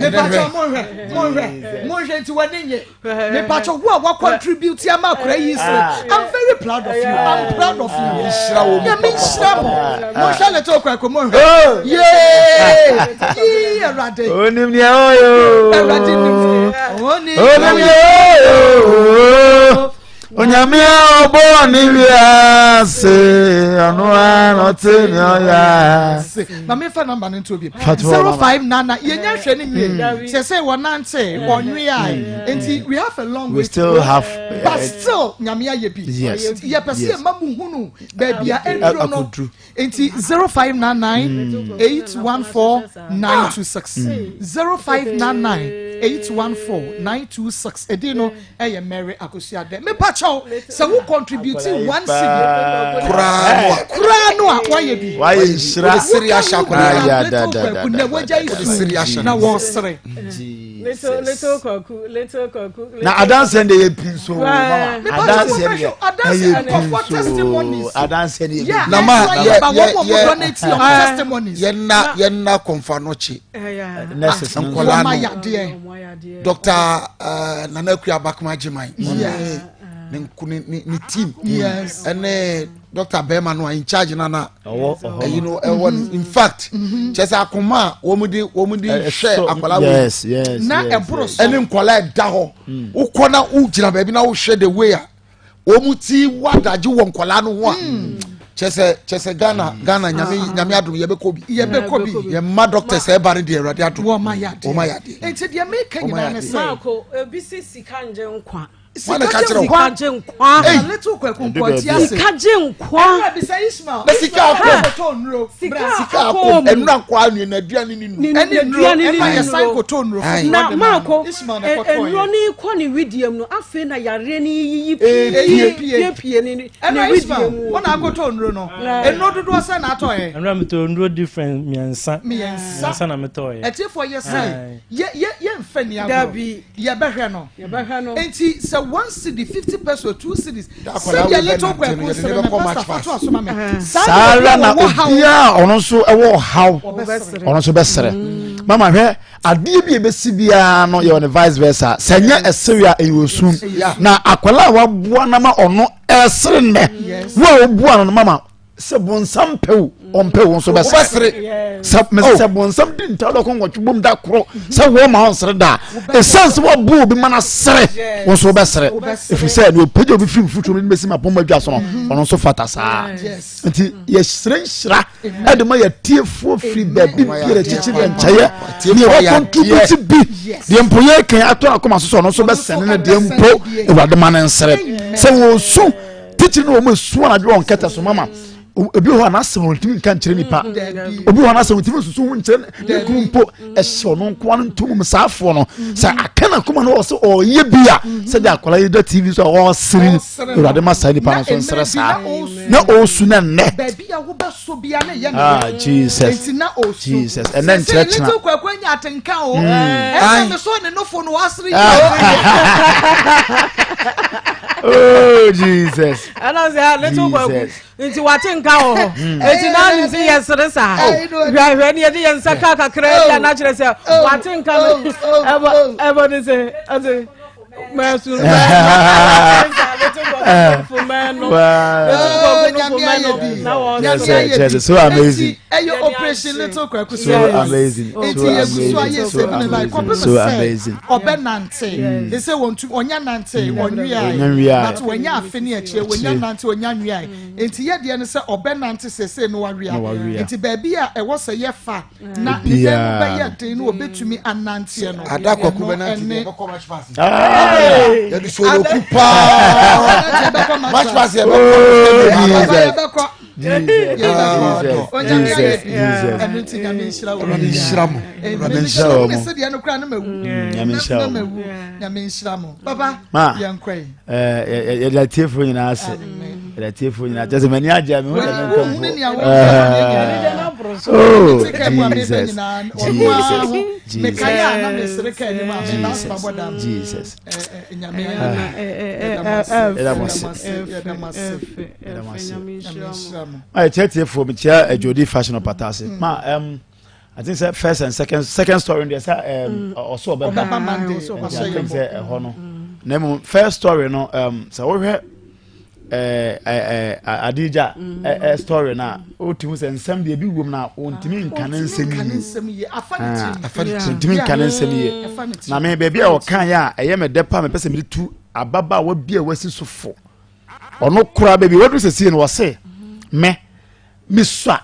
Mepatwa monhwɛ monhwɛ monhwɛ nti wɔne nye. Mepatwa wo a wa contribute ama akora yi sere. I'm very proud of you. I'm proud of you. Nhyira wo. Nyame nhyira mo. Monhwɛ little kwaku monhwɛ. Yee! Yee Awurade. Onim nea ɔyɛ o. Awurade nim. Onim nea ɔyɛ o. Onyame a ɔbɔɔ ne wiase ɔno ara na ɔte nea ɔyɛ ase. Na mefa namba no nto bi. 0599 yɛnya hwɛ ne nwie. Mm. Sɛ sɛ wɔnante mm. wɔnwe a mm. nti we have a long we way still to go. have but still nyame ayɛ bi. Yes. Yɛpɛ sɛ yɛma mu hunu baabi a ɛduro no. Nti 0599 814 926 0599 814 926 ɛdin no ɛyɛ Mary Akosua Dɛ mepa kyɛw sɛ wo contribute one cedi koraa no a wayɛ bi wayɛ nhyira sere ahyɛ akwadaa little kwaku na wagya yi su na wɔsere Little little kwaku little kwaku. Na adanseɛ de yɛ pii so mama adanseɛ de yɛ pii so adanseɛ de yɛ pii. Na ma yɛ yɛ yɛ yɛ nna yɛ nna kɔnfa no kye. Nkɔla no Dr. Nana Akua Abakuma Gyeman ɔne ne ne ne team ɛne. Doctor bɛrima no a in charge na na ɛyi no ɛwɔ no in fact mm-hmm. kyɛ sɛ akoma a wɔn de wɔn de hwɛ akwadaa wei na ɛboro so ɛne nkwadaa ɛda hɔ mm. wokɔ na wogyina baabi na wohwɛ the way a wɔn ti wɔ adagye wɔ nkwadaa no ho a mm. kyɛ sɛ kyɛ sɛ ghana mm. ghana nyame ah. nyame adum yɛbɛkɔ bi yɛbɛkɔ bi yɛn mma doctors ɛba no deɛ awurade adum wɔn ayɛ adeɛ wɔn ayɛ adeɛ nti deɛ meka nyinaa ne sɛ maako ebi si sika ngye nkwa. Wọn na ka kyerɛ Sika gye nkwa. Ei. Little Kwaku Nkwati ase. Sika gye nkwa. Ɛnura bisa Ismail. Na sika akɔ. Kɔtɔ nnuro. Sika Sika akɔ. Ɛnura nkɔ anua na aduane ni nu. Ɛne nnuro ɛna yɛ san kɔtɔ nnuro. Na maako Ismail na kɔtɔ nnuro ne kɔ ne widie mu no afei na yareɛ ne yiyi pie pie pie ne ne Ɛnura widie Ismail mu. wɔn na akɔtɔ nnuro no. Nnuro dodoɔ sɛ na atɔ yɛ. Ɛnura metɔ nnuro different mmiɛnsa. Mmiɛnsa. Mmiɛnsa na metɔ yɛ. Ɛtiefo yɛ sɛ yɛ yɛ yɛ nfɛ ni agorɔ. Dabi. Yɛbɛhwɛ no. Yɛbɛhwɛ no. Enti sɛ one cedi, 50 peso, 2 cedis, Akwadaa sɛdeɛ wei little bɛnante no, Kwaku yɛde sere no me bɛkɔ pastor match fa fast. to aso ma me. Saa Saa ara deɛ na wɔwɔ haw. obiara a ɔno nso wɔ ɔhaw Ɔbɛsere. ɔno nso bɛsere. Mama hwɛ adeɛ bi a ɛbɛsi biara no yɛwɔ ne vice versa. Sɛ nyɛ ɛsere a ɛyɛ osu. Na akwadaa a waboa no ma ɔno ɛsere nnɛ. Wo a woboa no no mama sɛ bonsam pɛ wo ɔmpɛ wo nso bɛsere sɛ oh. sɛ bonsam di nta dɔkɔ nwɔtwe bom da koro sɛ wɔn ma ɔnsere da ɛsiane sɛ wɔbo obi ma no sere wo nso wobɛsere ɛfiri sɛ ne ɔpagya obi firi mfuturo no bɛsi ma pɔmmɔ adwa so no mm-hmm. ɔno nso fata saa nti yɛsrɛ nhyira ɛde ma yɛtiefoɔ firi baabi biara kyikyiri nkyɛeɛ deɛ wɔcontribute bi deɛ mpo yɛkan atɔ akoma so sɛ ɔno nso bɛsɛne no deɛ mpo awurade ma no nsere sɛ wɔsu titiri no wɔn esu anadwo wɔn kɛtɛ so mama ebi wɔ hɔ a n'asɛm wɔn ntumi nka nkyerɛ nipa mm. obi wɔ hɔ n'asɛm ntumi nsusu ho nkyerɛ ne kunu mpo ɛhyɛ ɔno nkoa no ntom mu saa afoɔ no sɛ aka na koma no wɔ sɛ ɔyɛ bi a mm-hmm. sɛdeɛ akwadaa yi da tv so a ɔresere awurade ma saa nipa no nso nsere saa na ɔresu na nnɛ baabi a wobɛso bia ne yɛ ah jesus jesus ɛnɛ nkyerɛ kyena little kwakwa nya atenka o ɛnna me so ne nofo no wasere yi oh jesus ɛna sɛ ah, little kwaku nti wate nka wɔ hɔ hmm. eti na anim sɛ yɛsere saa oh. hwɛhwɛ ne yɛde yɛn nsa ka kakra bi a na kyerɛ sɛ oh. wate nka no oh. ɛbɔ ɛbɔ ne sɛ ɛsɛ mɛsu so amazing. Ɛyɛ operation little kwaku so amazing. So amazing. So amazing. So amazing. Ɔbɛ nante. They say wɔn tu ɔnya nante ɔnwia but wɔnya afe ne akyire wɔnya nante ɔnya nwia nti yɛ deɛ no sɛ ɔbɛ nante sese no wawia nti baabi a ɛwɔ sɛ yɛ fa na ne dan mu bɛyɛ den no ɔbɛtumi ananteɛ no ada kwaku bɛ nante ɛne deɛ ɛbɛkɔ match pass yɛde soroku paa match pass yɛ bɛkɔ Jesus, Jesus. Ɛno nti nyame nhyira wo. Awurade nhyira mo. Awurade nhyira wo. Nyame deɛ no kora no ma wu. Nyame nhyira wo. Nyame nhyira mo. Papa, yɛn kɔ yi. Ɛɛ yɛde atiefoɔ nyinaa ase. Yɛde atiefoɔ nyinaa kyɛ sɛ m'ani agye a mehu dɛ menka mpo. Oh, Jesus. Jesus. Jesus. Jesus. Nyame yɛda mo ase ayɛ tiɛtiɛfoɔ mekyia adwodi fashion ɔpata ase mm. ma um, I think sɛ first and second second story deɛ sɛ um, mm. ɔso ɔbɛba nti I think sɛ ɛhɔ no mm. na mmom first story no um, sɛ wohwɛ eh, eh, eh, Adija mm. eh, eh, story na wotumi sɛ nsɛm deɛ ebi wom na wɔntumi nka ne nsɛm yie ah, wɔntumi nka ne nsɛm yie na me baabi a ɔka yɛ a ɛyɛ me dɛ pa mepɛ sɛ mede tu ababaawa bi a wasi so fo ɔno koraa baabi waduru sɛsie no wɔse mɛ mesua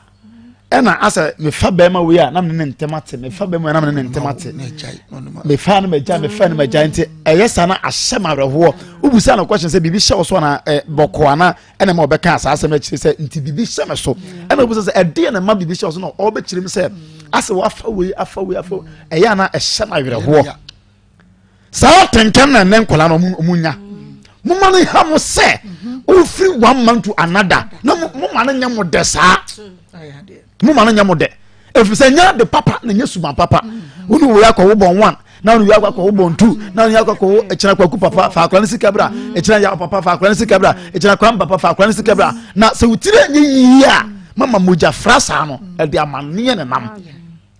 ɛna asɛ mefa bɛrima wei a na mene ne ntɛm ate mefa bɛrima wei a na mene ne ntɛm ate mefa no magya mefa no magya nti ɛyɛ saa na ahyɛ me awerɛhoɔ wobusa no question sɛ biribi hyɛ wo so ana bɔkɔ ana ɛna ma ɔbɛka saa asɛm akyire sɛ nti biribi hyɛ me so ɛna wobusa sɛ ɛdeɛ na ɛma biribi hyɛ wo so na ɔbɛkyerɛ mu sɛ asɛ wafa wei afa wei afa ɛyɛ ana ɛhyɛ no awerɛhoɔ Saa atenka na ɛnɛ nkwadaa no ɔmo nya. Mo ma no ha mo sɛ ofiri one man to another na mo ma no nyɛ mo dɛ saa. Mo ma no nyɛ mo dɛ. Efiri sɛ nyɛ ade papa na nyɛ suban papa. Wo ne wei akɔ wo bɔn one na wo ne wei akɔ akɔ wo bɔn two na wo ne akɔ akɔ wo ɛkyerɛ kwaku papa fa akora ne sika bra ɛkyerɛ yaw papa fa akora ne sika bra ɛkyerɛ kwan papa fa akora ne sika bra na sɛ wo tiri anyɛ yie a mama mogya fra saa no ɛde amaneɛ ne nam.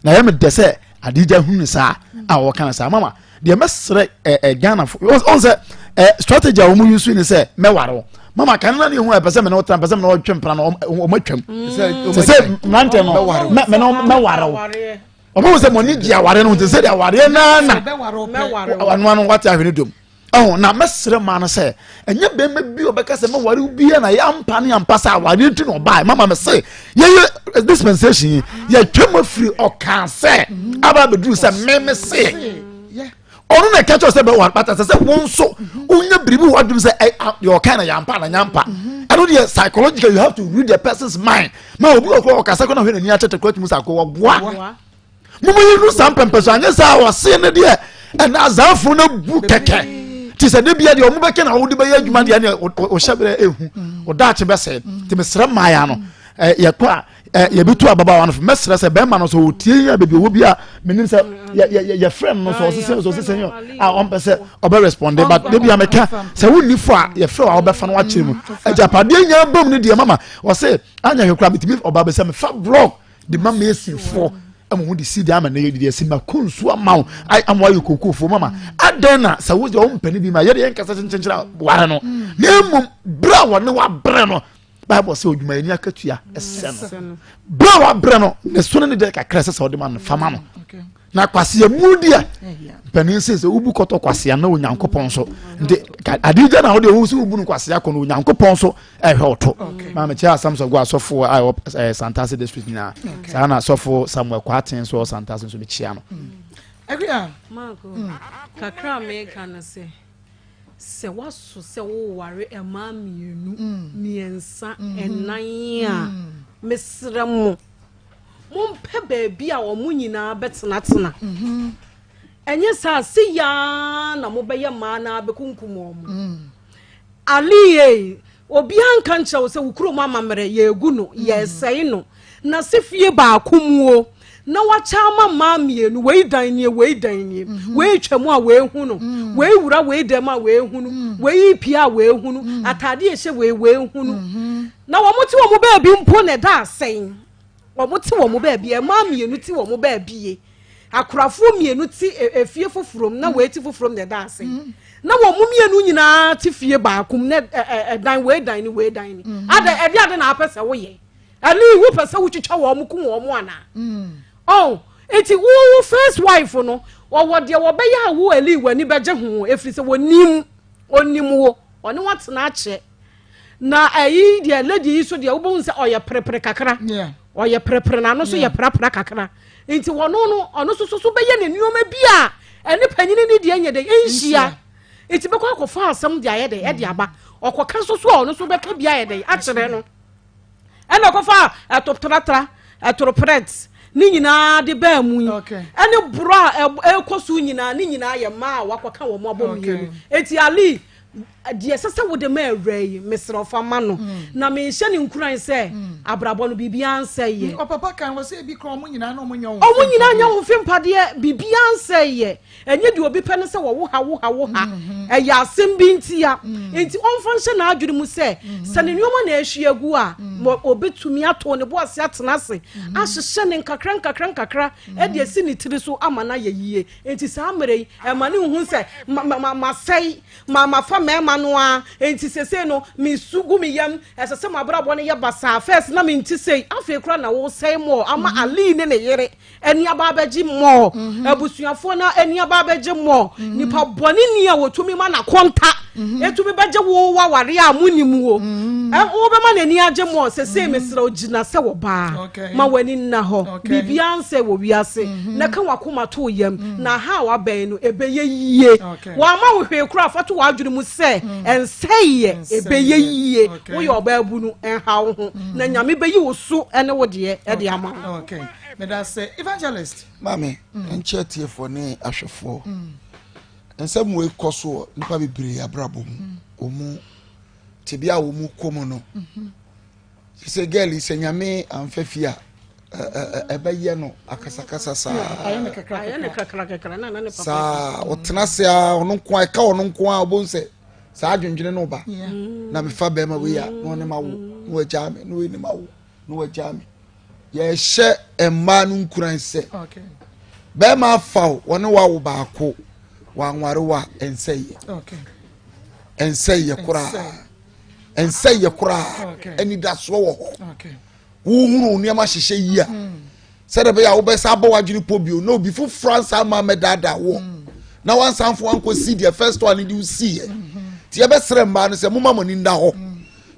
Na ɛyɛ me dɛ sɛ Adija hunu no saa a ɔka no saa mama deɛ mɛsrɛ ɛ ɛ Ghana fo ɔn sɛ ɛ strategy a wɔn use ne sɛ mɛware wo mama kan na ne ho ɛpɛ sɛ mene wo tena pɛ sɛ mene wo twe mpena no wɔn atwam sɛ sɛ mmerantɛ no mɛ mene mɛware wo wɔn ho sɛ mo ani gye aware no ho te sɛ deɛ awareɛ naa na ano ano wate ahwene dom. Ɔho na mɛsrɛ maa no sɛ ɛnyɛ bɛrima bi ɔbɛka sɛ mɛware wo bia na yɛ ampa ne ampa sɛ awareɛ nti na ɔbae mama me se yɛyɛ dispensation yi yɛtwa mu afiri ɔkaa sɛ aba abɛduru sɛ me me se Ɔno na ɛka kyerɛ sɛ bɛware but ɛsɛ sɛ wo nso wonya biribi wɔ adwene sɛ deɛ ɔka na yɛampa na nyampa. Ɛno deɛ psychological you have to read the person's mind. Ma obi wɔ kɔ ɔkasa kɔ na hwɛ n'ani akyɛkyɛ kɔ atumi sɛ akɔ wɔboa. Moma yɛnu saa mpɛmpɛ so anyɛ saa ɔse no deɛ ɛna azanfo no bu kɛkɛ. Te sɛ de bia deɛ ɔmo bɛkɛ na wode bɛyɛ adwuma deɛ ne ɔhyɛ berɛ ehu ɔdaakye bɛsɛe. Nti mesrɛ mmaeɛ no yɛkɔ a yɛbɛtu ababaawa no fo. Mɛsrɛ sɛ bɛrima no sɛ ɔtie yi a baabi ɔwɔ bi a menim sɛ yɛfrɛ no sɛ ɔsesɛ sɛ ɔsesɛ a ɔmpɛ sɛ ɔbɛ responde but de bia meka sɛ wonni fo a yɛfrɛ a wobɛfa no wakyerɛ mu agyapadeɛ nya bam no deɛ mama ɔse anyɛ hwɛ koraa metumi ɔba bɛ sɛ mefa blog de ma masonfoɔ ama ho de si deɛ ama ne yɛ deɛ si ma ko nsuo ama wo ama wayɛ kokofoɔ mama adɛn na sɛ wo deɛ wompɛ no bi ma yɛde yɛnkasa kyenkyenkyere ware no na mmom berɛ a wɔne wabrɛ no Bible sɛ odwumayɛni akatua ɛsɛ no berɛ a wabrɛ no ne so ne ne deɛ kakra ɛsɛ sɛ ɔde ma no fama no na kwasea mu deɛ mpanin sɛ sɛ wobu kɔtɔ kwasea na onyankopɔn so nti adeɛ gya na wode wo sɛ wobu no kwasea kɔ no onyankopɔn so ɛhwɛ wo to maa mekyɛ asam sɛ go asɔfoɔ a ɛwɔ eh, santase district nyinaa saa na asɔfo samuel kwaten so wɔ santase nso mekyia no mm. mm. kakra meka no sɛ Sɛ woaso sɛ woreware mmaa mmienu, mmiɛnsa, nnan a, mesrɛ mo, mompɛ baabi a wɔn nyinaa bɛtenatena. Ɛnyɛ saa a, sei ara na mobɛyɛ mmaa no ara bɛkunkum wɔn. Ali ei, obiara nka nkyerɛ wo sɛ wo kurom amammerɛ yɛregu no, yɛresɛe no. Na sɛ fie baako mu o, na wakyɛ ama mmaa mmienu, wei dan nie, wei dan nie, mhm. wei twa mu a wei hu no, mm. wei wura wei dɛm a wei hu no, mm. wei pia a wei hu no, mm. ataade ɛhyɛ wei wei hu no. Mhm. Na wɔn te wɔn baabi mpo na ɛda asɛn. Wɔn te wɔn baabi, mmaa mmienu te wɔn baabi ye. Akorafoɔ mmienu te e, efie foforɔ mu na wei te foforɔ mu na ɛda ase. Na wɔn mmienu nyinaa te fie baako mu na ɛdan wei dan ni wei dan ni. Ada ɛde ade na apɛ sɛ woyɛ. Ɛne wopɛ sɛ wotwitwa wɔn kum wɔn anaa? Oh, nti wo wo first wife no ɔwɔ deɛ wɔbɛyɛ a wo Eli w'ani bɛgye ho ɛfiri sɛ wɔnim ɔnim wo ɔne watena akyɛ na ɛyi deɛ lady yi so deɛ wobɛhu sɛ ɔyɛ perepere kakra ɔyɛ perepere na ano so yɛ prapra kakra nti wɔno no ɔno so so bɛyɛ ne nneɛma bi a ɛne panyini ne deɛ nyɛ dɛ ɛnhyia nti bɛkɔ akɔfa asɛm de ayɛ dɛ ɛde aba ɔkɔka so so a ɔno so bɛka bi ayɛ dɛ akyerɛ no ɛna ɔkɔfa ɛtotratra ɛtoroprɛt ne nyinaa de baa mu yi ɛne borɔ a ɛkɔ so nyinaa ne nyinaa yɛ mmaa a wakɔka wɔn abɔ mmienu eti ali deɛ ɛsɛ sɛ wode ma awura yi mesrɛ ɔfa ma no mm. na menhyɛ ne nkuran sɛ mm. abrabɔ no biribiara nsɛ yɛ mm, ɔpapa kan wɔ sɛ ebi kora ɔmo nyinaa na ɔmo nyɛ wɔn ɔmo nyinaa nyɛ wɔn fi mpadeɛ biribiara nsɛ yɛ Ɛnyɛ deɛ obi pɛ ne sɛ wɔwo ha wo ha wo ha. Mm-hmm. Ɛyɛ asɛm bi ntia. Mm. Nti ɔmfa nhyɛ n'adwene mu sɛ mm-hmm. sɛ ne nneɛma na ahwie agu a mm. ɔbɛtumi ato ne bo ase atena ase mm-hmm. ahyehyɛ ne nkakra nkakra nkakra ɛde asi ne tiri so ama no ayɛ yie. Nti saa mmerɛ yi ɛma ne nhu sɛ masɛe ma mafa mmarima no a nti sesei no mesu gu me yam ɛsɛ sɛ mabrabɔ no yɛ basaa first na mente sei afei koraa na wosɛe mɔɔ ama mm-hmm. Ali ne ne yere ani aba abɛgye mmɔɔ mhm. abusuafoɔ no ani aba abɛgye mmɔɔ mhm. nipa bɔne ni a wɔtumi ma n'akonta mhm. ɛtumi bɛgye wo waware a monim wo wobɛma n'ani agye mmɔɔ sɛsei mesrɛ wo gyina sɛ wɔbaa ma w'ani nna hɔ biribiara nsɛ wɔ wiase na ka wakoma to yam na ha a wabɛn no ɛbɛyɛ yie wɔama wo hwee koraa fa to w'adwene mu sɛ ɛnsɛeɛ ɛbɛyɛ yie woyɛ ɔbaa bu no ɛnha wo ho na nyame bɛyi wo so ne wo deɛ ɛde ama wo Medase evangelist. Maame, mm. nkyɛ atiefoɔ ne ahwɛfoɔ. Mm. Nsɛm wei kɔ so wɔ nnipa bebree abrabɔ mu. Mm. Wɔn mu tebea a wɔn mu kɔ mu no. Mm-hmm. Sɛ girl yi sɛ nyame amfa fie a ɛbɛyɛ no akasakasa saa. Saa ɔtena ase a ɔno nko a ɛka ɔno nko a ɔbɛn sɛ saa adwendwene no ba. Na mefa bɛrima wei a na ɔne ma wo na wagyaa me na wei ne ma wo na wagyaa me. Yɛhyɛ mmaa no nkuran sɛ bɛrima afa wo wɔne wawo baako wanware wo a ɛnsɛ yɛ ɛnsɛ yɛ koraa ɛnsɛ yɛ koraa anidasoɔ wɔ hɔ wohunu nneɛma hyehyɛ yie a hmm. sɛdeɛ ɛbɛyɛ a wobɛsa abɔ w'adwene pɔ bio na obi foforɔ ansa ama mɛdaadaa woɔ hmm. na wansanfo ankɔsi deɛ first one de wo siiɛ hmm. nti yɛbɛsrɛ mmaa no sɛ moma mo ani nna hɔ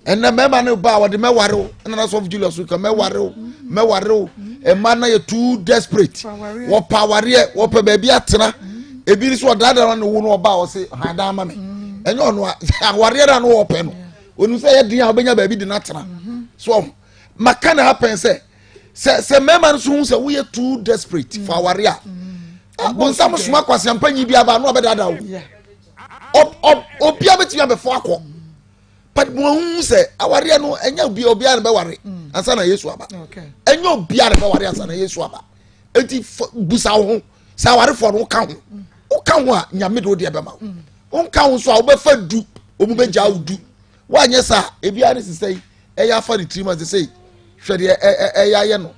ɛnna mmarima no ba a wɔde mɛware wo ɛna na sɔfo julius ka mɛware wo mɛware wo mmaa no yɛ too desperate wɔpɛ awareɛ wɔpɛ baabi atena. Ebi nso ɔdaadaa no wo no ɔba a ɔse han dan ma me. Ɛnyɛ ɔno a awareɛ no a no ɔpɛ no. Onim sɛ ɛyɛ den a ɔbɛnya baabi de no atena. So ɔho maka na happen sɛ sɛ sɛ mmarima no so hu sɛ woyɛ too desperate for aware a ah, bonsam soma kwaseampa nyi bi aba no ɔbɛdaadaa wo. Obia bɛtumi abɛfo akɔ. But mo ahu sɛ awareɛ no ɛnyɛ obi obiara na bɛware ansa na Yesu aba. Ɛnyɛ obiara na bɛware ansa na Yesu aba. Eti busa wo ho sɛ awarefoɔ no woka ho. Woka ho a nyame de wo deɛ bɛma wo. Wonka ho nso a wobɛfa du wɔn bɛgya wo du. Woanyɛ saa ebiara ne sisɛ yi ɛyɛ afa ne tirim ase sɛ hwɛ deɛ ɛyɛ ayɛ no.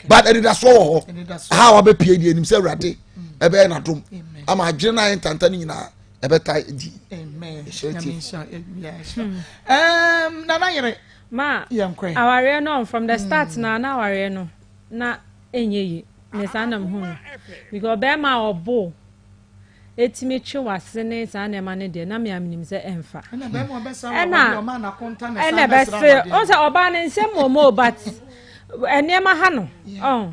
But anidasoɔ wɔ hɔ. Aha wabɛpie deɛ nim sɛ Awurade ɛbɛyɛ n'adom ama adwene no ayɛ ntanta no nyinaa. ɛbɛta di. Amen. Um, Nana yere. Ma awareɛ no from the start mm. na na awareɛ no na ɛnyɛ yi ne saa na mehu no because bɛrima a ɔbo ɛtumi twe wase ne saa nneɛma no deɛ na mea menim sɛ ɛmfa ɛna ɛna ɛbɛse ɔn sɛ ɔbaa ne nsɛm wɔ mu but nneɛma ha no ɔn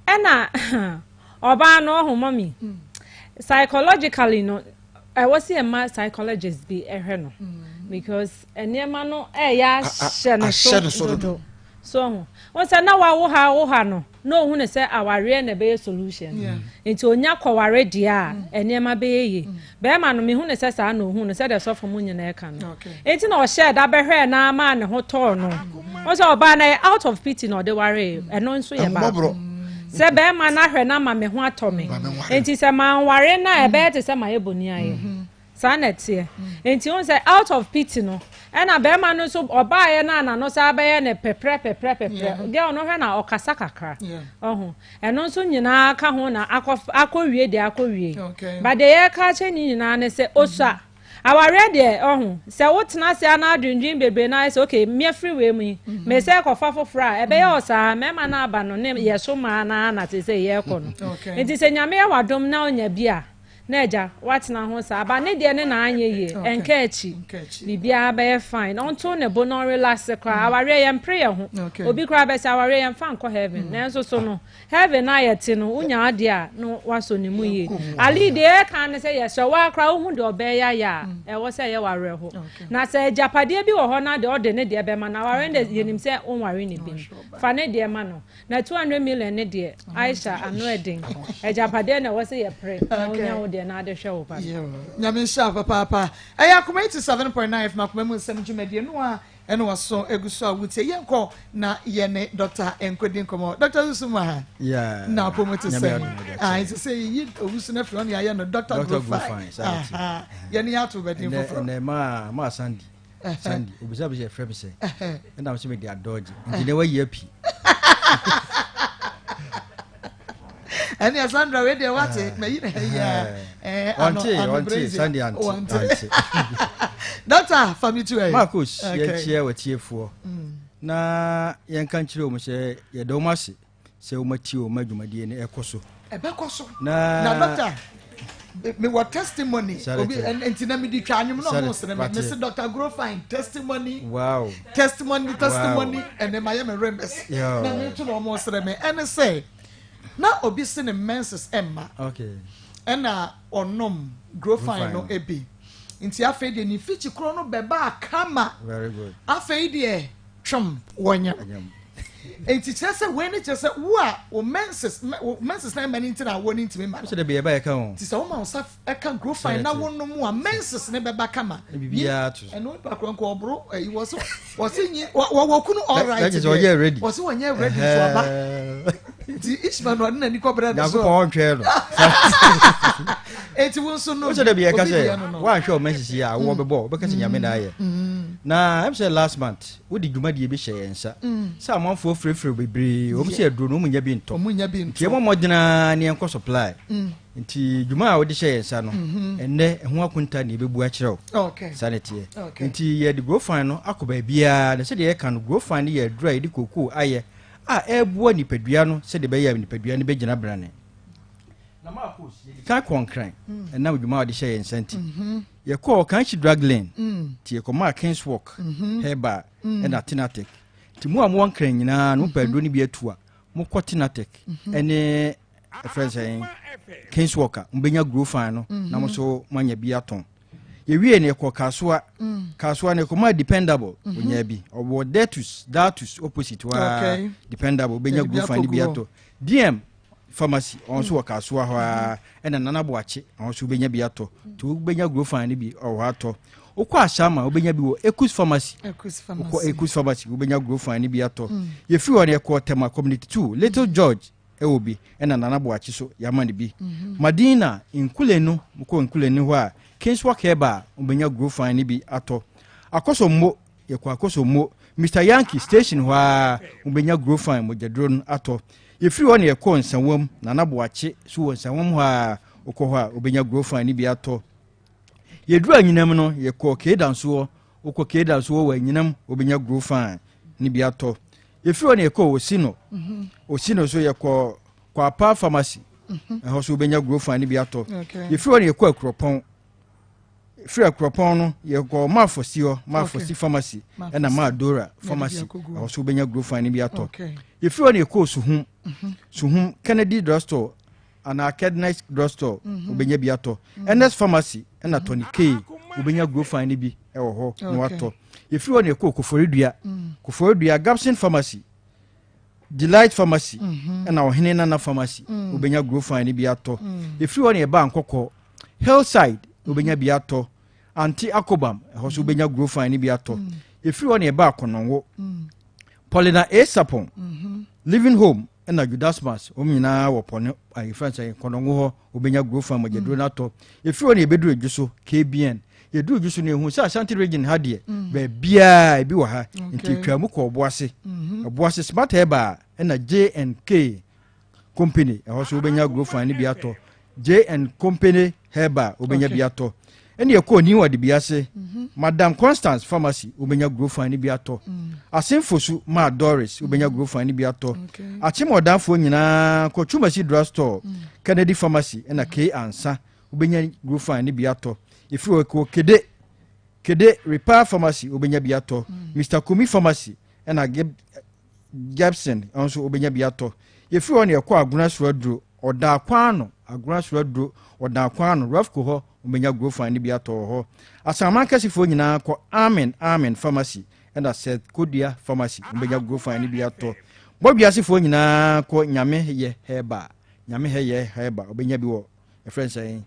ɛna Ɔbaa no ɔho mummy psychologically no ɛwɔ sɛ yɛma psychologist bi ɛhwɛ no because nneɛma no ɛyɛ ahyɛ no so dodo so ɔho wɔn sɛ na wawo ha wo ha no na ohun ne sɛ awareɛ na ɛbɛyɛ solution nti onya kɔware deɛ a nneɛma bɛyɛ yie Bɛrima no, mehu no sɛ saa na ɔhu no, sɛdeɛ sɔfo mu nyinaa ka no. Enti na ɔhyɛɛ da bɛhwɛɛ no ara maa ne ho tɔɔ no. Wohu sɛ ɔbaa no ɛyɛ out of pity na ɔde waree, ɛno nso yɛ baako. Sɛ bɛrima no ahwɛ no ama me ho atɔ me, enti sɛ manware no a ɛbɛyɛ te sɛ mayɛ boniayɛ. Saa na ɛteɛ. Enti wohu sɛ out of pity no, ɛna bɛrima no nso ɔbaeɛ no a n'ano saa bɛyɛ no pɛprɛ pɛprɛ pɛprɛ. Girl no hwɛ na ɔkasa kakra. Ɔho. Ɛno nso nyinaa ka ho na akɔ akɔwie deɛ akɔwie. Okay. But deɛ yɛreka akyerɛ ne nyinaa ne sɛ osua. Awareɛ deɛ ɔho sɛ wotena ase a na adwendwen bebree na ayɛ sɛ okay mmea firi wei mu yi mhm. me sɛ kɔfa foforɔ a ɛbɛyɛ mhm. ɔsaa mmarima no aba no ne yɛ so maa na na te sɛ yɛrekɔ no. Nti sɛ nyame yɛ wadom na ɔnya bi a Na agya, woatena ho saa. But ne deɛ ne na anyɛ yie. Ɛnka akyi. Biribiara bɛyɛ fine. Ɔnto ne bo na ɔnrelaxe koraa. Mm. Awareɛ yɛmpere yɛn ho. Obi koraa bɛsɛ awareɛ yɛmfa nkɔ heaven. Mm. Nanso so no, heaven a yɛte no, wonya adeɛ a na wasɔ ne mu yie. Ali deɛ yɛka ne sɛ yɛsrɛ wo ara koraa wohu deɛ ɔbɛyɛ ayɛ a, mm. ɛwɔ sɛ ɛyɛ w'awerɛho. Na sɛ agyapadeɛ bi wɔ hɔ na deɛ ɔde ne deɛ bɛma no, awareɛ no deɛ yɛnim sɛ wonware ne bi. Fa ne deɛ ma no. Na 200 million ne deɛ Aisha ano ɛden agyapadeɛ na ɛwɔ sɛ yɛpere na wonya wo deɛ na ade hwɛ wo ba no. Nyame nhyira wo papaapa. Ɛyɛ Akoma 87.9 FM Akoma mu nsɛm dwumadie no a ɛne waso egu so a wotie. Yɛnkɔ na yɛne Dr. nkɔdi nkɔmmɔ. Dr. Susu mu aha. Yeah. Na apɔ mu te sɛ. Ah, nti sɛ yɛyi owusu no afiri hɔ ne yɛayɛ no Dr. Grofine. Aha. Yɛne yɛato bɛdin foforɔ. Ɛnɛ maa maa Sandy. Sandy obisa bi sɛ ɛfrɛ me sɛ ɛna sɛ mede adɔgye nti na wayi api ɛne Sandra wei deɛ wate mayi na ɛyɛ ɔnte ɔnte Sandy ante ante Doctor fa me tu ɛ Marcus yɛnkyia watiefoɔ mm. na yɛnka nkyerɛ wɔn sɛ yɛda wɔn ase sɛ wɔatie wɔn ma dwumadie no ɛkɔ so. Ɛbɛkɔ so. Na na doctor mewɔ testimony obi nti na mede twa anwom na ɔmo sere me mese Dr. Grofine testimony wow testimony testimony ɛnɛ ma yɛ me remix na meto na ɔmo sere me ɛne sɛ na obi se ne menses ɛmma okay ɛna ɔnom Grofine no ebi nti afei deɛ ne mfikyi koro no bɛbaa kama afei deɛ twom wɔnyam nti kyerɛ sɛ wei ne kyerɛ sɛ wo a wo menses wo menses na ɛma ne nti na awoɔ ne ntumi ma no sɛ dabi ɛba ɛka ho nti sɛ woma wo nsa ɛka grow fine na wonom a menses ne bɛba kama biribiara to ɛno nipa korɔ nka ɔboro ɛyi wɔ so wɔ se nyi wɔ kunu all right deɛ wɔnyɛ ready wɔ se wɔnyɛ ready so aba nti Ishmael no ɔde n'ani kɔbrɛ no so Nyankopɔn ɔntwɛn no eti wo nso no wosɛ dabi ɛka sɛ woanhwɛ wo menses yi a awoɔ bɛbɔ wobɛka sɛ Nyame na ayɛ na ɛm sɛ last month Wode dwumadie bi hyɛ yɛn nsa sɛ amanfoɔ frɛfrɛ bebree, wɔn sɛ aduro no wɔn nya bi ntɔ. Nti yɛmmɔ mmɔden ara ne yɛnkɔ supply. Nti dwuma a wode hyɛ yɛn nsa no, ɛnnɛ ɛho akonta na yɛbɛbu akyerɛ wo. Saa na ɛteɛ. Nti yɛde Grofine no akɔ baabiara, na sɛdeɛ yɛka no, Grofine no yɛ aduro a yɛde kookoo ayɛ a ɛreboa nipadua no sɛdeɛ ɛbɛyɛ a nipadua no bɛgyina brane. Na Marcos, yɛdi kan kɔɔ Nkran ɛnam dwuma a wɔde hyɛ yɛn nsa nti. Yɛkɔɔ Kanshi Drug Lane, nti yɛkɔmaa Kings Walk, Herbal, ɛna Tenatek. Nti mo a mowɔ Nkran nyinaa no, mopɛ aduro no bi atu a, mokɔ Tenatek ɛne ɛfrɛ sɛ Kings Walker mobɛnya Grofan no na mo so moanya bi atɔn. Yɛwie no yɛkɔ Kasoa. Kasoa no yɛkɔmaa Dependable ɔnyaa bi. Ɔwɔ Datus, Datus opposite hɔ ara. Dependable wobɛnya Grofan no bi atɔ. DM Pharmacy ɔno nso wɔ Kasoa hɔ ara. Ɛna Nana Boakye ɔno nso wobɛnya bi atɔ. Nti wobɛnya Grofan no bi ɔwɔ hɔ atɔ. Wokɔ Ashama wobɛnya bi wɔ Ekus Pharmacy. Wokɔ Ekus Pharmacy wobɛnya Grofan no bi atɔ. Yɛfiri hɔ no yɛkɔɔ Tema Community 2 Little George ɛwɔ bi ɛna Nana Boakye so yɛama no bi. Madina Nkulenu mokɔ Nkulenu hɔ a Kingswalk Herbal wobɛnya Grofan no bi atɔ. Akosombo yɛkɔ Akosombo Mister Yankee station hɔ ara wobɛnya Grofan mogyaduro no atɔ. Yɛfiri hɔ na yɛkɔɔ Nsawam Nana Boakye so wɔ Nsawam hɔ ara wokɔ hɔ a wobɛnya Grofan no bi atɔ. Yɛduru Anyinam no yɛkɔɔ Keedansoɔ wokɔ Keedansoɔ wɔ Anyinam wobɛnya Grofan no bi atɔ. Yɛfiri hɔ na yɛkɔɔ Osino. Osino nso yɛkɔɔ Kwapa Pharmacy. Ɛhɔ nso wobɛnya Grofan no bi atɔ. Yɛfiri hɔ na yɛkɔɔ Akuropɔn. Firi Akuropɔn no yɛkɔɔ Mafosi hɔ, Mafosi Pharmacy ɛna Maadora Pharmacy. Ɛhɔ nso wobɛnya Grofan no bi atɔ. Yɛfiri hɔ na yɛkɔɔ Suhum. Suhum Kennedy Drugstore anaa Kednex Drugstore wobɛnya bi atɔ. Ernest Pharmacy ɛna Tony K wobɛnya Grofan no bi wɔ hɔ na watɔ. Yɛfiri hɔ na yɛkɔɔ Koforidua. Koforidua Gabson Pharmacy, Delight Pharmacy ɛna Ɔhene Nana Pharmacy wobɛnya Grofan no bi atɔ. Yɛfiri hɔ na yɛbaa Nkɔkɔɔ Hillside wobɛnya bi atɔ. Ante Akobam ɛhɔ so wobɛnya Grofan no bi atɔ. Yɛfiri hɔ na yɛbaa Kɔnɔngo Paulina A. Sapon Living Home ɛna Judasmas wɔn nyinaa wɔ pɔne ayefra sɛ Kɔnɔngo hɔ wobɛnya Grofan mogyaduro no atɔ. Yɛfiri hɔ na yɛbɛduru Adwo so KBN. Yɛduru Dwo so no yɛhu sɛ Ashanti region ha deɛ baabiaa ebi wɔ ha nti yɛtwaa mu kɔɔ Ɔboase. Ɔboase Smart Herbal ɛna J&K Company ɛhɔ so wobɛnya Grofan no bi atɔ. J&K Company Herbal wobɛnya bi atɔ. Ɛne yɛkɔɔ New Adebiase Madam Constance Pharmacy wobɛnya Grofan no bi atɔ. Asenfosu Maa Doris wobɛnya Grofan no bi atɔ. Akyem Ɔdanfoɔ nyinaa kɔ Twumasi Drug Store, Kennedy Pharmacy ɛna K Ansa wobɛnya Grofan no bi atɔ. Ɛfiri hɔ kɔ Kede, Kede Repair Pharmacy wobɛnya bi atɔ. Mister Kumi Pharmacy ɛna Gibson nso wobɛnya bi atɔ. Yɛfiri hɔ na yɛkɔ Agona Suaduro, Ɔdaa kwan ano, Agona Suaduro, Ɔdaa kwan ano, Rafco hɔ wobɛnya Grofan no bi atɔ wɔ hɔ. Asaman kɛsefoɔ nyinaa kɔ Amen Amen Pharmacy ɛna Seth Kodua Pharmacy wobɛnya Grofan no bi atɔ. Bɔdweasefoɔ nyinaa kɔ Nyame Yɛ Herbal, Nyame Yɛ Herbal wobɛnya bi wɔ ɛfrɛ no sɛn?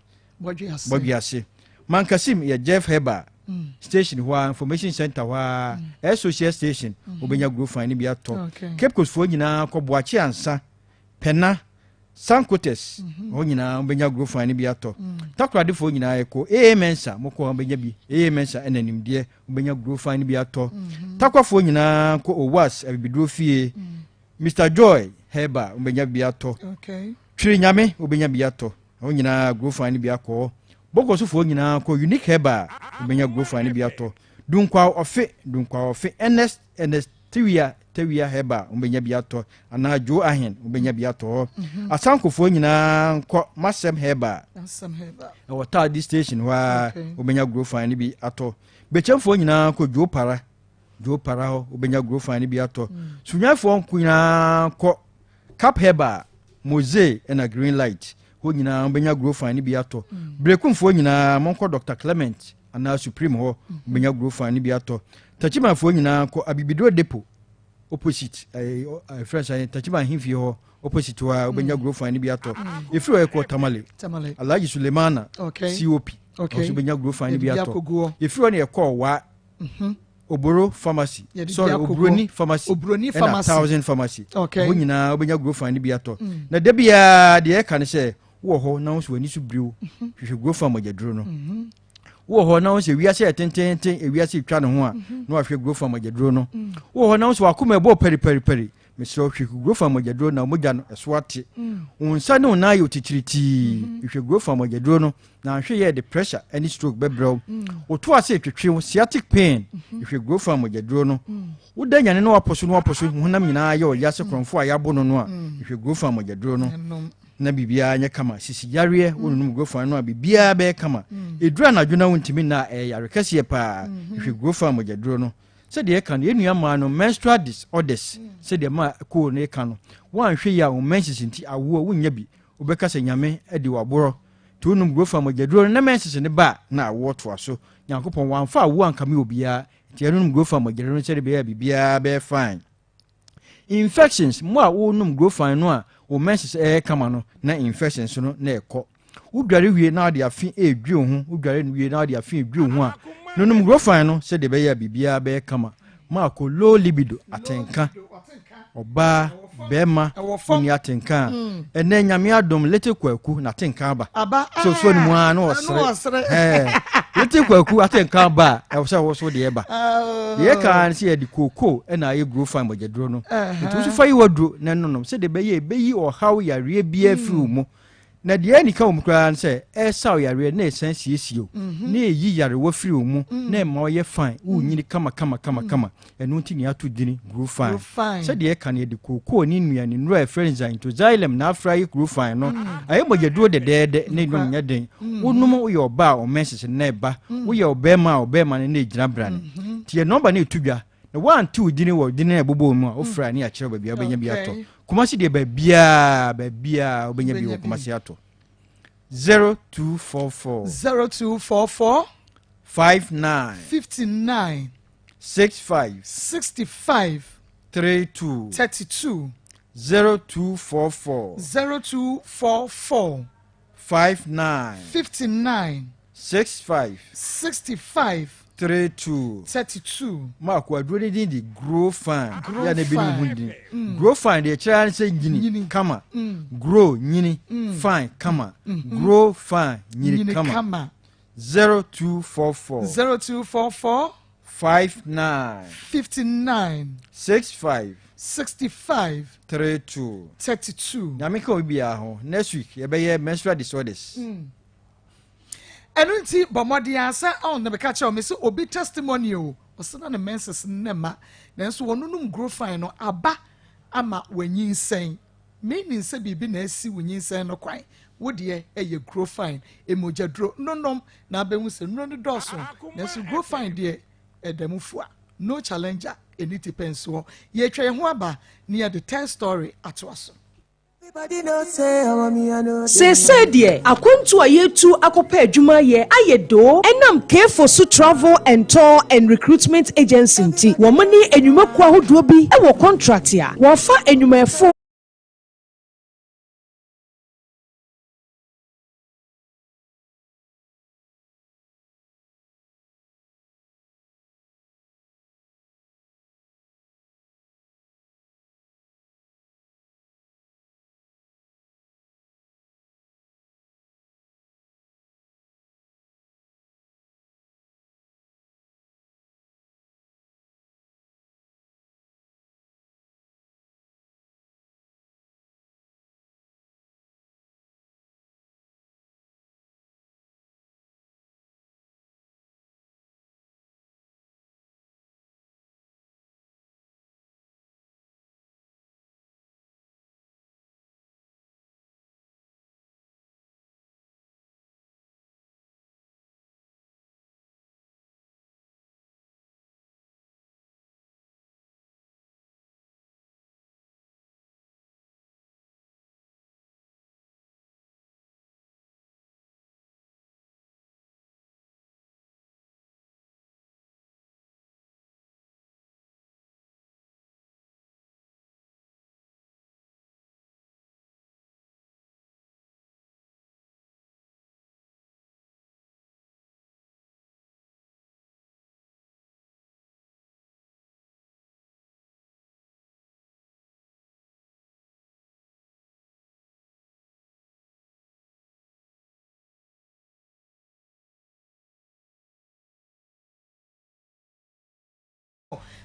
Bɔdwease. Mankasim yɛ Jeff Herbal station hɔ a, information center hɔ a, ɛyɛ social station, wobɛnya Grofan no bi atɔ. Cape Coast foɔ nyinaa kɔ Boakye Ansa, Pɛna, Sankotes, hɔ nyinaa wobɛnya Grofan no bi atɔ. Takoradefoɔ nyinaa yɛkɔ AA Mensa, mokɔ hɔ wobɛnya bi. AA Mensa ɛna nimdeɛ, wobɛnya Grofan no bi atɔ. Takwafoɔ nyinaa kɔ Owas Abibiduro fie, Mister Joy Herbal, wobɛnya bi atɔ. Twere Nyame, wobɛnya bi atɔ. Hɔ nyinaa Grofan no bi akɔ hɔ. Bogosofoɔ nyinaa kɔ Unique Herbal, wobɛnya Grofan no bi atɔ. Dunkwaw Ɔfe, Dunkwaw Ɔfe, Ernest, Ernest Tewia, Tewia Herbal, wobɛnya bi atɔ. Anaa Joe Ahen, wobɛnya bi atɔ hɔ. Asankofoɔ nyinaa nkɔ Masɛm Herbal, ɛwɔ Taadi Station hɔ ara, wobɛnya Grofan no bi atɔ. Bekyemfoɔ nyinaa kɔ Joe Para, Joe Para hɔ, wobɛnya Grofan no bi atɔ. Sunyanfoɔ nko nyinaa kɔ Cap Herbal, Mose ɛna Green Light hɔ nyinaa wobɛnya Grofan no bi atɔ. Berekumfoɔ nyinaa monkɔ Dr. Clement anaa Supreme hɔ wobɛnya Grofan no bi atɔ. Tachimanfoɔ nyinaa kɔ Abibiduro Depot opposite ɛfrɛ sɛ Tachiman ahemfie hɔ opposite hɔ a wobɛnya Grofan no bi atɔ. Ɛfiri hɔ yɛkɔ Tamale, Alhaji Sulemana COP hɔ nso wobɛnya Grofan no bi atɔ. Ɛfiri hɔ na yɛkɔɔ Wa Oboro pharmacy sorry Oburoni pharmacy Oburoni ɛna pharmacy Thousand pharmacy okay ɛhɔ nyinaa wobɛnya Grofan no bi atɔ mm. Na da biara deɛ ɛka ne sɛ wowɔ hɔ na wo sɛ w'ani so biriw mhm. Hwehwɛ Grofan mogyaduro no mhm. Wowɔ hɔ na wo sɛ wiase yɛ tententen, ewiase twa ne ho a mhm. Na wahwɛ Grofan mogyaduro no mm. Wowɔ hɔ na wo sɛ wakoma ɛbɔ pɛripɛripɛri, mesrɛ wo hwehwɛ Grofan mogyaduro na mogya no ɛso ate mm. Wo nsa ne wo nan yɛ otitiritii, hwehwɛ Grofan mogyaduro no na anhwɛ yɛ de pressure ne stroke bɛbrɛ wo. Woto ase twetwe wo sciatic pain, hwehwɛ Grofan mogyaduro no. Woda nyane na wapɔ so na wapɔ so honam nyinaa yɛ ɔya sɛ korɔmfo a yɛabo no no a, hwehwɛ Grofan mogyaduro no na biribiara nyɛ kama. Sisi yareɛ, wononom Grofan no a biribiara bɛyɛ kama. Ɛduru anadwo na wontumi nna a, ɛyɛ yare kɛseɛ paa, hwehwɛ Grofan mogyaduro no. Sɛdeɛ yɛka no, yɛn nua mmaa no menstrual disorders, sɛdeɛ ma koo no ka no, woanhwɛ yie a wo menses nti awoɔ wonnya bi. Wobɛka sɛ Nyame adi wo aborɔ. Nti wonom Grofan mogyaduro no na menses no ba a na awoɔ toa so. Nyankopɔn wamfa awoɔ ankame obiara. Nti yɛnonom Grofan mogyaduro no sɛdeɛ ɛbɛyɛ a biribiara bɛyɛ fine. Infections, Mo a wonom Grofan no a wo menses ɛyɛ kama no na infections no na ɛkɔ. Wodware wie na wode afe redwi wo ho, wodware wie na wode afe redwi wo ho a, nonom Grofan no sɛdeɛ ɛbɛyɛ a biribiara bɛyɛ kama. Maako, low libido, atenka. Ɔbaa, bɛrima, wonni atenka a, mm. ɛnɛ nyame adom Little Kwaku n'atenka aba. Aba. So so ne mu ara na ɔsere. Ɛɛ Little Kwaku atenka aba a, ɛwɔ sɛ wɔso deɛ ɛba. Oh. Deɛ ɛka ne sɛ yɛde kookoo ɛna ayɛ Grofan mogyaduro no. Nti woso fa yi waduro na ɛnonom sɛdeɛ ɛbɛyɛ ɛbɛyi ɔhaw yareɛ biara firi wo mu. Na deɛ ɛnika wɔ mu koraa ne sɛ, ɛresaw yareɛ na ɛsan siesie wo, mhm. na ɛyi yarewa firi wo mu, mm. na ɛma ɔyɛ fine, wonyini mm. kama kama kama mm. kama. Ɛno nti ne ato dini grow fine. Sɛdeɛ ɛka no yɛde kookoo ne nnuane nnuro a ɛfrɛ no xanthoxylum na afra yi grow fine no. Ayɛ mogyaduro dɛdɛɛdɛ na ɛnum nyɛ den. Wonom woyɛ ɔbaa a ɔmɛnsese na ɛba, woyɛ ɔbɛrima a ɔbɛrima no na ɛgyina brane. Mm-hmm. Nti yɛ nɔmba no ɛtu dwa na woante wo dini wɔ dini a ɛbobɔ mu a wofrɛ a ne yɛakyerɛ baabi a wobɛnya bi atɔ. Kumasi deɛ baabiaa baabiaa wobɛnya bi wɔ Kumasi atɔ. 0244. 0244. 59. 59. 65. 65. 32. 32. 0244. 0244. 59. 59. 65. 65. 32. 32. Mark aduro ne din de grow fine. Grow yɛ na ebinom fine. ho din. Mm. Grow fine deɛ kyerɛ ara sɛ nyini, nyini. kama. Mm. Grow nyini mm. fine kama. Mm -hmm. Grow fine nyini, nyini kama. kama. 0244. 0244. 59. 59. 65. 65. 32. 32. Nyame ka obi biara ho. Next week yɛbɛyɛ menstrual disorders. Mm. Ɛno nti bɔ mmɔden ara sɛ ɔn na meka kyerɛ wo mese obi testimony o ɔse na ne menses no na ɛma nanso wɔnonom grofine no aba ama wanyinsɛn meaning sɛ biribi na asi wo nyinsɛn no kwan wo deɛ ɛyɛ grofine emogyaduro nonom na abɛhu sɛ nnuro no dɔɔso nanso grofine deɛ ɛda mu fua no challenger ɛni tipɛnsoɔ yɛtwa yɛn ho aba ne yɛde third story atoa so. Seesei deɛ, akwantuo a yɛretu akɔpɛ adwuma ayɛ ayɛ doo ɛnam Kfosu Travel and Tour and Recruitment Agency nti. Wɔn ne nnwumakuo ahodoɔ bi wɔ kɔntrakte a wɔfa nnwumayɛfoɔ.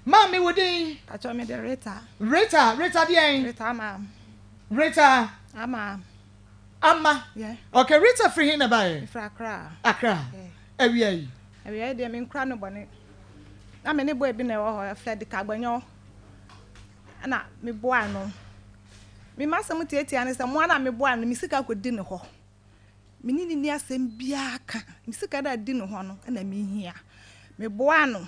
Maame wo din? Pacho me de Rita. Rita, Rita deɛn? Rita Ama. Rita. Ama. Ama. Yeah. Okay, Rita firi hin na baeɛ? Firi Accra. Accra. Yeah. Awia yi. Awia yi deɛ me nkura no bɔne. Na me ne boy bi na ɛwɔ hɔ, ɛfrɛ de Kagbanyɔ. Ɛna me boa no. Me ma asɛm tiatia ne sɛ mo ara me boa no, me sika kɔdi ne hɔ. Me ne no nni asɛm biara ka. Me sika no a adi ne hɔ no na mehia. Meboaa no.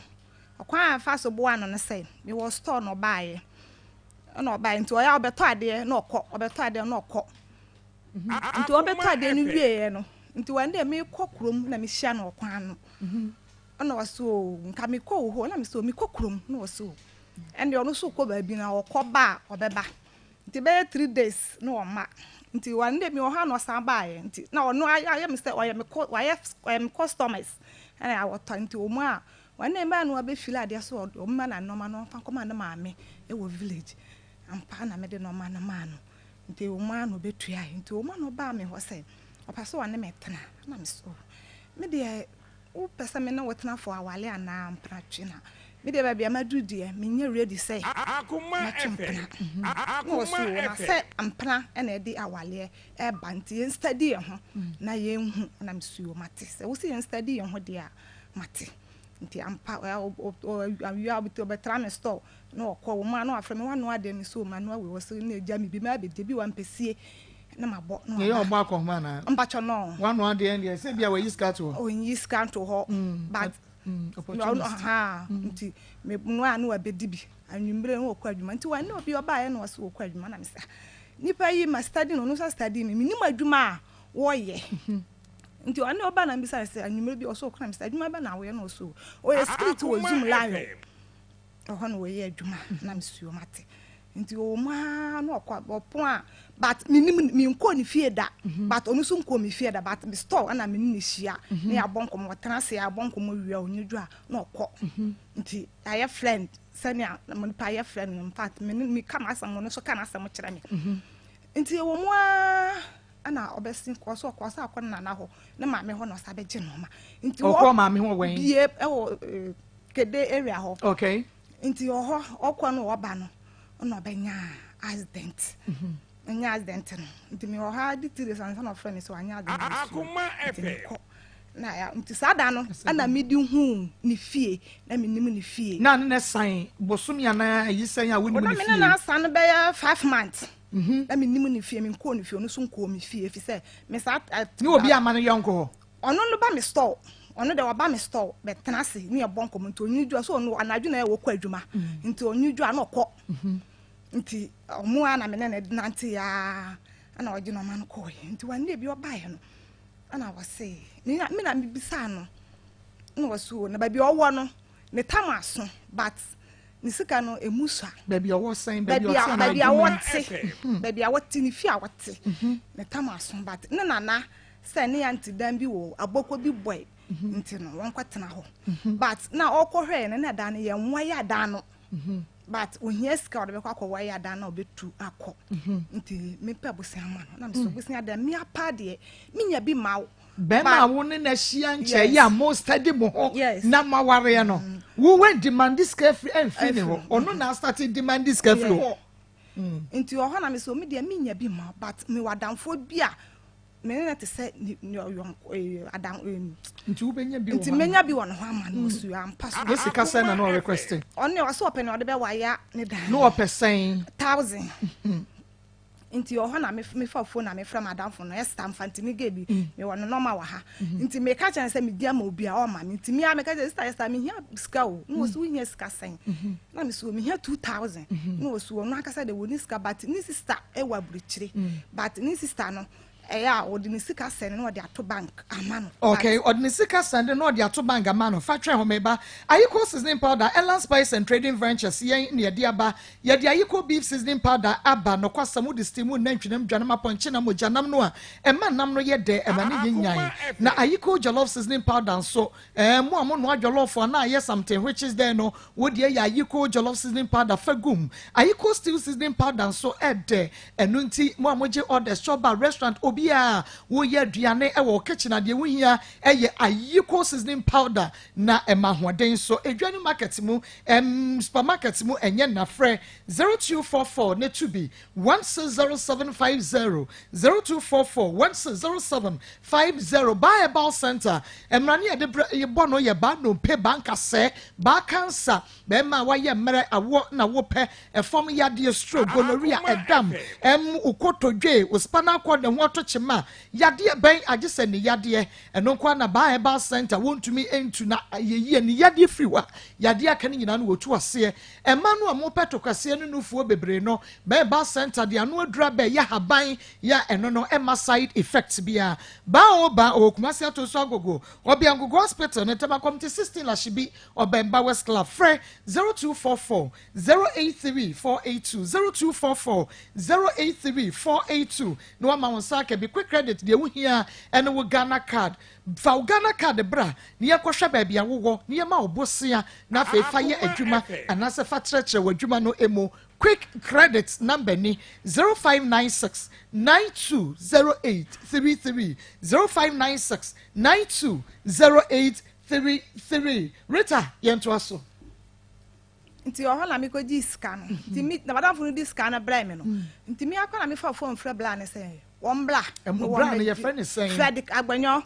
Ɔkwan a mefaa so boaa no ne sɛ, mewɔ store na ɔbaeɛ. Ɛna ɔbaeɛ nti ɔyɛ a ɔbɛtɔ adeɛ na ɔkɔ, ɔbɛtɔ adeɛ na ɔkɔ. Nti ɔbɛtɔ adeɛ no wieɛ no, nti one day mekɔ kurom na mehyia no ɔkwan no. Ɛna ɔse oo nka mekɔ wo hɔ, na mese oo mekɔ kurom, na ɔse oo ɛndeɛ ɔno nso rekɔ baabi na ɔkɔ ba a ɔbɛba. Nti bɛyɛ 3 days na ɔmma. Nti one day mewɔ hɔ a na ɔsan baeɛ, nti na ɔno ayɛ me sɛ ɔyɛ me wayɛ ɔyɛ me customers ɛna ɔtɔ nti wɔn a one day mbaeɛ na wabɛfili adeɛ so ɔmma na nneɛma no ɔmfa nkɔma ne maame ɛwɔ village. Ampa na mede nneɛma no maa no. Nti wɔn ara na ɔbɛtuaeɛ. Nti wɔn na ɔbaa me hɔ sɛ ɔpɛ sɛ ɔne me tena. Na me so me deɛ wopɛ sɛ me ne wo tena for aware anaa mpena na me deɛ baabi a maduru deɛ menyɛ ready sɛ mɛtwe mpena. Na ɔso na sɛ mpena na ɛde awaleɛ ɛba nti yɛn study yɛn ho na yɛnhu. Na mesuo mate sɛ wo sɛ yɛn study yɛn ho deɛ a mate. Nti ampa awia ɔbɛtra me store na ɔkɔ wɔ mu a na wafrɛ me wanoa adeɛ me so manoa wei wɔ so na egya me bi ma abɛgye bi wa mpɛsie na mabɔ na waba. Yɛ ɔbɔ akɔnhoma anaa? Mpakyɛ no. Wanoa adeɛ deɛ sɛ bi a wayi sika to hɔ. Ɔnyi sika nto hɔ but opportunist. Ha nti me noa na wabɛdi bi anwummerɛ na ɔkɔ adwuma nti wɔne obi ɔbaeɛ na ɔsɛ ɔkɔ adwuma na mesa nipa yi ma study no ɔno nso study me menim adwuma a wɔyɛ nti ɔne ɔba na mbisa sɛ anwummerɛ bi ɔsɛ ɔkɔ na mesa adwuma bɛ na wɔyɛ na ɔsɛ ɔyɛ security wɔ Zoomlion ɛhɔ na wɔyɛ adwuma na mesuo mate nti ɔwɔ mu aa na ɔkɔ ɔpon a but menim menkɔɔ ne fie da but ɔno nso nkɔɔ me fie da but me store ɛna me ne ne hyia na yɛabɔ nkɔmmɔ ɔtena ase yɛabɔ nkɔmmɔ wie a ɔnyɛ dwa na ɔkɔ nti ayɛ friend sɛnea nipa ayɛ friend no. In fact, me ne me ka n'asɛm, ɔno nso ka n'asɛm kyerɛ me. Nti ɛwɔ mu aa ɛna ɔbɛsi kɔ so ɔkɔ sɛ akɔ ne nana hɔ ne maame hɔ na ɔsa bɛgye nneɛma nti ɔkɔ maame hɔ wɛn bie ɛwɔ Kede area hɔ. Nti ɔhɔ ɔkɔ no ɔba no ɛna ɔbɛnya accident. Ɔnya accident no nti mi wɔ ha di 3 days ansa na ɔfrɛ mi sɛ wanya accident nti mi kɔ na ya nti saa da no ɛna mi di hu ne fie na mi nim ne fie. Na ne na san bosomi anaa ayi sɛn a wonim ne fie? Na mi ne na san bɛyɛ 5 months na mi nim ne fie. Mi nkɔɔ ne fie, ɔno nso nkɔɔ mi fie fi sɛ mi saa. Ne obi ama no yɔnko hɔ. Ɔno no ba mi store, ɔno de ɔba mi store bɛtena ase ne yɛ bɔ nkɔmɔ nti onyi dwa so ɔno anadwo na yɛ wɔkɔ adwuma nti onyi dwa na ɔkɔ nti ɔmo a na me ne ne nante yaa ɛna ɔgye na ɔma no kɔɔ nti wɔn bi ɔbaeɛ no ɛna wɔse me na me na me bisa no ɛna wɔse o na baabi ɔwɔ no ne tam aso but ne sika no emu sua. Baabi a ɔwɔ sɛn? Baabi a ɔte? Baabi a wɔte, baabi a wɔte ne fie a wɔte ne tam aso but ne nana sɛ ne aunty dan bi wɔ abɔkɔ bi bɔe nti no wɔn kɔ tena hɔ but na ɔkɔhwɛ no na dan no yɛn nwa yɛ adan no but ohia sika ɔde bɛkɔ akɔ wɔ yɛ adan na ɔbɛtu akɔ nti mepɛ bosia ma no na mesɛ bosia deɛ mmea paa deɛ menya bi ma wo. Bɛrima a wo ne no ahyia nkyɛn yi a mo study mo ho na mo awareɛ no, wo wɛ demand sika firi ɛnfiri ne hɔ, ɔno na astart demand sika firi hɔ. Nti ɔhɔ na mesɛ omi deɛ menya bi ma, but mewɔ adamfoɔ bi a me ne no te sɛ ne ɔyɔnko adam. Nti wobɛnya bi wɔ nti menya bi wɔ ne ho ama no osu ampa so. Ne sika sɛn na na ɔrequest? Ɔne ɔsɛ ɔpɛ ne ɔde bɛ waya ne dan. Na ɔpɛ sɛn? 1,000. Nti ɔhɔ na mefa phone na mefrɛ madamfo no Esther Mfantini gay bi mewɔ no nɔma wɔ ha nti meka kyerɛ no sɛ medi ama obi a ɔma me nti mea meka kyerɛ sister Esther mehia sika o na wɔsi wohia sika sɛn na mesi wɔ mehia 2,000 na wɔsi ɔno ankasa de wɔ ne sika but ne sister ɛwɔ aburokyire but ne sister no ɛyɛ a ɔde ne sika sɛn na ɔde ato bank ama no. Okay, ɔde ne sika sɛn na ɔde ato bank ama no. Fa twɛn ho meba. Ayiko seasoning powder, Elan Spice and Trading Ventures yɛn na yɛde aba. Yɛde Ayiko beef seasoning powder aba. Nokwasɛm, wode steam nantwinam, dwanam, apɔnkyenam, mogyanam no a, ɛma nam no yɛ dɛ, ɛma ne yɛ nyan. Na Ayiko jollof seasoning powder nso, ɛɛ mo a monoa jollof a na ayɛ something which is there no, wo deɛ yɛ Ayiko jollof seasoning powder fa gum. Ayiko stew seasoning powder nso ɛdɛ. Ɛno nti, mo a mogye orders, chop bar, restaurant, obiara woyɛ aduane ɛwɔ wo kitchen a, deɛ wohia ɛyɛ Ayiko seasoning powder na ɛma ahoɔden nso. Edwa market mu, supermarket mu ɛnyɛ nafrɛ 0244 ne to bi 160750, 0244 160750. Baa Herbal Center, mmerane yɛde brɛ yɛbɔ no yɛ baa nnompe, baa nkasɛɛ, baa cancer, bɛrima a wayɛ mmerɛ awoɔ na wopɛ ɛfam yadeɛ, stroke, gonorrhea, ɛdam, okotodwe, o spinal cord ne ho ato. so kyema a, yadeɛ bɛn agye sɛ ne yadeɛ? Ɛno nko ara na Baa Herbal Centre wɔntumi ntu na ayɛ yie. Ne yadeɛ firi hɔ a, yadeɛ aka no nyinaa no wɔtu aseɛ. Mmaa no a wɔpɛ tokaseɛ ne nufoɔ bebree no, Baa Herbal Centre de ano aduru aba ɛyɛ ahaban yɛ a ɛno no ɛmma side effects biara. Baa o Baa ɔwɔ Kumasi Atonsu Agogo, ɔbea Agogo Hospital no ntam akɔmte 16 Lashibi, ɔbɛn Bowers Club. Frɛ 0244 083 482, 0244 083 482 na wama wo nsa aka bi. Quick credit deɛ wohia ɛne wo Ghana card. Fa wo Ghana card bra na yɛnkɔhwɛ baabi a wowɔ na yɛma wo bosea na afei fa yɛ adwuma anaasɛ fa kyerɛkyerɛ w'adwuma no mu. Quick credit number ni 0596 920833, 0596 920833. Rita, yɛntoa so. Nti ɔhɔ na mekɔgyee sika no. Nti me na madamfo no de sika no brɛɛ me no. Nti me akɔ na mefa phone frɛ bla no sɛ wɔmbra. Ɛmo bra no yɛfrɛ ne sɛn? Fredrick Agbanyɔ.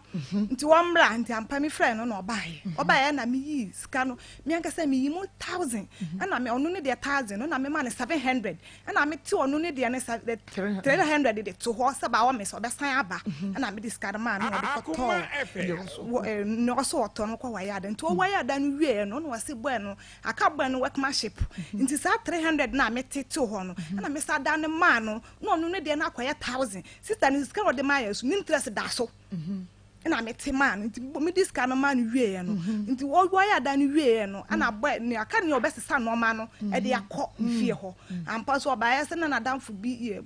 Nti wɔmbra nti ampa me frɛ no na ɔbaeɛ. Ɔbaeɛ na meyii sika no me ankasa meyi mu thousand ɛna me ɔno ne deɛ thousand no na mema no 700 ɛna mete ɔno ne deɛ no 300 de to hɔ sɛ baawɔ me sɛ ɔbɛsan aba ɛna mede sika no maa no na ɔde kɔtɔɔ ne ɔsɛ ɔtɔ no kɔ wayɛ ada nti ɔwayɛ ada no wieɛ no na ɔse bɔɛ no aka bɔɛ no workmanship nti saa 300 no a mete too hɔ no ɛna mesa da no maa no na ɔno ne deɛ no akɔyɛ 1000 sister no sika ɔde maa yɛ so ne interest da so ɛna mete maa no nti mede sika no maa no wieɛ no nti wɔyɛ ada no wieɛ no ɛna bɔ ne aka ne ɔbɛsesa nneɛma no ɛde akɔ ne fie hɔ ampa so ɔbaeɛ sɛ na n'adamfo bi yɛ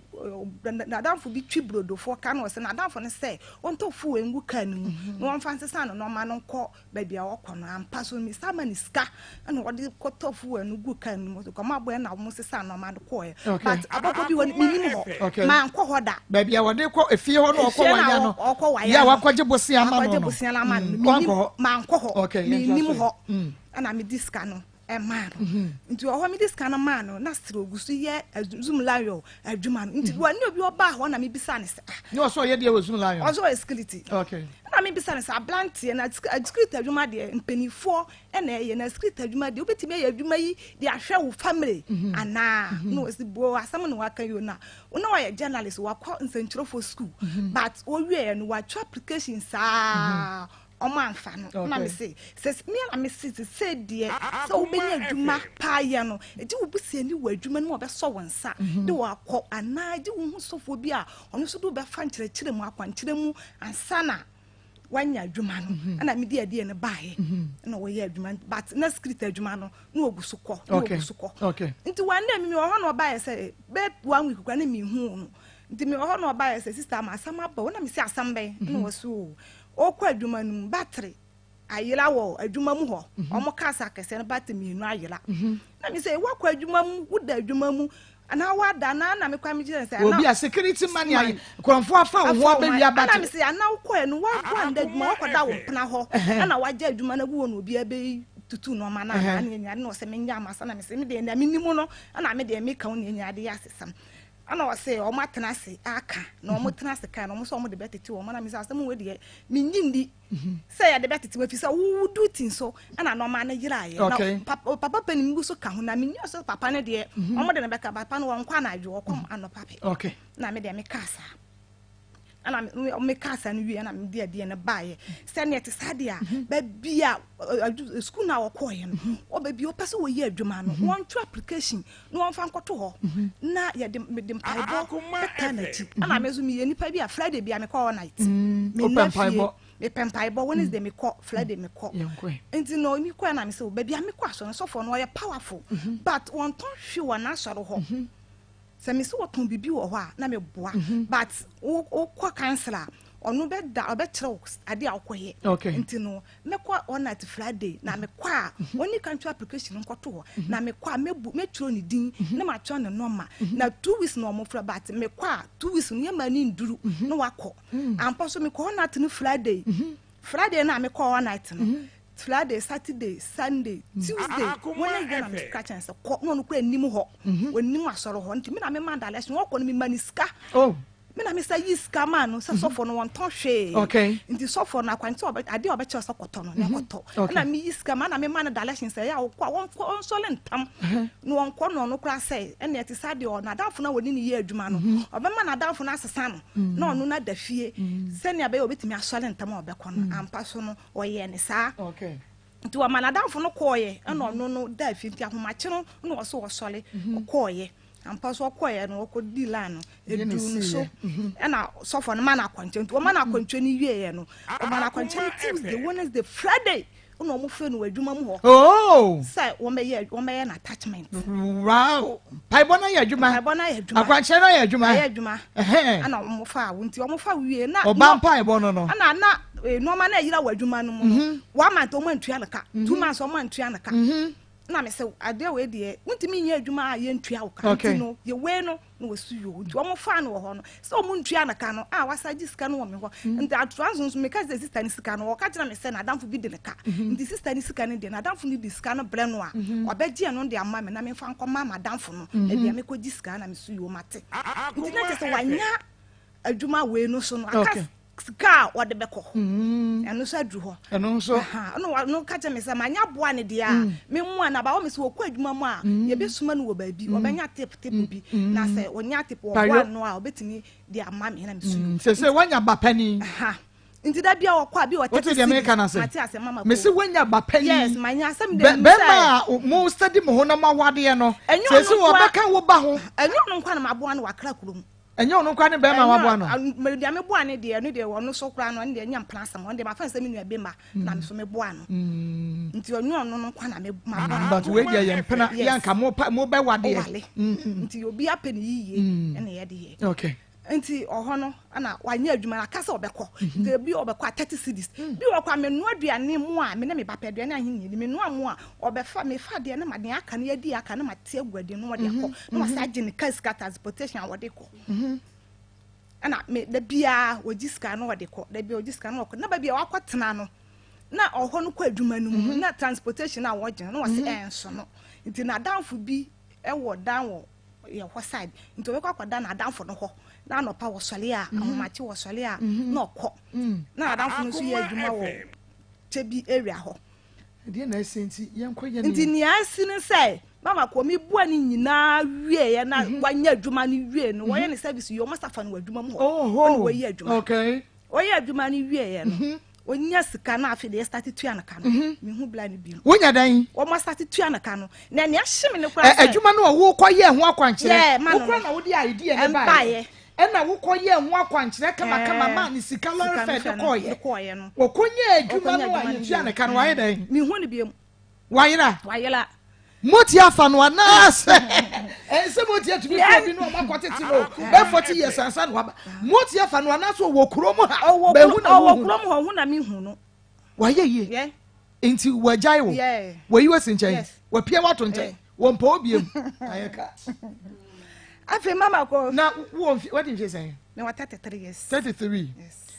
n'adamfo bi twi brodofoɔ ka na ɔsɛ n'adamfo no sɛ ɔntɔ fuel ngu kaa no mu na wɔmfa nsesa no nneɛma no nkɔ baabi a ɔkɔ no ampa so misa ma ne sika ɛna ɔde kɔtɔ fuel no gu kaa no mu kɔma aboɛ na wɔn sesa nneɛma no kɔɛ but abɔkɔ bi wɔ menim hɔ mankɔ hɔ da baabi a wɔde kɔ efie hɔ no ɔkɔ waya no ɔkɔ waya yɛ a wakɔgye bosia ama no akɔgye bosia ama no menim mankɔ hɔ menim hɔ ɛna medi sika no ɛmaa no mhm. nti ɔhɔ mede sika no maa no na sere ogu so yɛ zoom lion adwuma no nti wɔne obi ɔbaa hɔ na mebisa ne sɛ ah. Ne ɔsɛ ɔyɛ deɛ wɔ zoom lion ɔsɛ ɔyɛ security okay na mebisa ne sɛ abranteɛ na security adwuma deɛ mpanimfoɔ ɛna ɛyɛ na security adwuma deɛ wobɛtumi ayɛ adwuma yi de ahwɛ wo family mhm. anaa mhm. na ɔsi bo asɛm na waka yi o na na ɔyɛ journalist wakɔ nsɛnkyerɛfoɔ school but ɔwieɛ no watwa application saa ɔmo anfa no na me se sɛ me na me se sɛ deɛ sɛ wobɛnya adwuma paa yɛ no ɛgye wo busuani wɔ adwuma no mu ɔbɛsɔ wo nsa mhm. de wakɔ anaa gye wo ho sɔfoɔ bi a ɔno nso de wobɛfa nkyerɛkyerɛ mu akwankyerɛ mu ansa na wanya adwuma no mhm. ɛna mede adeɛ no baeɛ mhm. ɛna wɔyɛ adwuma but na script adwuma no na wɔgu so kɔ na wɔgu so kɔ nti wɔn na mi wɔ hɔ na ɔbaeɛ sɛ bɛɛ one week kora na mi hu no nti mi wɔ hɔ na ɔbaeɛ sɛ sista ama asɛm aba wɔn na mi sɛ asɛm bɛn ɛna wɔ so o Ɔrekɔ adwuma no mu, battery ayera wɔ adwuma mu hɔ. Mhm. Wɔn cars akɛseɛ no battery mmienu ayera. Mhm. Na mi sɛ wakɔ adwuma mu, woda adwuma mu anaa wada anaa na mekɔ mi kyerɛ sɛ. Obi a security man yɛ kurɔnfo afa wo ho abɛwia battery. Ɛna mi sɛ anaa wokɔ ɛno wanda adwuma wakɔda wo mpena hɔ ɛna wagya adwuma no agu hɔ na obi abɛyi tutu nneɛma no anaa ne anya na ɔsɛ menya amasa na mesɛ me deɛ na menim no ɛna me deɛ meka wo ne anya ade yɛ asesam Ɛna ɔse ɔmo atena ase aka na ɔmo tena ase kan na ɔmo sɛ ɔmo de bɛtete wɔn na mi sɛ asɛm wei deɛ mi nyi ndi sɛ yɛde bɛtete wɔn efi sɛ wo duty nso ɛna nɔɔma no yera yɛ na papa papa panin bi so ka ho na mi nyi sɛ papa no deɛ ɔmo de no bɛka papa no wɔn kɔ anadwo ɔkɔm anɔpa pɛ na mi deɛ mi kaa saa. ɛna me kaa saa no wie ɛna mede adeɛ no baeɛ sɛdeɛ ɛte saa deɛ a mhm. baabi a sukuu no a wɔkɔɔeɛ no mhm. wɔ baabi a wɔpɛ sɛ wɔyɛ adwuma no mhm. wɔntwerɛ application na wɔmfa nkɔto hɔ na yɛde mede mpaebɔ bɛtaa n'akyi ɛna me nso meyɛ nipa bi a Friday bi a mekɔ all night mm, menna fie mepɛ mpaebɔ Wednesday mekɔ Friday mekɔ nti no mekɔɛ na mesɛ baabi a mekɔ asɔre sɔfoɔ no ɔyɛ powerful but wɔntɔn hwe wɔ n'asɔre hɔ Sɛ mese wɔtɔn biribi wɔ hɔ a na meboa mhm. but wokɔ council a ɔno bɛda ɔbɛkyerɛ wo adeɛ a wokɔyɛ okay. nti no mɛkɔ all night Friday na mhm. mekɔ a mhm. wɔne country application nkɔto hɔ na mekɔ a mɛbu mɛtwerɛ ne din na matwerɛ ne nɔma na 2 weeks na ɔmo frɛ but mekɔ a 2 weeks no yɛma ne nduru na wakɔ ampa so mekɔ all night no Friday Friday na mekɔ all night no Friday, Saturday, Sunday, mm. Tuesday, Wednesday na meka kyɛn sɛ kɔ na ɔno kora anim hɔ. Onim mhm. asɔre hɔ nti me na mema direction ɔkɔ no mema ne sika. Oh. Me na mesa yi sika maa no sɛ sɔfo no wɔntɔn hwee. Okay. Nti sɔfo no akwankyerɛ ɔbɛ adeɛ a ɔbɛkyerɛ sɛ kɔtɔ no na Mhm. kɔtɔ. Okay. Ɛna meyi sika ma na mema no direction sɛ ɛyɛ a ɔkɔ a wɔnkɔ ɔnsɔre ntam na wɔnkɔ no ɔno koraa sɛ ɛna ɛte saa deɛ ɔ n'adamfo no a wɔne no yɛ adwuma no Mhm. ɔbɛma n'adamfo no asesa no Mm. na ɔno no ada fie sɛnea ɛbɛyɛ a ɔbɛtumi asɔre ntam a ɔbɛkɔ no Mm. ampa so no ɔyɛɛ ne saa. Okay. Nti wɔma n'adamfo no kɔɔeɛ ɛna ɔno no daa fie nti ahomakye no na ɔso ɔsɔre ɔkɔɔeɛ. Ampa so ɔkɔeɛ no ɔkɔdii line no Ɛdeɛ na ɛduu no so ɛsiiɛ? Mhm. ɛna sɔfoɔ no ma no akwankyerɛ nti wɔma no akwankyerɛ no wieɛ no ɔma no akwankyerɛ no Tuesday Wednesday Friday ɛna wɔn frɛ no wɔ adwuma mu hɔ Oh! sɛ wɔbɛyɛ wɔbɛyɛ no attachment. Wow! Mpaebɔ no ayɛ adwuma. Mpaebɔ no ayɛ adwuma. Akwankyerɛ no ayɛ adwuma. Ayɛ adwuma. Ɛhɛn. Ɛna wɔn fa wo nti wɔn fa wie na. Ɔba mpaebɔ no no. Ɛna na eh, nneɛma no ayira wɔ adwuma no mu no. Mhm. One month wɔn antua no ka. 2 months wɔn antua no ka. Mhm. Na me sɛ adeɛ wei deɛ wontumi nyɛ adwuma a yɛntua wo ka Okay. nti no yɛ wei no na wɔsu yoo nti wɔn faa no wɔ hɔ no sɛ wɔn ntua no ka no a wasa gye sika no wɔ me hɔ Mm. nti atoa nso nso meka sɛ sista no sika no wɔka kyerɛ me sɛ n'adamfo bi de ne ka Mhm. nti sista no sika no deɛ n'adamfo no de sika no brɛ no a Mhm. ɔbɛgye ɛno de ama me na memfa nkɔma m'adamfo no Mhm. baabi a mekɔgye sika na mesu yoo mate nti na kyerɛ sɛ wanya adwuma wei no so no aka Okay. sika a wɔde bɛkɔ Mm. ɛno nso aduru hɔ Ɛno nso. Aha, ɛna ɔno ka kyerɛ me sɛ manya boa ne deɛ a Mm. memmoa no aba wɔ me sɛ wɔkɔ adwuma mu a Mm. yɛbɛsuma no wɔ baabi Mm. ɔbɛnya tip tip bi na sɛ ɔnya tip Payo. ɔboa no a ɔbɛtumi de ama me na mesu Mm. Sese wanya ba panin. Aha. nti da bia ɔkɔ a bi wɔ Wote deɛ meka no ase? mate ase mama Mese woanya ba panin. yes manya asɛm de Bɛ- nim sɛ Bɛrima a mo study mo ho na mo awadeɛ no. Ɛnyɛ Sese ɔno nko a- wɔbɛka wo ba ho. ɛnyɛ ɔno nko a na maboa no wɔ akra kurom Ɛnyɛ ɔno nkoa ne bɛrima a waboa no. Deɛ meboa no deɛ ɛno deɛ ɔno so koraa no ɔno deɛ ɛnyɛ mpena asɛm ɔno deɛ mafa no sɛ me nua bɛma na me so meboa no nti ɔnyɛ ɔno no nkoa na maboa no. But wei deɛ yɛ mpena yɛ anka mo pa mo bɛ wadeɛ. Ɔwale nti obi apɛ ne yie ɛna yɛde yɛ. Okay. Nti ɔhɔ no ɛna wanyɛ adwuma no aka sɛ ɔbɛkɔ nti ebi ɔbɛkɔ a 30 cedis bi wɔ kɔ a menoa aduane mu a me ne me ba pɛ aduane ahe ni menoa mu a ɔbɛfa mefa adeɛ ne ma deɛ aka no yɛdi aka ne ma te agu adi no wɔde akɔ na wasa agye ne kaa sika transportation a wɔde kɔ ɛna me da biara wɔgye sika na wɔde kɔ da biara wɔgye sika na wɔkɔ na baabi a wakɔ tena no na ɔhɔ no kɔ adwuma no mu na transportation a wɔgye no na wɔsi ɛnso no nti n'adamfo bi ɛwɔ dan wɔ yɛ hɔ side nti ɔbɛkɔ akɔda n'adamfo no hɔ na anɔpa wɔsɔre a ahomakye wɔsɔre a na ɔkɔ na n'adamfo no nso yɛ adwuma wɔ kyɛ bi area hɔ. Ɛdeɛ na ɛsi nti yɛnkɔ yɛ nti nea asi ne sɛ mama kɔ mi bua ne nyinaa wieɛ na wanya adwuma no wie no wɔyɛ ne service wie wɔn asafa no wɔ adwuma mu hɔ ɔne wɔyi adwuma okay wɔyɛ adwuma no wieɛ no onya sika na afei deɛ start tua no ka no mehu bla no bi wonya dɛn wɔn start tua no ka no na nea ahye me no koraa sɛ adwuma no a wokɔ yɛ ho akwankyerɛ Yeah, ma no wokora no. na wode idea ne Ɛmbaeɛ. baeɛ ɛna wokɔ yɛ ho akwankyerɛ kamakama Eh, maa ne sika lɔre sika fɛ de no de kɔɔyɛ kɔɔyɛ no wɔkɔnyɛ adwuma Ɔkɔnyɛ no a adwuma no yɛtua ne wie. ka no wayɛ dɛn mehu no biom wayera wayera moti afa no anaasɛ ɛnsɛ moti atumi kɔ bi no ɔma kɔtete no bɛ 40 years ansa na waba moti afa no anaasɛ ɔwɔ kurom ha ɔwɔ bɛhu na ɔwɔ wohu kurom hɔ hu na mehu no wayɛ yie Yeah. nti wagyae wo Yeah. wayi wasi nkyɛn Yes. wapia wato nkyɛn wɔmpɛ wo biam ayɛ ka afei mama kɔ na wowɔ mfe wadi mfe sɛn mewɔ 33 years 33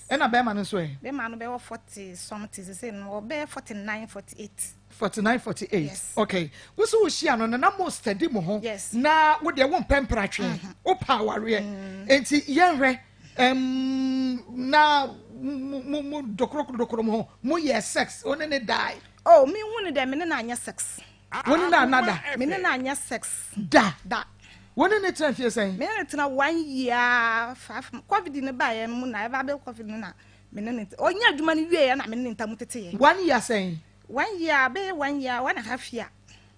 ɛna bɛrima no nso ɛ bɛrima no bɛwɔ 40 something sese no ɔbɛyɛ 49 48 49 48 Yes. okay wo so wohyia no no na mo steady mo ho Yes. na wo deɛ wompɛ mpratwe wopɛ awareɛ enti yɛnhwɛ ɛm, na mo mo mo dokoro dokoro mo ho moyɛ sex wo ne ne die oh mehu no dɛ me ne no anyɛ sex wo ne no ana da me ne no anyɛ sex da da wo ne ne tena fie sɛn me ne no tena one year five covid no baeɛ no mu na ɛba bɛ covid no na me ne no ɔnyɛ adwuma no wieɛ na me ne ne ntam teteyɛ one year sɛn one year bɛyɛ one year one and a half year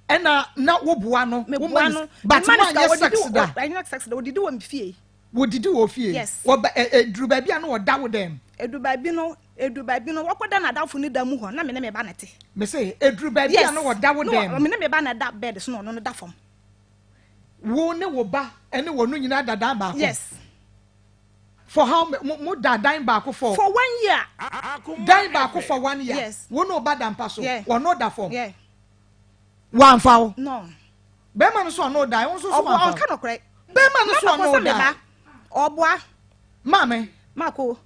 ɛna na woboa no meboa woma no but mema no sika, moanyɛ wɔdidi sex wɔ- da anyɛ sex da odidi wɔ me fie wodidi wɔ fie Yes. wɔba ɛ ɛ duru baabi a na wɔda wo dɛm edu baabi no edu baabi no wɔkɔda n'adamfo no da mu hɔ na me ne me ba na te me se eduru baabi a na wɔda wo Na dɛm me ne me ba na da bed so na ɔno no da fam wo ne wo ba ɛne wɔn no nyinaa da dan baako yes for how mo mo da dan baako for for one year dan baako for one year Yes. wo ne wo ba da mpa so Yeah. wɔn no da fam yeah wamfa wo no bɛrima no so ɔno da wo nso so ɔboa wamfa ɔnka nɔkorɛ bɛrima no so Mama kɔ ɔno sɛ me da ba ɔboa maame mako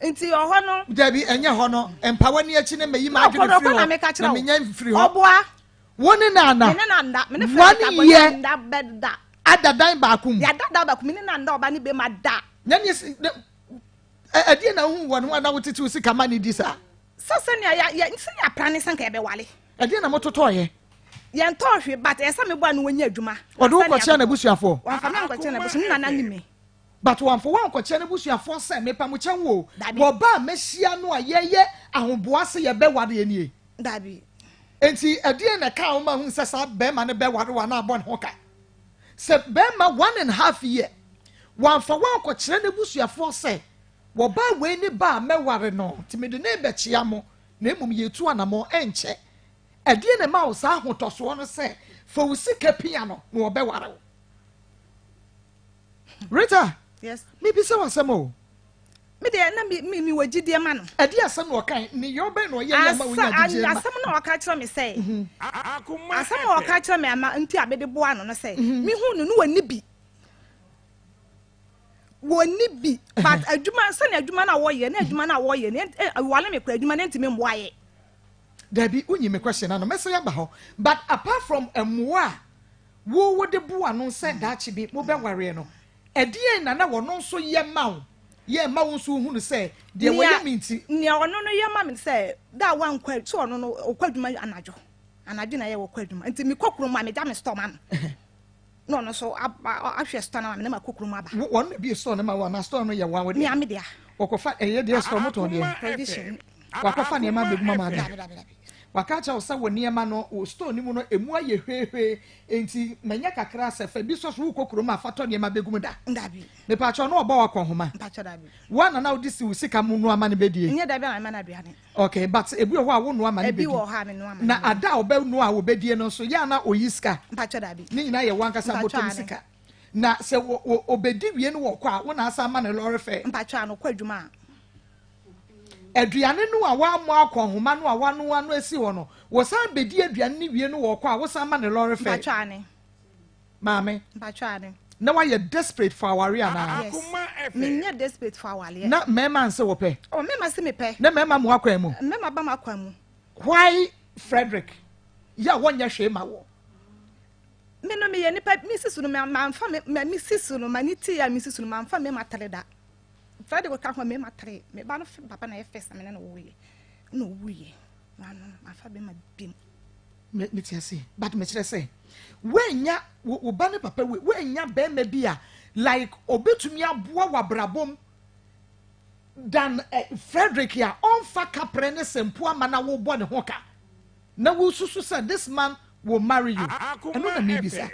nti ɔhɔ no dabi ɛnyɛ hɔ no mpawa ni akyi ne mɛyi maa Ɔkɔ adwene no, firi ɔkɔ na meka hɔ kyerɛ na wo. menya firi hɔ ɔboa wo ne na ana me ne na nda me ne One fɛ year. nda bed da. Ada dan baako mu. Yɛada dan baako mu, me ne no anda ɔba ne bɛrima da. Na ne ɛdeɛ na wohu wɔ ne ho a na wotete wo sika ma ne di saa? Sɛ sɛnea yɛ yɛ sɛnea apra ne sɛ nka yɛbɛwale. Ɛdeɛ na mototɔɔyɛ? Yɛntɔɔ hwee but ɛyɛ sɛ meboa no wɔnya adwuma. Ɔde wo kɔkyea n'abusuafoɔ? Wamfa me ankɔkyea n'abusuafoɔ, ne nana ne me. But wamfa wo ankɔkyea n'abusuafoɔ sɛ mepa mo kyɛw o, wɔba a mɛhyia no a yɛyɛ ahoboa sɛ yɛbɛwareɛ nie? Dabi. Enti ɛdeɛn na ɛkaa wo ma huu sɛ saa bɛrima no bɛware wo anaa abɔ ne ho ka? Sɛ bɛrima one and half year wamfa wo ankɔkyerɛ n'abusuafoɔ sɛ wɔbaa wei ne ba a mɛware no nti mede no rebɛkyea mo na mmom yɛretu anamɔn ɛnkyɛ. Ɛdeɛn na ɛma wo saa ahotɔsoɔ no sɛ fa wo sika pia no na ɔbɛware wo? Rita, yes. Mebisa wo asɛm o. Me deɛ na me me wɔ gyidie ma no. Ɛdeɛ asɛm na ɔkae? Nneyɔɔ bɛn na ɔyɛeɛ ama wonya gyidie ma? Asɛm na ɔka kyerɛ me sɛ. Asɛm a ɔka kyerɛ me ama nti a mede boa no no sɛ mehu no no wɔnni bi. Wɔnni bi but adwuma sɛnea adwuma no a wɔyɛ na adwuma no a wɔyɛ no wale me kora adwuma no ntumi mmoa yɛ. Dabi wonyi me question ano mɛsɛ aba hɔ but apart from mmoa a wo wode boa no sɛ daakye bi mobɛwareɛ no Ɛdeɛn na na ɔno nso yɛ ma wo, yɛ ma wo nso wohunu sɛ deɛ wɔyɛ me nti. Nea ɔno no yɛ ma me sɛ da a wankɔ sɛ ɔno no ɔkɔ adwuma anadwo anadwo na yɛ wɔkɔ adwuma nti mekɔ kurom a megya me store ma no na ɔno nso ahwɛ store no ma me na makɔ kurom aba. Wɔn na bie store no ma wo anaa store no yɛ wo deɛ? Mea me dea. Wɔkɔfa ɛyɛ deɛ store motɔn deɛ? Provision. Wakɔfa nneɛma abɛgu ma maame. Waka akyerɛ wo sɛ wo nneɛma no wo store no mu no emu ayɛ hweehwee enti manya kakra sɛ fa bi sɔ so wokɔ kurom a fa tɔ nneɛma bɛgu mu da. Dabi. Mepaakyɛw na ɔbɔ wo akɔnhoma? Mpakyɛw dabi. Wo a na na wode si wo sika mu noa ma no bɛdie? Nyɛ dabi a na mema no aduane. Okay, but ebi wɔ hɔ a wo noa ma no bɛdi. Ebi wɔ hɔ a me noa ma no. Na ada a ɔbɛnoa a wɔbɛdie no nso yɛ a na ɔyi sika? Mpakyɛw dabi. Ne nyinaa yɛ wo ankasa bɔtɔm sika. Na sɛ ɔbɛdi wie no wɔkɔ a wo na asan ma no lɔre fare? Mpakyɛw ano ɔkɔ adwuma a. Aduane no a wammɔ akɔnhoma no a wanoa no asi hɔ no, wɔsan bɛdi aduane no wie no wɔkɔ a, wosan ma no lɔre fare? Mpakyɛ ane. Maame. Mpakyɛ ane. Na wayɛ desperate for awareɛ anaa? Yes. Menyɛ desperate for awareɛ. Na mmarima nse wɔpɛ? Oh, mmarima se mepɛ. Na mmarima mo akwan mu? Mmarima ba m'akwan mu. Why Frederick? Yɛ a wɔnyɛ hwee ma wɔ. Me no meyɛ nipa mesi so no mamfa me mesi so no m'ani te a mesi so no mamfa mmarima tere da. Friday ka ho mmarima tere. Me ba no papa na yɛ first me ne no woyɛ. Na owuiɛ. Na no mafa bɛma bim. Me me te ase but me kyerɛ sɛ woanya wo ba ne papa wei woanya bɛrima bi a like obetumi aboa w'abrabɔ mu than eh, Frederick a ɔnfa kaprɛ ne sɛmpo ama na wobɔ ne ho ka na wosusu sɛ this man will marry you ɛno na mebisa.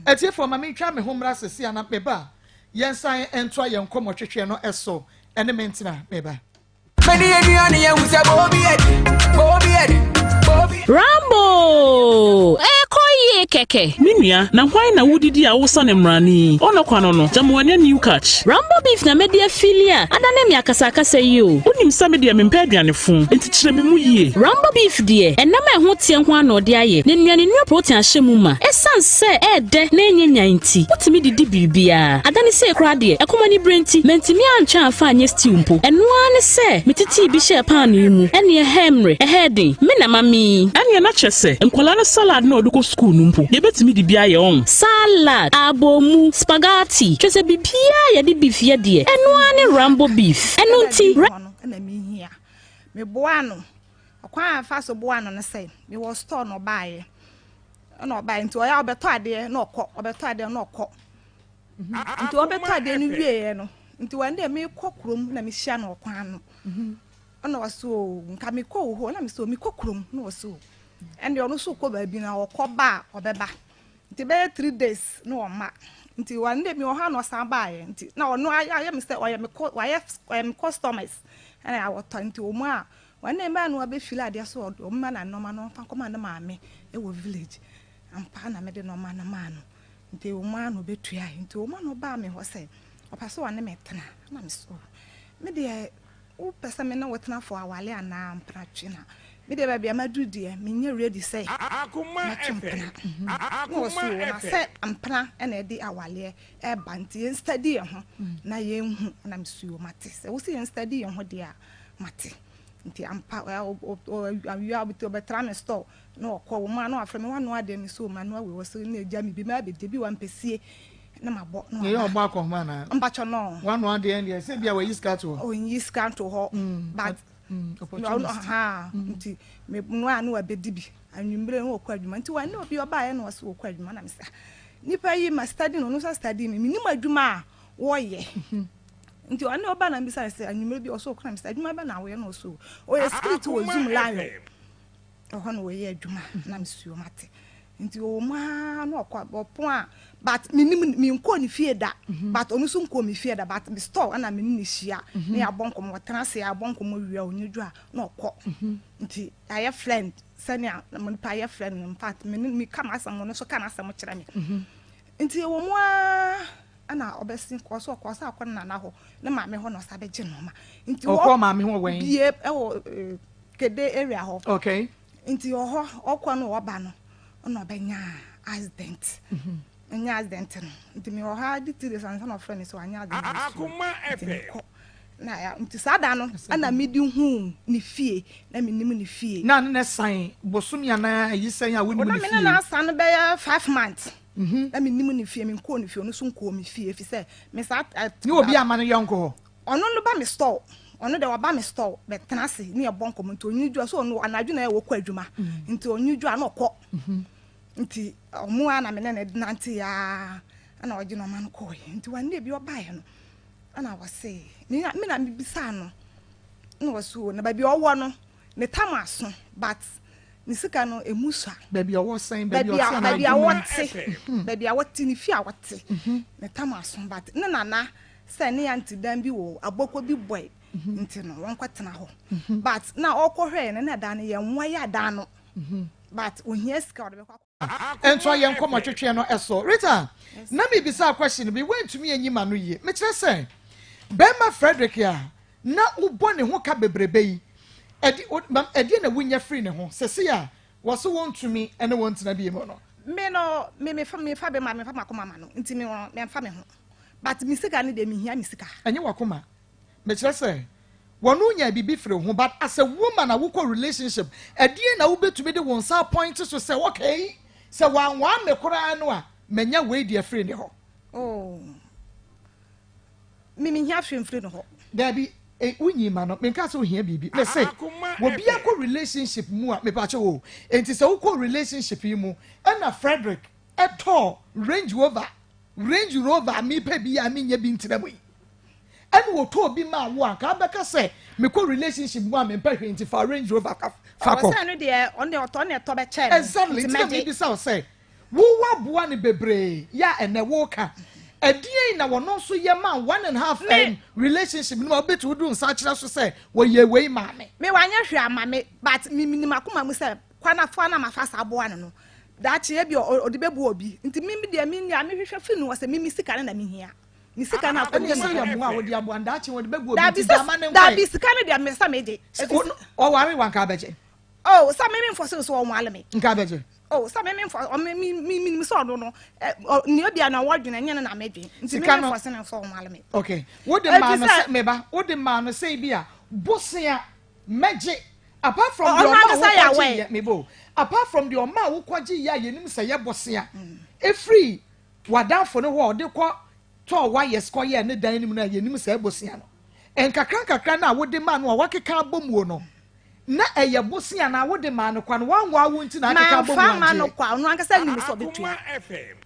Atiefoɔ ma mentwa me ho mmra sɛsi ana meba a yɛnsan ntoa yɛn nkɔmmɔtwetweɛ no so ɛne me ntena meba. Rambo! Ɛkɔ yie kɛkɛ. Me nua, na hwan na wodidi a wosa no mmrane yi? Ɔnɔ kwa no no, gyama wanya new catch. Rambo beef na madi afili a adane me akasakasa yi o. Wonim sɛ me deɛ mempɛ aduane fo, enti kyerɛ me mu yie. Rambo beef deɛ, ɛnam a ɛho teɛ nko ara na ɔde ayɛ, na nnuanennuro protein ahyɛ mu ma. Esiane sɛ ɛyɛ dɛ na ɛnyɛ nyan nti, wotumi de di biribiara. Adane sei koraa deɛ, ɛkɔm anibere nti, mantumi antwe amfa anyɛ stew mpo. Ɛno ara ne sɛ metetee bi hyɛɛ paanoo mu. Ɛnneɛ ɛhɛɛ mmere, ɛhɛɛ den. Me na mamee. Ɛnneɛ na kyerɛ sɛ, nkwadaa no salad no a wɔde kɔ sukuu no mpo, yɛbɛtumi de bi ayɛ, ɔn? Salad, abomu, spaghetti, kyerɛ sɛ biribiara a yɛde beef yɛ deɛ, ɛno ara ne Rambo beef. Ɛno nti. Na mehia. Meboaa no. Ɔkwan a mefa so boa no ne sɛ, mewɔ store na ɔbaeɛ. Ɛna ɔbaeɛ nti ɔyɛ a ɔbɛtɔ adeɛ na ɔkɔ, ɔbɛtɔ adeɛ na ɔkɔ. Nti ɔbɛtɔ adeɛ no wieeɛ no, nti wɔn deɛ mekɔ kurom na mehyia no ɔkwan no. Ɛna ɔse o, nka mekɔ wo hɔ, na mese o, mekɔ kurom, na ɔse o. Ɛnde ɔno nso kɔ baabi na ɔkɔ ba a ɔbɛba. Nti bɛyɛ 3 days na ɔma. Nti one day mewɔ hɔ a na ɔsan baeɛ. Nti na ɔno ayɛ me sɛ ɔyɛ me wayɛ ɔyɛ me customers ɛna wɔtɔ nti wɔn a wɔn na mmaa no abɛfili adeɛ so wɔn ma na nneɛma no ɔmfa nkɔma ne maame wɔ village. Ampa na mede nneɛma no maa no. Nti wɔn a na ɔbɛtua nti wɔn a na ɔbaa me hɔ sɛ ɔpɛ sɛ ɔne me tena na me so me deɛ wopɛ sɛ me ne wo tena for awale anaa mpratwe na me deɛ baabi a maduru deɛ menyɛ ready sɛ mɛtwe mpena na ɔso o na sɛ mpena na ɛde awaleɛ ɛba nti yɛn study yɛn ho na yɛnhu na mesuo mate sɛ wo sɛ yɛn study yɛn ho deɛ a mate. Nti ampa awia ɔbɛtra me store na ɔkɔ wɔ mu a na wafrɛ me wanoa adeɛ me so manoa wei wɔ so na egya me bi ma abɛdi bi wa mpɛsie na mabɔ na waba. Yɛ ɔbɔ akɔnhoma anaa? Mpakyɛ no. Wanoa adeɛ deɛ sɛ bi a wayi sika to hɔ. Ɔnyi sika nto hɔ but opportunist. Ha nti me noa na wabɛdi bi anwummere na ɔkɔ adwuma nti wɔne obi ɔbaeɛ na ɔsɛ ɔkɔ adwuma na mesa nipa yi ma study no ɔno nso study me menim adwuma a wɔyɛ. Nti ɔne ɔba na mbisa no sɛ anwummerɛ bi ɔsɛ ɔkɔ na misa adwuma bɛ na woyɛ na ɔsɛ ɔyɛ spirit wɔ zoom line ɛhɔ na wɔyɛ adwuma na mesuo mate nti ɔwɔ mu aa na ɔkɔ ɔpon a but menim menkɔɔ ne fie da mhm. but ɔno nso nkɔɔ me fie da but me store ɛna mene ne hyia mhm. na yɛabɔ nkɔmmɔ ɔtena ase yɛabɔ nkɔmmɔ wie a ɔnyɛ dwa na ɔkɔ mhm. nti ayɛ friend sɛnea nipa ayɛ friend no in fact mene meka m'asɛm ɔno nso ka n'asɛm kyerɛ me nti ɛwɔ mu aa Ɛna ɔbɛsen kɔ so ɔkɔ sɛ akɔ ne nana hɔ ne maame hɔ na ɔsa bɛgye nneɛma nti ɔkɔ maame hɔ wɛn bie ɛwɔ eh, kede area hɔ okay nti ɔhɔ ɔkɔ no ɔba no ɛna ɔbɛnya accident mhm. nya accident no nti mi wɔ ha di tiri sansa na ɔfrɛ mi sɛ wanya accident nti mi kɔ na ya nti saa da no ɛna mi di hu ne fie na mi nim ne fie na ne na san bosomi anaa ayi sɛn a wo nim ne fie na mi ne na san bɛyɛ 5 months Na mennim ne fie, menkɔɔ ne fie, ɔno nso nkɔɔ me fie, ɛfiri sɛ me saa. Ne obi amma no yɔnko hɔ. Ɔno no ba me store, ɔno deɛ ɔba me store bɛtena ase ne yɛbɔ nkɔmmɔ, nti ɔnyi dwa, so ɔno anadwo na ɛyɛ wɔkɔ adwuma, nti ɔnyi dwa na ɔkɔ, nti ɔmo a na me ne no nante aa, ɛna ɔgye na ɔma no kɔɔɛ, nti one day bi ɔbaeɛ no, ɛna ɔse, me na mebisaa no, ɛna ɔse o, na baabi ɔwɔ no, Ne tam aso but ne sika no emu sua. Baabi a ɔwɔ sɛn? Baabi a ɔte anaa Baabi a ɔte, baabi a ɔte, ne fie a ɔte. Ne tam aso but ne nana sɛ ne aunty dan bi wɔ abɔkɔ bi bɔe nti no wɔnkɔ tena hɔ. But na ɔkɔ hwɛɛ no na dan no yɛnwa yɛ dan no but ohia sika ɔde bɛkɔ akɔ. Ɛntoa yɛn nkɔmmɔ twetweɛ no so. Rita, na mebisa question bi, woantumi anyi m'ano yie. Mekyerɛ sɛ, bɛrima Frederick a na wobɔ ne ho ka bebrebe yi, ɛde, ɛdeɛ na wonya firi ne ho sɛsei a wɔse wɔntumi ne wo ntena bio no? Me no, me mefa mefa bɛma mefa m'akoma ma no nti me memfa me ho but me sika no deɛ mehia me sika. Ɛnyɛ w'akoma. Mekyerɛ sɛ wɔn nyaa biribi firi wo ho but as a woman a wokɔ relationship ɛdeɛn na wobɛtumi de wo nsa appoint so sɛ okay sɛ wanwaa me koraa no a manya wei deɛ firi ne hɔ. Oh, me mehia hwee mfiri ne hɔ. Daabi, eh, wonyi ma no, menka sɛ ohia biribi. Me se, obi akɔ relationship mu a, mepakyɛ o, enti sɛ wokɔ relationship yi mu, ɛna Frederick ɛtɔɔ Range Rover Range Rover a mepɛ bi a menyɛ bi ntena mu yi ɛna wɔtɔɔ bi maa wo a nka abɛka sɛ mekɔ relationship mu a mempɛ hwee nti fa Range Rover ka fa kɔ. Ɔsɛ no deɛ ɔno deɛ ɔtɔ ne ɛtɔ bɛkyɛ no. Exactly nti na mebisa wo sɛ wo waboa no bebree yɛ a ɛnɛ woka ɛdeɛn na wɔno nso yɛ maa one and half um, relationship no ma wobɛtumi wode wo nsa akyerɛ so sɛ wɔyɛ wei maa me. Me wanyɛ hwee ama me but me menim akoma mu sɛ Kwan a fa na mafa so aboa no no, daakye ebia ɔde bɛboa obi. Nti me deɛ, me nea mehwehwɛ firi no hɔ sɛ me me sika no na mehia. Me sika no akɔdi Ɛnneɛ sɛ yɛ mmoa a wode aboa no, daakye wɔde bɛboa obi nti gya ma no nkwae. Daabi, sika no deɛ me sɛ megye. Ɔware wo a nka abɛgye? Oh, sɛ me memfɔ so sɛ ɔnwale me. Nka abɛgye? Oh, sɛ me memfɔ, me me me menim sɛ ɔno no, nea ebia na ɔdwene ɛnyɛ no na medwen. Nti me memfɔ so no sɛ ɔnwale me. Okay, wode maa no sɛ, meba, wode maa no sɛ ebi a bosea Mɛgye. Apart from deɛ ɔma a wokɔgye yɛ, meba o. Apart from deɛ ɔma a wokɔgye yɛ a yɛnim sɛ yɛ bosea ɛfiri w'adamfo no hɔ a ɔde kɔ tɔɔ wires kɔyɛɛ ne dan no mu no a yɛnim sɛ bosea no. Nkakra nkakra no a wode maa no a wakeka abɔ muo no, na ɛyɛ bosea anaa wode maa no kwa no wanwaa wo nti na akeka abɔ mu Mamfa amma no angyeɛ? kwa, ɔno ankasa nim sɛ ɔbɛtua.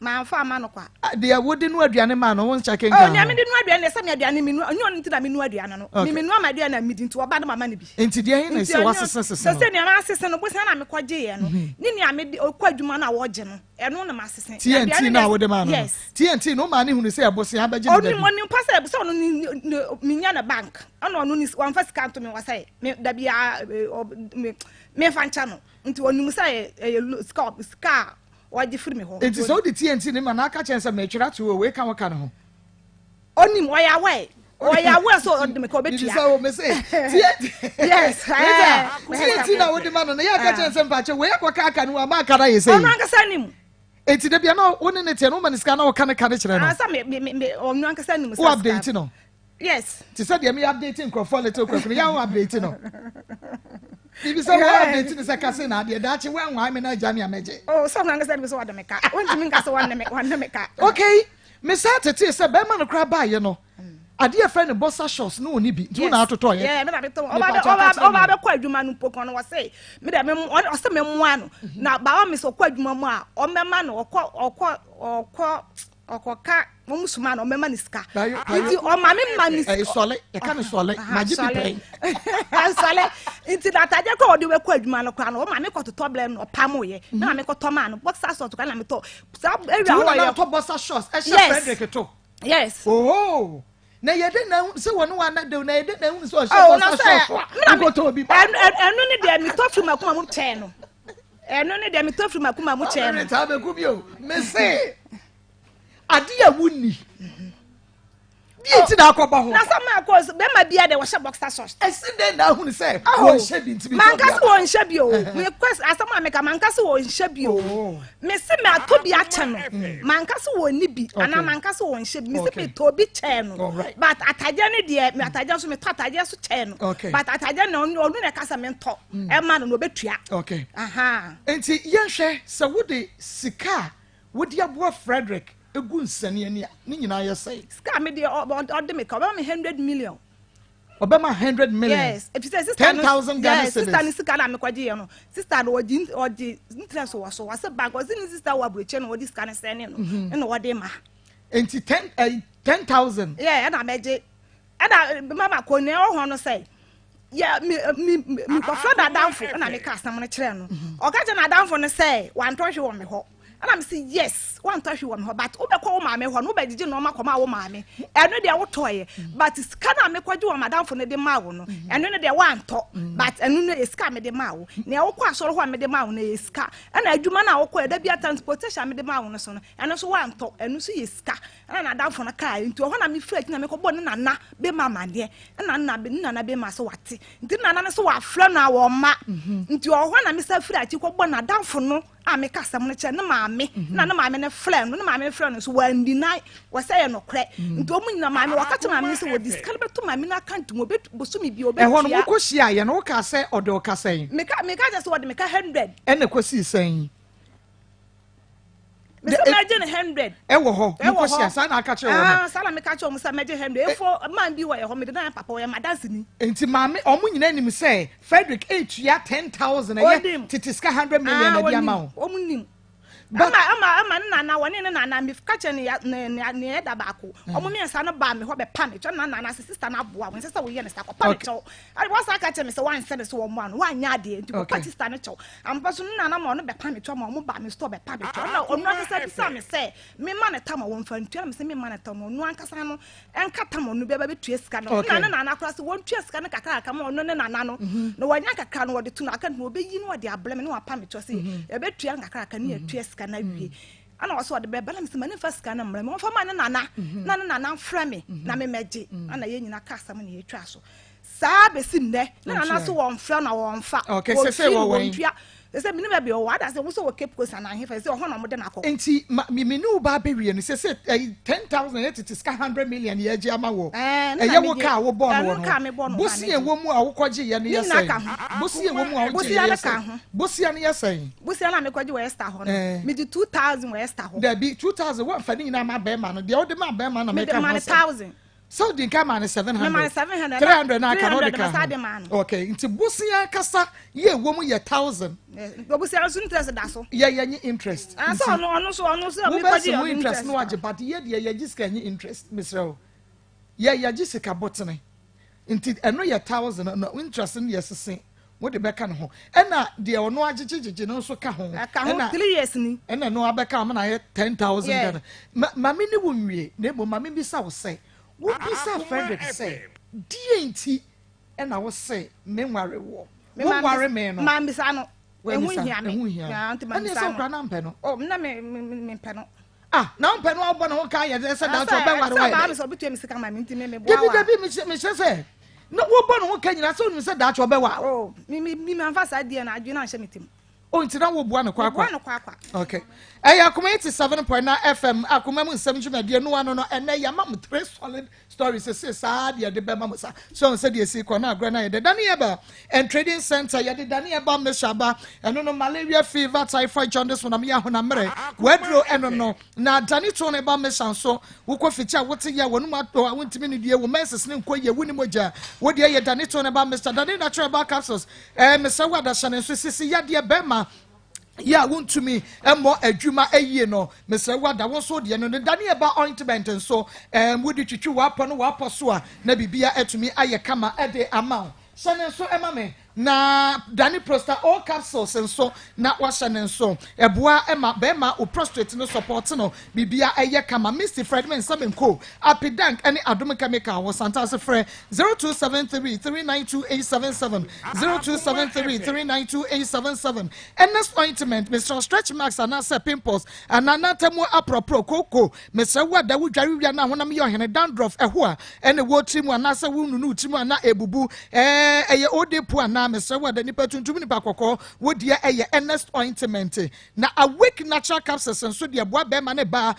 Mamfa amma no kwa. Deɛ wode noa aduane maa no, wonkyɛke Oh, nkaa nea ho? mede noa aduane deɛ, sɛ me aduane menoa, ɛnyɛ ɔno nti na menoa aduane no. Okay. Me menoa m'aduane a medi nti ɔba no mama no bi. Nti deɛ he na Nti ɛsɛ ɛnyɛ, woasesa sesa no? sɛsɛ nea masese no, bosea na mekɔgyeeɛ no, ne nea mede ɔkɔ adwuma no a wɔgye no, ɛno na masese. TNT Aduane no a deɛ, wode maa no no? yes. TNT no, womaa no hunu sɛ ɛbosea bɛgye no da Ɔnim, bi? ɔnim pa sɛ, sɛ ɔno ne, ne, menya no bank, ɛna ɔno ne, wamfa sika nto me hɔ sɛ, me, da biara, ɔ, me, memfa nkyɛ no. Nti ɔnim sɛ ɛyɛ sika, sika a Ɔgye firi me hɔ. Enti sɛ wode TNT no ma na aka kyerɛ no sɛ meretwerɛ ato hɔ o, wei ka wo ka ne ho. Ɔnim, ɔyɛ aware. Ɔyɛ aware sɛ ɔde me ka ɔbɛtua. Mebisa wo, mese TNT. Yes. Rita, TNT na wode ma no no, yɛ aka kyerɛ no sɛ mpakyɛ wei akɔka aka ne ho ama aka no ayɛ sɛ yi. Ɔno ankasa nim. Enti da bia na wo ne ne teɛ no woma ne sika na ɔka ne ka ne kyerɛ no. Sɛ me me me ɔno ankasa nim sɛ. Wo update no. Yes. Te sɛ deɛ me update nkurɔfoɔ little kwaku no yɛ wo update no. Bibi sɛ wo update no sɛ kase na adeɛ daakye woanwae me na agya me a mɛgye. Oh, sɛ ɔno ankasa de sɛ wɔde me ka. Wontumi nka sɛ wɔne me wɔne me ka. Okay, me saa tetee sɛ bɛrima no koraa baayɛ no adeɛ yɛfrɛ no boxer shorts no ɔni bi nti wo na atotɔ yɛ. Yeah, me na metɔ. Ɔba ɔba ɔba bɛkɔ adwuma no mpo kan no wɔse me dɛ me ɔse me mmoa no. Na bawa me sɛ ɔkɔ adwuma mu a ɔmmɛma no ɔkɔ ɔkɔ ɔkɔ ɔkɔka wɔn soma no ɔmɛma ne sika nti ɔma me ma ne sika. Sɔle yɛka ne sɔle magye bi pɛn. Sɔle nti na atagye kɔ ɔde wɛkɔ adwuma no koraa no ɔma me kɔtotɔ blɛ no ɔpam yɛ na ma me kɔtɔ maa no boxer shorts koraa na me tɔ saa ewia hɔ yɛ. Tɔ boxer shorts ɛhyɛ Frederick to. Yes. Oh na yɛ de na sɛ wɔn wa na de na yɛ de na ehun sɛ ɔhyɛ boxer shorts a nkɔtɔ obi ba. Ɛno ne deɛ metɔ firi makoma mu kyɛn no. Ɛno ne deɛ metɔ firi makoma mu kyɛn no. Ɔbɛrɛ taa bɛku bi o mese ade a wonni deɛ nti na akɔbɔ ho. Na sɛ maa kɔ bɛrima bia deɛ wɔhyɛ boxer shorts. Ɛsi dɛn na ahunu sɛ wɔnhyɛ bi nti bi tɔ bi. Manka sɛ wɔnhyɛ bi o mekɔ asɛm a meka manka sɛ wɔnhyɛ bi o mese matɔ bi akyɛ no manka sɛ wɔnni bi anaa manka sɛ wɔnhyɛ bi mese metɔ bi kyɛɛ no but atagya no deɛ atagya nso metɔ atagya so kyɛɛ no but atagya no ɔno na ɛka sɛ mentɔ. Mm. Ɛma no na ɔbɛtua. Okay. Aha. Nti yɛnhwɛ sɛ wode sika a wode aboa Frederick egu nsani ani a ne nyinaa yɛ sɛn? Sika a mede ɔde me ka ɔbɛma me 100 million. Ɔbɛma 100 million. Yes. Efisɛ sister no 10,000 Ghana yes, cedis. Sister ne sika na mekɔgye yɛ no. Sister no ɔgye ɔgye interest wɔ so. Wɔsɛ bank ɔsɛ ne sister wɔ aburokye na ɔde sika no sɛne no. Ɛna ɔde ma. Nti 10,000. Yeah, ɛna mɛgye. Ɛna mama kɔ nea ɛwɔ hɔ no sɛ yɛ mi mi mi kɔfrɛ n'adamfo ɛna mi ka asɛm no kyerɛ no ɔka kyerɛ n'adamfo no sɛ wantɔ hwe wɔ mi hɔ ɛna mi si yes wantɔ hwe wɔ mi hɔ but wobɛkɔ wo maame hɔ no wobɛgyegye nneɛma kɔma wo maame ɛno deɛ wotɔɔyɛ but sika no a mekɔgye wɔ m'adamfo no de maa wo no ɛno no deɛ wantɔ but ɛno no yɛ sika a mede maa wo nea wokɔ asɔre hɔ a mede maa wo no yɛ sika ɛna adwuma no a wokɔ yɛ da bi a transportation a mede maa wo no so no ɛno nso wantɔ ɛno nso yɛ sika Ɛna n'adamfo no kae, nti ɔhɔ na mefiri akyi na mekɔbɔɔ ne nana bema amaneɛ. Ɛna ne nana ne nana bema sɛ wate. Nti ne nana no sɛ wafrɛ no a wɔmma. Nti ɔhɔ na mesa firi akyi kɔbɔ n'adamfo no a meka asɛm no kyerɛ ne maame. Na ne maame no frɛ no, ne maame no frɛ no nso wandinae, wɔsɛ ɛyɛ nokorɛ. Nti wɔn nyina maame wɔka kyerɛ maame no sɛ wɔde sika no bɛto maame no account mu, ɔbɛtu bosome bi Ɛhɔ no ɔbɛtua. mokɔhyiaeɛ no wokaa sɛ ɔde wo ka sɛn? Meka meka kyerɛ sɛ wɔde me ka 100. Ɛna ɛkɔsii sɛn? Mese mɛgye no 100. Ɛwɔ hɔ, mokɔhyia, saa na aka kyerɛ wɔn. Ah, saa na meka kyerɛ wɔn sɛ mɛgye 100. Efo man bi wɔ yɛ hɔ, mede na papa ɔyɛ m'adanseni. Nti maame, wɔn nyinaa nim sɛ Frederick etua 10,000 ɛyɛ tete sika 100 million na ɛde ama wo. Wɔn nim. Ama ama ama ne nana wɔne ne nana me ka kyerɛ ne ne ne ɛda baako. Wɔn mmiɛnsa no baa me hɔ bɛpa me kyɛw na nana sɛ sister no aboa wɔn sɛ sɛ woyɛ ne sa kɔpa me kyɛw. Ade wɔn san ka kyerɛ me sɛ wansɛ ne so wɔn mmoa no wanyɛ adeɛ nti kɔpa sister no kyɛw. Ampa so ne nana ma ɔno bɛpa me kyɛw ma wɔn baa me store bɛpa me kyɛw. Ɛna ɔno ankasa bisa me sɛ memma no tam a wɔmfa ntua na me sɛ memma no tam ɔno ankasa no ɛnka tam ɔno bɛba bɛtua sika no. Na ne nana koraa sɛ wɔntua sika no kakra kakra ma ɔno ne nana no na wɔanya kakra no wɔde to no aka no wɔbɛyi no wɔde abrɛ me na wɔapa me kyɛw sɛ yɛbɛtua no kakra kakra ne yɛtua sika no awie. Ɛna ɔsɛ ɔde bɛba na mesɛ ma ne mfa sika no mmerɛ me ɔmfa ma ne nana na ne nana mfrɛ me na memmɛgye ɛna yɛn nyinaa ka asɛm na yɛtwa so saa bɛsi nnɛ ne nana so wɔmfrɛ na wɔmfa wɔmfiri no wɔntua sɛ menim baabi ɔwɔ ada sɛ wo sɛ wɔ Cape Coast anaa hefa sɛ ɔhɔ na ɔmode no akɔ. Nti ma me ne wo ba abɛwie no sɛ sɛ 10,000 yɛ tete sika 100 million yɛ agye ama wɔ ɛyɛ wo kaa wo bɔɔ no wɔ no bosia ɛwɔ mu a wokɔgye yɛ no yɛ sɛn bosia ɛwɔ mu a wogye yɛ sɛn bosia no yɛ sɛn. Bosia no a mekɔgye wɔ Esther hɔ no megye 2,000 wɔ Esther hɔ. Dabi 2,000 wɔmfa ne nyinaa ma bɛrima no deɛ wode ma bɛrima na meka ho asɛm. Sɛ odi nka maa no 700. 700. 300 na aka no ɔde ka ho. Okay, nti bosia kasa yɛ ɛwɔ mu yɛ 1,000. Bosia nso interest da so. Yɛ yɛ nye interest. Ah, so ɔno ɔno so ɔno so ɔmo kɔgye ɔmo interest. No agye but yɛ deɛ yɛ gye sika nye interest mesrɛ wo. Yɛ yɛ gye sika bɔtene. Nti ɛno yɛ 1,000 na interest no yɛ sese mo de bɛka ne ho. Ɛna deɛ ɔno agyegye gyegye no nso ka ho. Ɛka ho 3 years ni. Ɛna ɛno abɛka ama na ayɛ 10,000 Ghana. Ma ma me ne wo nwie na mmom ma me bisa wo sɛ wo bisa Frederick sɛ deɛ nti ɛna wo se me nware woɔ. Wo nware me no. Ma mbisa no. Ɛho nhia me. Ɛho nhia. Ɛne sɛ okura na mpɛ no. Oh, na me me mpɛ no. Ah, na mpɛ no abɔ ne ho ka yɛ sɛ daakye ɔbɛware wa yɛ dɛ. Sɛ ɔbɛtua me sika ma me nti me me boa wa. Dabi dabi mehyɛ sɛ na wobɔ ne ho ka nyinaa sɛ onim sɛ daakye ɔbɛwa. Oh, me me me manfa saa deɛ na adwene anhyɛ me tim. Oh, nti na woboa no kwakwa. Meboa no kwakwa. Okay. Ɛyɛ Akoma 87.9 FM Akoma mu nsɛm dwumadie no ano no ɛnɛ yɛama mo three solid stories sese saa deɛ de bɛma mo sa so sɛ deɛ si kɔ na agorɔ no ayɛ dɛ Daniel Ba and Trading Center yɛde Daniel Ba mixture aba ɛno no malaria fever typhoid jaundice honam yɛ ahonammerɛ waduro ɛno no na Dani Tone ba mixture nso wokɔ fikyi a wote yɛ wɔn mu atɔ a wontumi ne die wo menses ne nkɔ yie wo ne mogya wo deɛ yɛ Dani Tone ba mixture Dani Natural Ba capsules ɛɛ mesɛ wo adahyɛ ne nso sisi yadeɛ bɛrima yɛ a wontumi mmɔ adwuma yie no, mesrɛ wo ada wo nso deɛ no no dane ɛba ointment nso ɛɛm wode twitwi w'apɔ no w'apɔ so a na biribia atumi ayɛ kama de ama wo. Hyɛ ne nso ma me na dane prosta o capsules nso na wahyɛ ne nso ɛboa ma bɛrima wo prostrate no support no biribia ɛyɛ kama. Misty Fred me nsa menko Apidank ne Adom Chemical wɔ Santase frɛ 0273 392 877 0273 392 877 Ernest ointment mesrɛ wo stretch marks anaasɛ pimples anaa nantamu aprɔprɔ kooko mesrɛ wo ada wo dware wia na honam yɛ ɔhene dandruff ɛho a ɛne wɔ tiri mu anaasɛ wo nunu tiri mu anaa ebubu ɛɛ ɛyɛ ode po anaa mesrɛ wo ada nipa tuntum nipa kɔkɔɔ wo deɛ ɛyɛ Ernest ointment Na Awake Natural Capsules nso deɛ ɛboa bɛrima ne baa,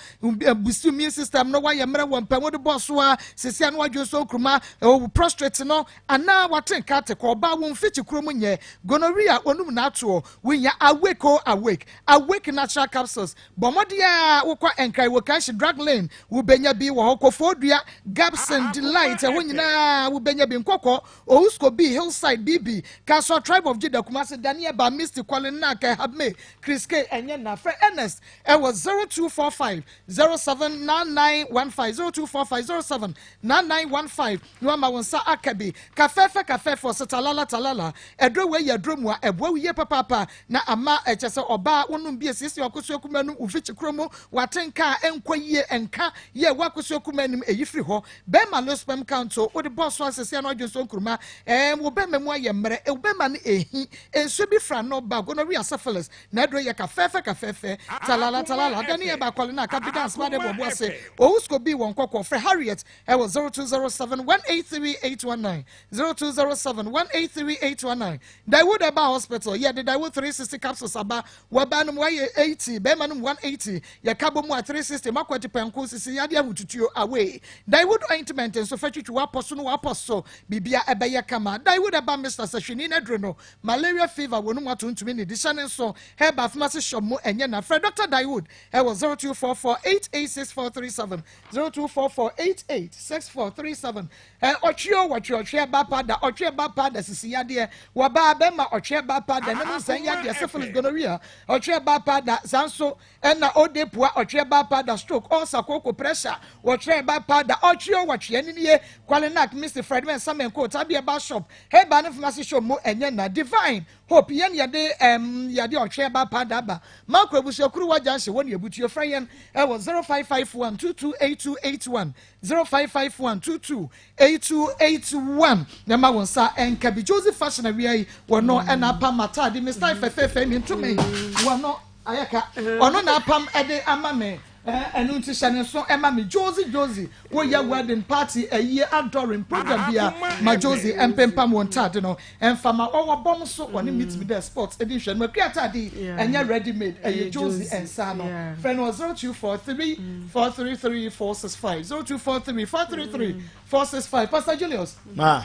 boost immune system no, wayɛ mmerɛ wɔ mpɛ wode bɔɔ so a, sisi ano adwo nso nkruma, ɛwɔ prostrate no, anaa wate nka ate kɔ ɔbaa wo mfikyi kuro mu nyɛ, gonorrhea onum na atoɔ, wonya Awake o Awake, Awake Natural Capsules, bɔ mmɔden a wokɔ Nkran wɔ Kanshi Drug Lane, wobɛnya bi wɔ hɔ, Kofoɔdua, Gabson, Delight, ɛhɔ nyinaa wobɛnya bi, Nkɔkɔ, Ousko B, Hillside, BB, Kasoa, Tribe of Judah, Kumasi, Daniel Ba, Misty, Colin Nack, Habme, Chris K, ɛnyɛ na. Frɛ Ernest ɛwɔ 0245 079915, 0245 079915 na wama wo nsa aka bi. Kafɛɛfɛ kafɛɛfɛ ɔsɛ talala talala. Aduro wei yɛ aduro mua, ɛboa wo yie papaapa na ama ɛkyɛ sɛ ɔbaa wonom bi esiesie w'akosua kuma no, wo mfikyi kuro mu, w'atenka a ɛnkɔ yie, ɛnka yɛ w'akosua kuma anim, ɛyi firi hɔ. Bɛrima low sperm count o, wode bɔɔ so asese ano adwene so nkuruma, ɛɛm, wo bɛrima mu ayɛ mmerɛ, wo bɛrima no ɛhi, nsuo bi fra no ba, gonorrhea, syphilis, na aduro yɛ kafɛɛfɛ kafɛɛfɛ, talala talala, adane yɛ ba akɔle na aka bi dance ma de bɔ bo ase, owusko bi wɔ nkɔkɔ, frɛ Harriet ɛwɔ 0207 183 819, 0207 183 819, Daewood Herbal Hospital, yɛde Daewood 360 capsules aba, Wɔbaa no mu ayɛ 80, bɛrima no mu 180, yɛka bɔ mu a 360, makɔ atipɛnko, sisi yadeɛ ahotutuo, away. Daiwood ointment nso fa twitwi w'apɔ so no w'apɔ so, biribia ɛbɛyɛ kama. Daiwood herbal mixture sɛ hwini no aduro no, malaria fever wɔ no mu ato ntumi nnidi, hyɛ ne nso, herbal pharmacy shop mu ɛnyɛ na. Frɛ Doctor Daiwood ɛwɔ 0244 886437, 0244 886437. Ɛ ɔtwe o wɔtwe ɔtwe ba pa da ɔtwe ba pa da sisi yadeɛ wɔ baa bɛma ɔtwe ba pa da ne mu nsɛn yadeɛ syphilis gonorrhea ɔtwe ba pa da saa nso ɛna ode pua ɔtwe ba pa da stroke ulcer koko pressure wɔtwe ba pa da ɔtwe o wɔtwe ɛne nie kwalenak misty fred mensah menko tabia ba shop heba ne pharmacy shop mu ɛnyɛ na divine hope yɛn yɛde ɛm yɛde ɔtwe ba pa da ba mako abusuakuru wa junction wɔ ne abutuo frɛ yɛn ɛwɔ 0551 228281 0551 22 8281 na ɛma wo nsa nka bi. Josie Fashion awia yi wɔno ɛna apam m'ataade me style fɛfɛɛfɛ mi ntoma yi wɔno ayɛ ka ɔno na apam ɛde ama me ɛno nti hyɛ ne nso ɛma me Josie Josie woyɛ wedding party ɛyie adoring program bia ma Josie ɛmpempam wɔn ntaade no ɛnfa ma ɔwɔ bɔm so wɔne meet me there sports ɛdi nhwɛ no akua ataade yi ɛnyɛ ready made ɛyɛ Josie ɛnsa no frɛ no wɔ 0243 433 465 0243 433 465 Pastor Julius. Ma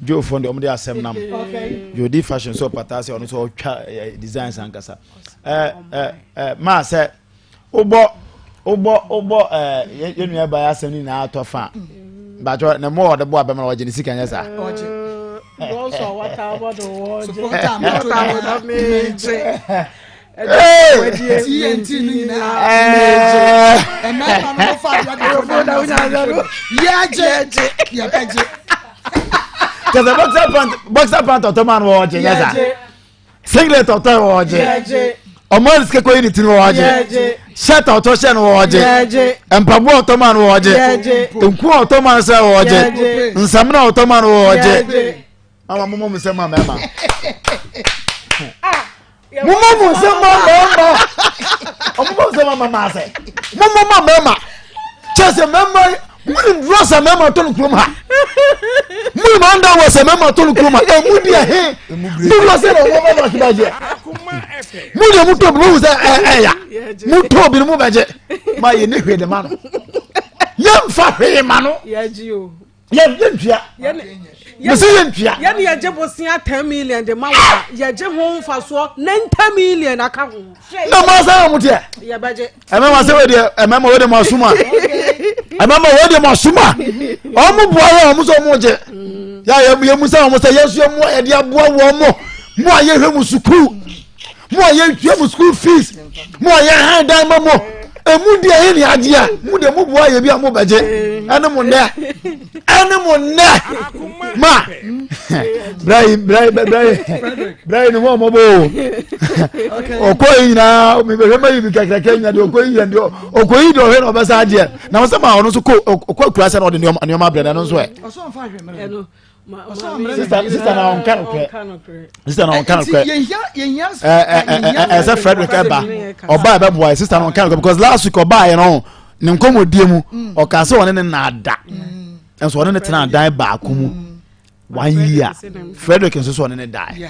Joe fo de ɔmo de asɛm nam Joe di fashion so ɔpata sɛ ɔno sɛ ɔtwa eh, designs ankasa ɛɛ ɛɛ ɛɛ maa sɛ. Wobɔ wobɔ wobɔ ɛɛ yɛn nua ba yɛ asɛm no nyinaa atɔ fa bàtɔ na mo a ɔde bɔ abɛma na ɔgye ne sika nyɛ saa. Bɔsɔ a wata abɔ do wɔgye. Wata megye. TNT no nyinaa mmarima no wɔfa adeɛ de kɔ na yɛgye yɛbɛgye. Kyɛ sɛ boxer pant boxer pant ɔtɔ maa no wɔgye nyɛ saa. Singlet ɔtɔ wɔ ɔgye. Ɔmo a sika kɔyi ne ti no wɔ ɔgye. Shirt ɔtɔ hyɛ no wɔ ɔgye. Mpaboa ɔtɔ ma no wɔ ɔgye. Nku a ɔtɔ ma no sɛ wɔ ɔgye. Nsamina ɔtɔ ma no wɔ ɔgye. Mama mo mo nsɛm ma mɛma. Mo mo mo nsɛm ma mɛma. Ɔmo mo nsɛm ma mɛma asɛ. Mo mo ma mɛma. Kyɛ sɛ mɛma Munim duro sɛ mmarima tɔ no kurom ha. Munim underwear sɛ mmarima tɔ no kurom ha. Emu di ɛhe. Dodoɔ sɛ na wɔn bɛ ma kibagyeɛ. Mu deɛ mu tɔ mu sɛ ɛya. Mo tɔ bi no mo bɛgye. Ma yɛ ne hwee de ma no. Yɛmfa hwee ma no. Yɛn yɛntua. Mese yɛntua. Yɛne yɛgye bosea 10 million de ma wo a yɛgye ho mfasoɔ 90 million aka ho. Na mo asɛ wɔn teɛ. Yɛbɛgye. Ɛmɛma sɛ wei deɛ ɛmɛma wei deɛ mo asoma. Ɛmɛma wei deɛ mo asoma. Wɔn boa yɛ wɔn sɛ wɔn gye. Yɛ yɛ yɛ mu sɛ wɔn sɛ yɛn nso yɛ mo a yɛde aboa wɔn mo. Mo a yɛhwɛ mo sukuu. Mo a yɛtua mo school fees. Mo a yɛhan dan ma mo. Emu deɛ yɛ ni agyeɛ. Mo deɛ mo boa yɛ bi a mo bɛgye. Ɛne mo nnɛ. Ɛne mo nnɛ. Ma. Brayi brayi brayi brayi ne ho ɔmɔbɔ o. Ɔkɔ yi nyinaa mebɛhwɛ ma yi bi kakraka nyina deɛ ɔkɔ yi yɛ deɛ ɔkɔ yi deɛ ɔhwɛ na ɔbɛsa agyeɛ. Na wɔsɛ ma ɔno nso kɔ ɔkɔ akura sɛ na ɔde nneɛma abrɛ na ɛno nso ɛ. Sista sista na ɔnka nokorɛ. Sista na ɔnka nokorɛ. Ɛ ɛ sɛ Frederick ɛba ɔba ɛbɛboa yɛ sista na ɔnka nokorɛ because last week ɔba yɛ no ne nkɔmɔdie mu ɔka sɛ ɔne ne na ada nso ɔne ne tena dan baako mu one year Frederick nso so ɔne ne dae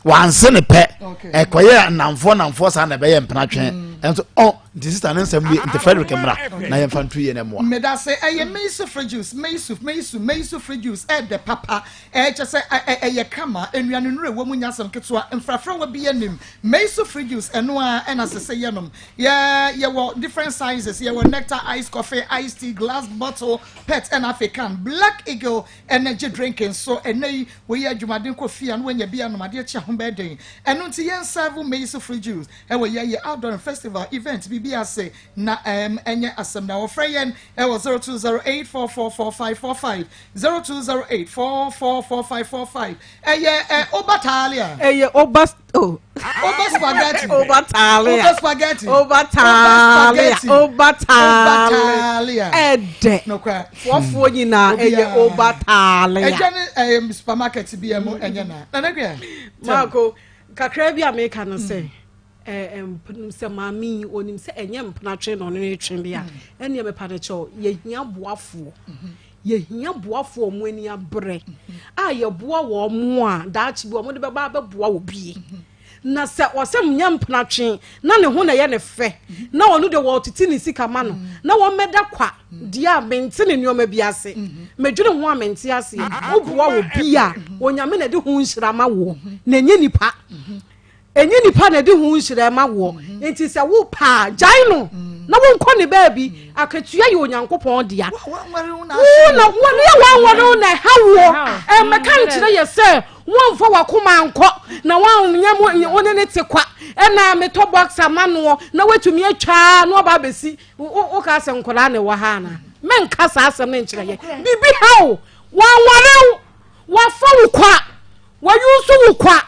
wanse ne pɛ ɛkɔyɛ nnamfoɔ nnamfoɔ saa na ɛbɛyɛ mpena twɛn ɛnso ɔ nti sista ne nsɛm wie nti Frederick mmra na yɛmfa nto yie na mmoa. Medase ɛyɛ meisu free juice meisu meisu meisu free juice ɛdɛ papa ɛkyɛ sɛ ɛyɛ kama nnuane nnuro ɛwɔ mu nyɛ asɛm ketewa mfrafrawa bi anim meisu free juice ɛno ara ɛna sese yɛnom yɛ yɛwɔ different sizes yɛwɔ nectar ice coffee ice tea glass bottle pet ɛna afei can black eagle energy drink nso ɛnɛ yi woyɛ adwumaden kɔ fie a na wanya bi anom adeɛ kye ho bɛyɛ den ɛno nti yɛn serve meisu free juice ɛwɔ yɛyɛ outdoor festival event biribi ase na ɛm ɛnyɛ asɛm na wɔfrɛ yɛn ɛwɔ 0208444545 0208444545 ɛyɛ ɛ oba taalia. Ɛyɛ oba oh. Oba spaghetti. Oba taalia. Oba spaghetti. Oba taalia. Oba taalia. Ɛdɛ. Nokura. Fɔfoɔ nyinaa ɛyɛ oba taalia. Ɛdwa ne ɛyɛ supermarket bi ɛmu ɛnyɛ na. Nana Dua. Maako kakra bi a meka no sɛ. Sɛ maame yi onim sɛ ɛnyɛ mpena twe na ɔne no retwe bi a ɛnneɛ mepa no kyɛw yɛhia boafoɔ. Yɛhia boafoɔ a wɔn ani abere a yɛboa wɔn a daakye bi wɔn de bɛba abɛboa wɔ bie. Na sɛ ɔsɛ nyɛ mpenatwe na ne ho na ɛyɛ ne fɛ na ɔno deɛ wɔtete ne sika ma no na wɔmmɛda kwa deɛ a mente ne nneɛma bi ase medwene ho a mente aseɛ woboa wɔ bi a onyame na ɛde ho nhyira ma woɔ na ɛnyɛ nipa Ɛnyɛ nipa na ɛde ho nhyira ma woɔ. Nti sɛ wo pɛ a, gyae no na wonkɔ ne baabi. Akatua yɛ Onyankopɔn dea. Wo na wɔne yɛ wɔnware wo na ɛha woɔ. Ɛmmɛka nkyerɛ yɛ sɛ wɔmfa wakoma ankɔ na wɔnyɛ wo ne ne te kwa. Ɛna metɔ box ama noɔ na watumi atwa na waba abɛsi. Woka sɛ nkwadaa na ɛwɔ ha anaa? Mɛnka saa asɛm no nkyerɛ yɛ. Biribi ha wo. Wɔnware wo. Wafa wo kwa. Wɔyusu wo kwa.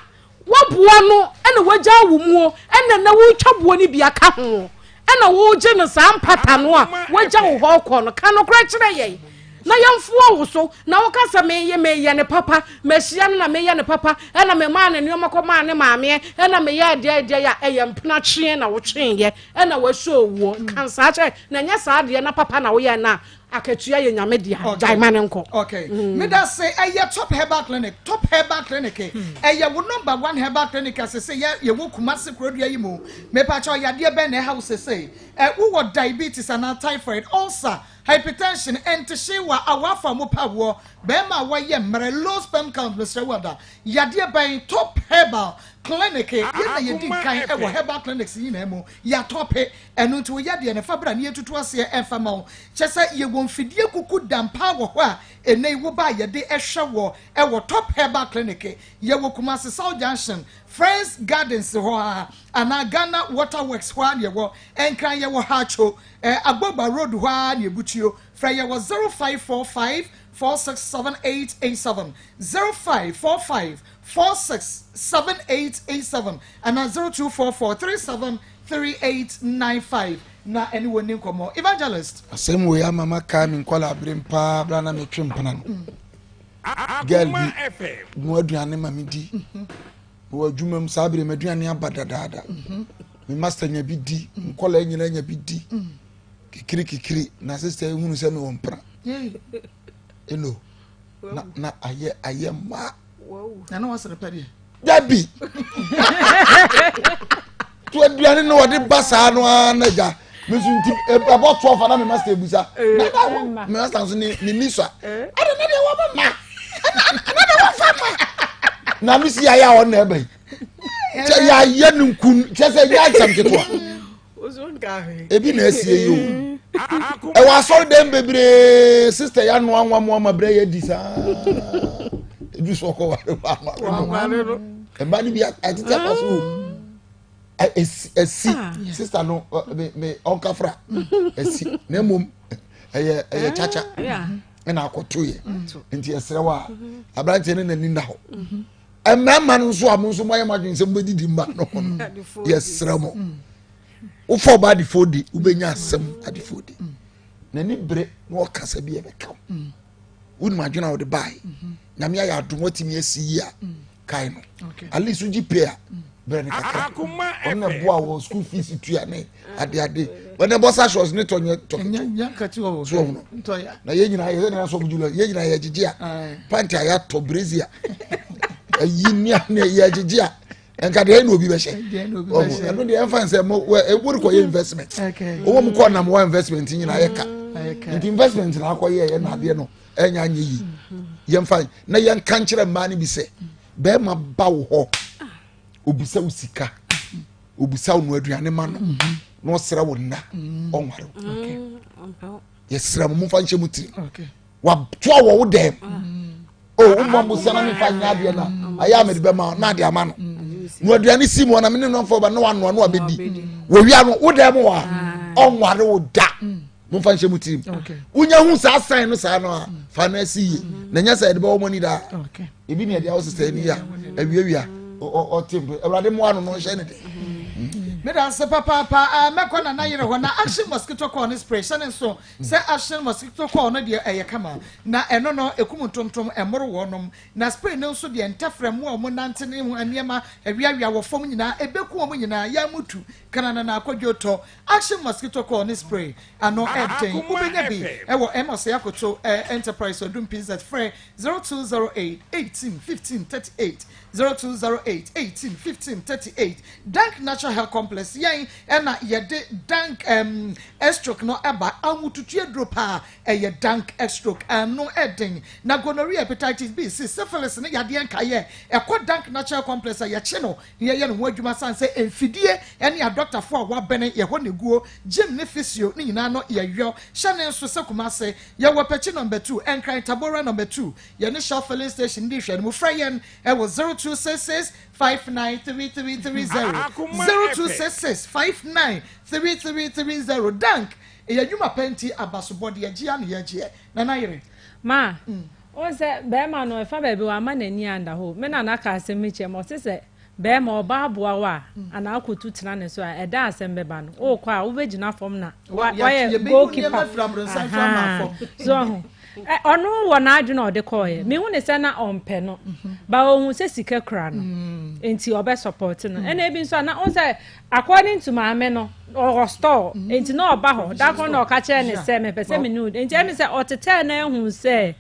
Woaboa no na wagyaa wo muo ɛna na woretwa boɔ no bi aka ho ɛna woregye no saa mpata no a wagya wo hɔ kɔ no ka nokorɛ kyerɛ yɛn na yɛmfoa wo so na woka sɛ meyɛ meyɛ ne papa mahyia no na meyɛ ne papa ɛna memaa ne nneɛma kɔmaa ne maameɛ ɛna meyɛ adeɛ adeɛ a ɛyɛ mpena tweɛ na wotweeɛ ɛna wasuo owuo ka saa kyerɛ na ɛnyɛ saa adeɛ na papa na woyɛ no a Akatua yɛ nyame dea, gyae ma no nkɔ. Okay. Mm. Meda se ɛyɛ Top Herbal Clinic. Top Herbal Clinic. Ɛyɛ wo number one herbal clinic a sese yɛ yɛwɔ Kumasi kurodua yi mu. Mepa kyɛw yadeɛ bɛn na ɛha wo sese? Ɛ wowɔ diabetes anaa typhoid, ulcer, hypertension, ɛntehyewa, awɔ afa mo pa woɔ, bɛrima a wayɛ mmerɛ, low sperm count, mesrɛ wo ada. Yadeɛ bɛn? Top Herbal Clinic. Yɛn na yɛdi nkan ɛwɔ herbal clinics nyinaa mu. Yɛatɔpe. Ɛno nti wo yadeɛ no fa bra na yɛntutu aseɛ mfa ma wo. Kyerɛ sɛ yɛwɔ mfidie kuku dam paa wɔ hɔ a ɛnnɛ yi woba a yɛde hwɛ wɔ wɔ Top Herbal Clinic. Yɛwɔ Kumasi South Junction, Friends Gardens hɔ ara anaa Ghana Water Works hɔ ara na yɛwɔ. Nkran yɛwɔ Haatso, Agbogba Road hɔ ara na yɛbutuo. Frɛ yɛn wɔ 0545 467887, 0545 467887 anaa 0244 37 3895 na ɛne wɔn nni nkɔmmɔ. Evangelist. Asɛm wei ama makae me nkwadaa-berem paa berɛ a na metwe mpena no. Girl bi noa aduane ma medi. Mewɔ adwuma mu saa berɛ m'aduane aba dadaada. Me master nya bi di, nkwadaa nyinaa nya bi di. Kikiri kikiri na sista yi hunu sɛ mewɔ mpena. Eno na na ayɛ ayɛ mmaa. Na na wasere pɛ deɛ. Dabi. To aduane no wɔde ba saa no ara na gya. Me nso nti ɛbɔ toɔ fa na me master ebusa. Na me master nso ne ne ni sua. Ɛna na deɛ wɔn ma. Ɛna ɛna deɛ wɔn fa ma. Na me si ayɛ a ɔna ɛbɛn. Kyɛ yɛayɛ no nkun kyɛ sɛ nyɛ asɛm ketewa. Ebi na asie yi o. Ɛwɔ asɔre dɛm bebree sista yɛ anoa nwa mu ama brɛ yɛ di saa. Edu so ɔkɔ ware ware no. Mmaa no bi atete afa so o. Esi esi sista no me me ɔnkafra esi na mmom ɛyɛ ɛyɛ kyakya ɛna akɔto yɛ nti ɛsrɛ wa aberanteɛ no n'ani na hɔ. Mmarima no nso a mo nso moayɛ mo adwene sɛ mobɛdidi mma no ho no yɛsrɛ mo wofa ɔba adefoɔ di wobɛnya asɛm adefoɔ di n'ani bere na ɔkasa bi ɛbɛka wo wonim adwene a wode bae nyame ayɛ adom watumi asi yi a kae no at least wogye pay a brɛ no kakra ɔno na ɛboa wɔ school fees tua ne adeade wɔn ɛbɔ sa shorts ne tɔ nyɛ tɔ ketewa so ɔhono na yɛn nyinaa yɛ sɛ nana sɔfo julia yɛn nyinaa yɛ gyegye a panty a yɛatɔ brezi a ayi ne a ne yɛ gyegye a nka deɛ ɛna obi bɛhyɛ ɔho ɛno deɛ ɛnfa nsɛ mo wɛ ewu de kɔ yɛ investment owó mu kɔ nam wɔ investment nyinaa yɛ ka nti investment na akɔ yɛ yɛ na adeɛ no ɛnya anyɛ yi yɛnfa na yɛnka nkyerɛ mmaa no bi sɛ bɛrima ba wɔ hɔ obisa wo sika obisa wo no aduane ma no mhm. na ɔsrɛ wo nna mm. ɔnware wo yɛsrɛ mo momfa nhyɛ mu tirim watoa wɔ wo dɛm mm. o womma mo sɛ na memfa nyɛ adeɛ no a ayɛ a mede bɛma na ade ama no na aduane si mu ɔna mene nɔmfa ba na wanoa na wabɛdi wɔwia no wo dɛm wɔ a ah. ɔnware wo da mm. momfa nhyɛ mu tirim wonya hu saa sign no saa no a fa no asi yie na nyɛ sɛ yɛde bɛwɔ mo ani daa ebi ne ɛde awo sesɛ ani a awiawia ɔte mpe awurade mmoa no no nhyɛ ne de meda ase papaapa ah, mɛkɔ nana yere hɔ na action mosquito coil ne spray hyɛ ne nso sɛ action mosquito coil no deɛ ɛyɛ kama na ɛno no ɛkum ntontom ɛmmoro wɔnom na spray no nso deɛ ntɛfrɛ mmoa wɔn nante ne ho nneɛma awiawia wɔ fam nyinaa ɛbɛku wɔn nyinaa yɛn mutu kana nana akɔdwo tɔ Action mosquito coil ne spray ano ɛden. Wobɛnya bi wɔ M Osei Akoto Enterprise Odum PZ. Frɛ 0208 18 15 38, 0208 18 15 38. Dank Natural Health Complex, yɛn na yɛde Dank um, stroke no ɛba. Ahotutu aduro paa ɛyɛ Dank stroke ano ɛden. Na gonorrhea, hepatitis B, C, syphilis ne yadeɛ nkaeɛ ɛkɔ Dank Natural Complex a yɛkye no na yɛyɛ ne ho adwuma sane sɛ mfidie ne adɔktafoɔ a wɔabɛne yɛ hɔ na ɛguo, gym ne physio ne nyinaa no yɛyɔ. Hyɛ ne nso sɛ Kumase, yɛwɔ Pakyi number 2, Nkran Tabora number 2, yɛne Shell filling station di nhwɛanimu. Frɛ yɛn wɔ 0266 593330, 0266 593330. Dank, ɛyɛ nnwuma pa nti abasobɔdeɛ gye a na yɛgyeɛ. Nana Yere. Ma, wohu sɛ bɛrima no ɛfa baabi wamma n'ani anda hɔ. Me nana ka asɛm bi kyerɛ me, ɔse sɛ bɛrima ɔbaa boa wo a, anaa akotu tena ne so a, ɛda asɛm bɛba no, wokɔ a wobɛgyina fam na wayɛ goalkeeper. So ɔho, ɔno wɔ n'adwene a ɔde kɔɔeɛ. Mehu ne sɛ na ɔmpɛ no, ba ɔhu sɛ sika kura no, nti ɔbɛ support no. Ɛna ebi nso a na ɔhu sɛ According to maame no, ɔwɔ store mm. nti na ɔba hɔ da koro na ɔka kyerɛ ne sɛ mepɛ sɛ me ne nti ɛmi sɛ ɔtetɛɛ na ehu sɛ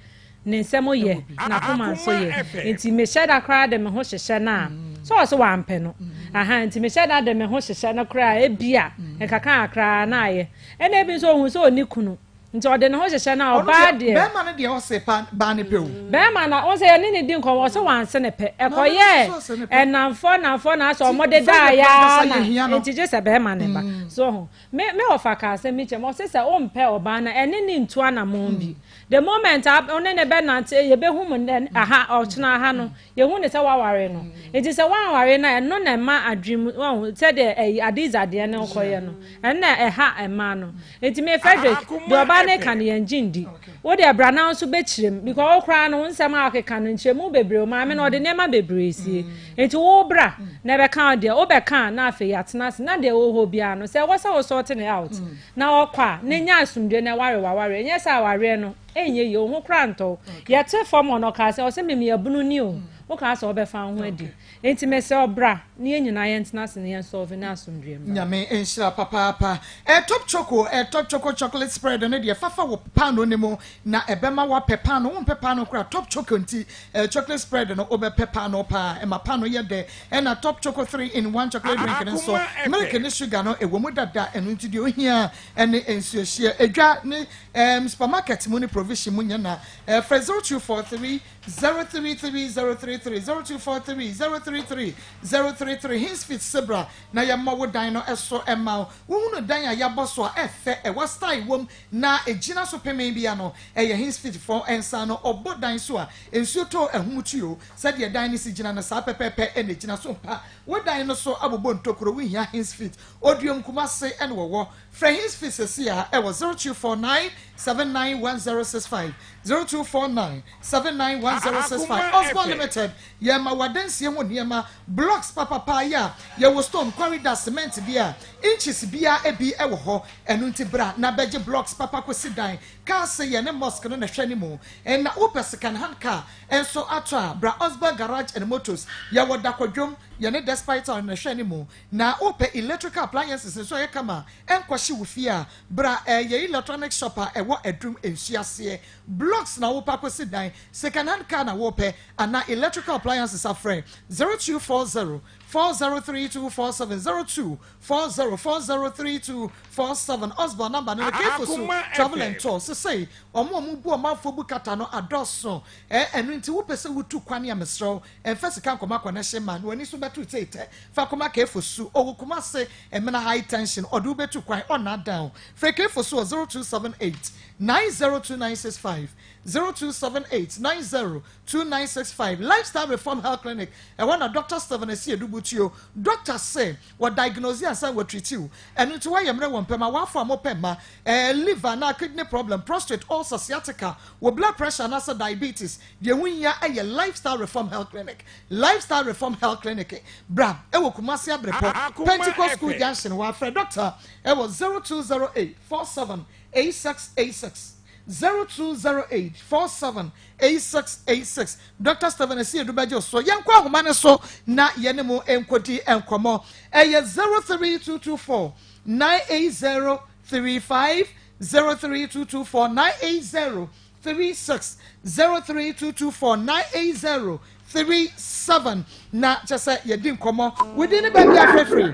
ne nsɛm yɛ n'akoma nso yɛ nti mehyɛ da koraa de me ho hyehyɛ no a mm. sɛ ɔsɛ wampɛ no mm. aha nti mehyɛ da de me ho hyehyɛ no koraa ebia nkakra kakra na ayɛ ɛna ebi nso ohun sɛ ɔni kunu. Nti ɔde ne ho hyehyɛ no a ɔbaa deɛ. Bɛɛma no deɛ ɔse pa baa ne pɛ o. Bɛɛma na ɔn sɛ yɛne ne di nkɔmɔ ɔse wanse ne pɛ ɛkɔyɛɛ ɛnamfoɔ namfoɔ na asɛ ɔmo de daa yaa na nti gye sɛ bɛɛma ne ba so ho me me ɔfa kaa asɛm bi kyerɛ me ɔse sɛ ɔmpɛ ɔbaa na ɛne ne ntu anamɔn bi the moment a ɔne ne bɛ nante yɛbɛhu mu nɛ aha ɔkyena aha no yɛhu ne sɛ waware no nti sɛ wanware no a ɛno na ɛma adwene mu wahu sɛdeɛ ɛyi adiza deɛ no kɔyɛ no ɛno na ɛha mmaa no Nti me Frederick, deɛ ɔbaa no reka no yɛn gye ndi. Wo deɛ bra na wo nso bɛkyerɛ mu because wo koraa no wo nsɛm a wokeka no nkyerɛmu bebree wo maame no ɔde nneɛma bebree sie. Nti wo bra na ɛbɛka wo deɛ wobɛka a na afei yɛatena ase na deɛ ɛwɔ hɔ biara no sɛ ɛwɔ sɛ wo sort no out na ɔkɔ a na nya asomdwoeɛ na ware w'awareɛ nyɛ sɛ awareɛ no ɛnyɛ yie wo ho koraa ntɔ wo. Yɛte fam hɔ no ɔkaa sɛ ɔse me meyɛ bunu ni o. Wokaa sɛ wobɛfa wo ho adi. Enti mesrɛ wo bra na yɛn nyinaa yɛntena ase na yɛn solve na asomdwoeɛ mmra. Nyame nhyira papaapa. Eh top choco eh top choco chocolate spread no deɛ fafa wɔ paanoo no mu na ɛbɛma woapɛ paanoo wompɛ paanoo koraa top choco nti eh chocolate spread no wobɛpɛ paanoo paa ɛma paanoo yɛ dɛ ɛna top choco 3 in 1 chocolate drink no nso milk ne sugar no ɛwɔ mu dada ɛno nti deɛ ohia ɛne nsuohyeɛ edwa ne eh supermarket mu ne provision mu nyɛ na eh frɛ 0243 033 033 0243 033 033 Hinsfit se bra na yɛmmɔ wo dan no so mma wo. Wohunu dan a yɛabɔ so a ɛfɛ, ɛwɔ style wom na ɛgyina so pemee bia no, ɛyɛ Hinsfit foɔ nsa ano. Ɔbɔ dan so a, nsuo tɔ ahum tu o, sɛdeɛ dan no si gyina no saa pɛpɛɛpɛ na ɛgyina so. Mpa wo dan no so abobɔ ntokuro, wohia Hinsfit. Oduom Kumase na wɔwɔ. Frɛ Hinsfit seesei ara wɔ 0249 791065, 0249 791065. Osborn Limited, yɛma wo adansie ho nneɛma, blocks papapa yɛ a, yɛwɔ stone, quarry dust, cement bi a inches biara bi wɔ hɔ. Ɛno nti bra na bɛgye blocks papa kɔsi dan. Kaa se yɛne mosque no na ɛhwɛ ne mu. Na wopɛ second hand car nso atɔ a, bra Osborn Garage and Motors. Yɛwɔ Dakwadwom, yɛne Despite Town na ɛhwɛ ne mu. Na wopɛ electrical appliances nso a ɛyɛ kama a, ɛnkɔhye wo fie a, bra yɛn electronic shop a ɛwɔ Adum nsuo aseɛ. Blocks na wopɛ akɔsi dan, second hand car na wopɛ, anaa electrical appliances a, frɛ 0240 403247, 0240 403247. Osborn number no no, Kefosu Travel and Tour. Sesei, wɔn a wɔbu ɔmanfoɔ bu kata no adɔɔso, ɛno nti wopɛ sɛ wotu kwan a, mesrɛ wo, Ɛmfa sika nkɔma kɔnɛhye ma na w'ani so bɛto sei tɛ fa kɔma Kefo su ɔwɔ Kumase Emena high tension ɔde wo bɛtu kwan ɔnna down frɛ Kefo su wɔ 0278 902965 0278 902965 Lifestyle Reform Health Clinic ɛhɔ na Doctor Stephen Asiedu Butuo doctor se wɔ diagnose ansa wɔ treat wo ɛno nti woayɛ mmerɛ wɔ mpɛm awaafo a mopɛ mma ɛɛ liver anaa kidney problem prostate ulcer sciatica wo blood pressure anaasɛ diabetes Deɛ ɛho hia yɛ Lifestyle Reform Health Clinic. Lifestyle Reform Health Clinic, bra wɔ Kumasi Abrepɔ, Pentecost School Junction hɔ a, frɛ Dɔkta wɔ 0208 47 8686, 0208 47 8686. Dɔkta Stephen Asiedu bɛgye wo so. Yɛnkɔ ahoma no so na yɛne mo nkɔdi nkɔmmɔ. Ɛyɛ 03224 980 35, 03224 980 36 03224 980 37 na kyɛ sɛ yɛdi nkɔmmɔ wodi ne baabi afrɛfrɛ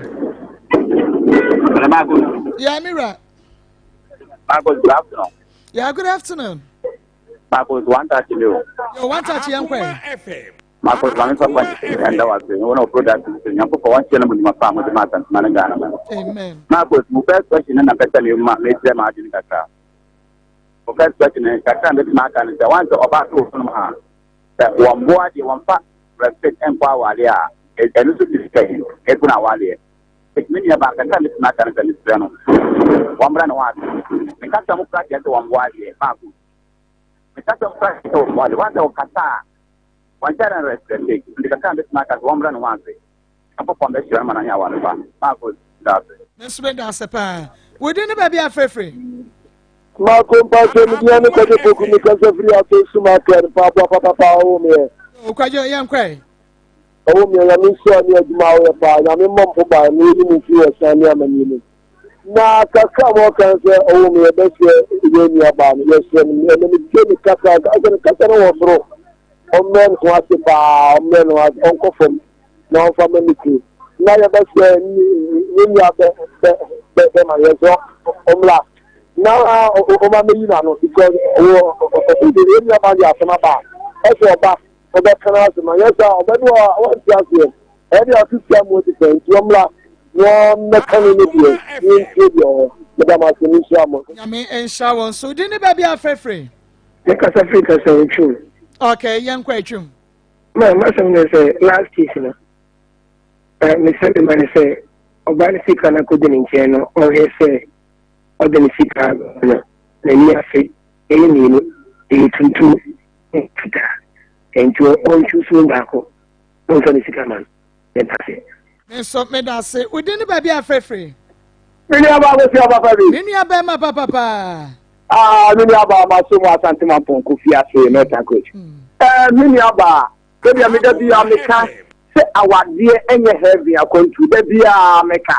yeah me wura Marcus, good afternoon. Yeah, good afternoon. Marcus, one touch you. Yo, one touch yɛn kɔ Marcus, maame fa kwan ɛnda wa se wɔn a product nso nyankopɔn wɔn kyerɛ no mu nyuma fa mo de ma asantuma ne Ghana ma. Amen. Marcus, mo first question na mpɛ sɛ me ma me kyerɛ ma adwene kakra. Mo first question no, kakra a mɛtumi aka no sɛ, wɔn sɛ ɔbaa so wɔ funu a, sɛ wɔn boa deɛ wɔn fa respect nkɔ awareɛ a, ɛno nso tumi sɛ ɛkunu awareɛ. Eti me nua baa kakra a mɛtumi aka no sɛ mesrɛ no, wɔn mmra ne ho ase. Me kasa mu kora kyerɛ sɛ wɔn boa deɛ, baako. Me kasa mu kora kyerɛ sɛ wɔn boa deɛ, wɔn sɛ wɔkasa a, wɔn kyerɛ no respect. Nti kakra a mɛtumi aka sɛ wɔn mmra ne ho ase. Nyankopɔn bɛhyira no ma no anya aware pa. Marcos, da ase. Me nso meda ase paa. Wo din ne baabi a frɛfrɛ? Marco mpakyɛ me din ne Kwadwo Poku me kasa firi Ato Sum Akra mpaboa papapa ɔwo meɛ. O Kwadwo yɛn kɔɛ. Ɔwo meɛ nyame nhyira ne adwuma a woyɛ paa nyame mmɔ mpo ban na ɔyi mo mfiri ɔsan ne amaneɛ mu. Na kakra a wɔka sɛ ɔwo meɛ bɛsrɛ yɛn nua baa no yɛsrɛ no ɛnɛ metie ne kasa asɛ ne kasa no wɔ soro ɔmmrɛ ne ho ase paa ɔmmrɛ ne ho ase ɔnkɔ fam na ɔmfa ma ne kunu na yɛbɛsrɛ ne nua bɛ bɛ bɛ bɛma yɛ sɛ ɔmmra na ɔma mɛyi n'ano because ɔwɔ yɛn nua ba de asɛm aba a ɛsɛ ɔba ɔbɛka no asɛm anyɛ sɛ ɔbɛde wɔ a wɔnte aseɛ ɛde ato tia mu ɔde pɛ nti ɔmmra na ɔmmɛka no ne deɛ ne ntie deɛ ɔwɔ meda mo ase menhyira mo. Nyame nhyira wɔn so din ne baabi afrɛfrɛ. Mekasa firi kasa atwum. Okay, yɛnkɔ atwum. Ma m'asɛm ne sɛ last case no eh, mesrɛ me ma no sɛ ɔbaa no sika no akɔdi ne nkyɛn no ɔhwɛ sɛ ɔde ne sika no n'ani ase ɛyɛ mmienu ɛyɛ tuntum ne fitaa nti ɔntwi so mu baako na ɔmfa ne sika ma no meda ase. Me nso meda ase. Wo din ne baabi a frɛfrɛ? Me nua baa bɛsi abapa bi. Me nua bɛrima papapa. Ah, me nua baa ma so mu Asante Mampɔn Kofi ase Northern Coach. Hmm. Eh, me nua baa. Sɛdeɛ me da biara meka sɛ awadeɛ nyɛ heaven akwantuo, da biara meka.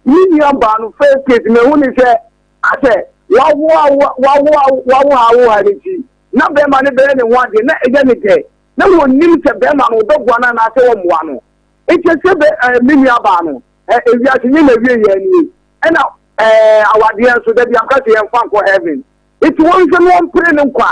Me nua baa no first case mahu ne sɛ asɛ wawo wawo wawo ha awo ha no nti na bɛrima no bɛyɛ ne ho adeɛ na ɛyɛ ne dɛ na wɔnim sɛ bɛrima no wɔbɛboa no anaasɛ wɔmmoa no. Nti sɛ bɛ ɛɛ me nua baa no ɛ ewiase nye na wie yɛ nie ɛna ɛɛ awadeɛ nso da biara meka sɛ yɛmfa nkɔ heaven. Nti wɔnhwɛ no wɔmpere no nkwa.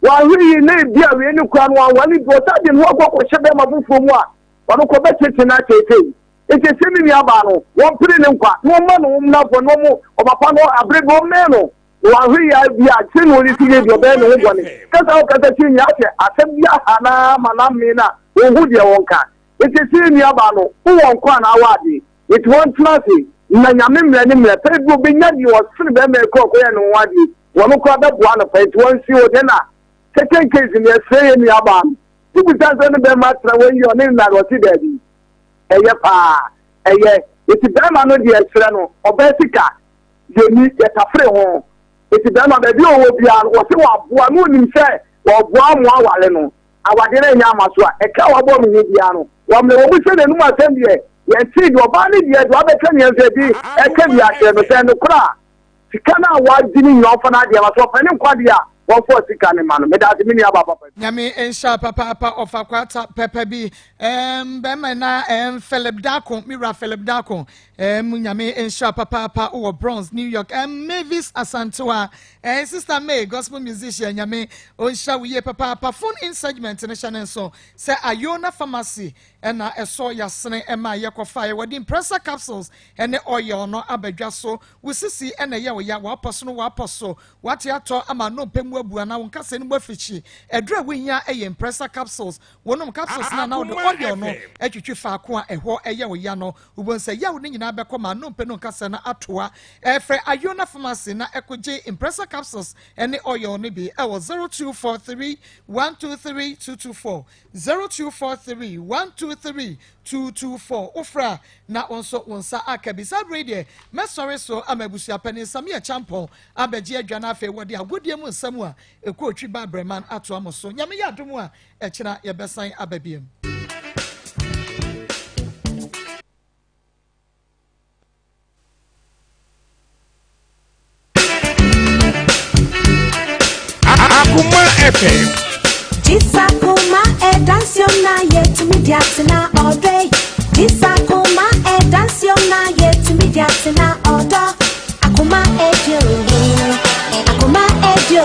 Wanhwɛ yie na ebi a wei ne koraa no wanware bi, ɔsan de ne ho akɔ akɔhyɛ bɛrima foforɔ mu a, ɔno kɔ bɛtete no ateetee. Nti sɛ me nuabaa no, wɔmpere ne nkwa na wɔmma no nnamfo na wɔn ɔpapa no abere bi wɔmmɛn no. Na wanhwɛ yie a bi a sɛ na ɔresi yie deɛ ɔbɛyɛ ne ho bɔne. Kasa a ɔkasa kyerɛ nyinaa sɛ asɛm bi aha no ara ma no amee no a ɔnhu deɛ ɔnka. Nti sɛ yɛn nuabaa no, wowɔ nkwa anaa wɔ ade? Nti wɔntena ase na Nyame mmerɛ ne mmerɛ pɛ bi ɔbɛnya deɛ ɔsene bɛrima yi koraa ɔkɔyɛ ne ho adeɛ wɔno koraa bɛboa no pɛ nti wɔnsi hɔ deɛ na second case no yɛsrɛ yɛn nuabaa no wobisa sɛ ne bɛrima atena hɔ yie ɔne ne nare ɔse daabi ɛyɛ paa ɛyɛ nti bɛrima no deɛ ɛsrɛ no ɔbaa sika yɛni yɛtafere ho nti bɛrima baabi a ɔwɔ biara no wɔse wɔaboa no ɔnim sɛ wɔboa mo aware no Awadeɛ no annya amma so a, ɛka a wabɔ me ho biara no, wɔmmrɛ wɔn mu sɛ n'anom asɛm deɛ, yɛntee deɛ ɔbaa no deɛ, deɛ wabɛka nea nso ɛde ɛka bi akyerɛ no, sɛ nokorɛ a, sika no a wagye no nyinaa ɔmfa n'adeɛ ma, sɛ ɔpɛ ne nkwa deɛ a, wɔmfa sika no mma no. Meda ase me nua baa papa bi. Nyame nhyira papaapa ɔfa kwata pɛpɛ bi ɛɛm bɛrima na ɛɛm Philip Darko me wura Philip Darko ɛɛm Nyame nhyira papaapa wɔ Bronx New York ɛɛm Mavis Asantewa Ɛɛ sister May gospel musician Nyame onhyira wo yie papaapa phone in segment no hyɛ ne nso sɛ Ayona pharmacy ɛna ɛsɔ yasene ɛma yɛkɔ faeɛ wɔde impressa capsules ɛne oil no aba dwa so wo sisi ɛna ɛyɛ wo ya wapɔ so no wapɔ so wate atɔ ama nnompe mu abu anaa wo nkasɛɛ no mu afikyi aduru a wohia ɛyɛ impressa capsules wonom capsules no a na wode oil no atwitwi faako a ɛhɔ ɛyɛ wo ya no Wobɛhu sɛ yaw no nyinaa bɛkɔ ma nnompe no nkasɛɛ no atoa. Frɛ Iona Pharmacy na kogye Impressa capsules ne oil no bi wɔ 0243 123 224, 0243 123 224. Wofrɛ a na wo nso wo nsa aka bi. Saa berɛ yi deɛ mɛsɔre so ama abusuapanin Samia Champon abɛgye adwa na afei wɔde agodie mu nsɛm a ɛkɔ otwi ba abrɛman atoa mo so. Nyame yɛ adom a Ɛkyena yɛbɛsan aba biom. Akoma FM. Jisa kuma e dance yo na ye to me diatina all day. Jisa kuma e dance yo na ye to me diatina all day. Akoma e dio, akoma e dio.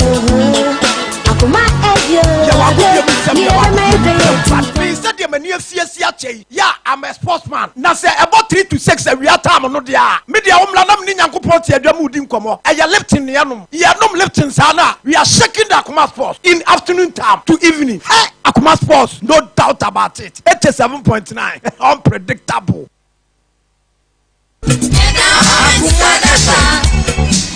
Sɛdeɛ m'ani afiasi akyɛ yi, yeah, I'm a sportsman. Na sɛ ɛbɔ 3 to 6 awia time no deɛ a, me deɛ wo mmra na me ne Nyankopɔn te adwa mu redi nkɔmmɔ. Ɛyɛ Lipton na yɛnom. Yɛnom Lipton saa no a, we are shaking the Akoma Sports in afternoon time to evening. Hey, Akoma Sports, no doubt about it. 87.9, unpredictable. Akoma FM.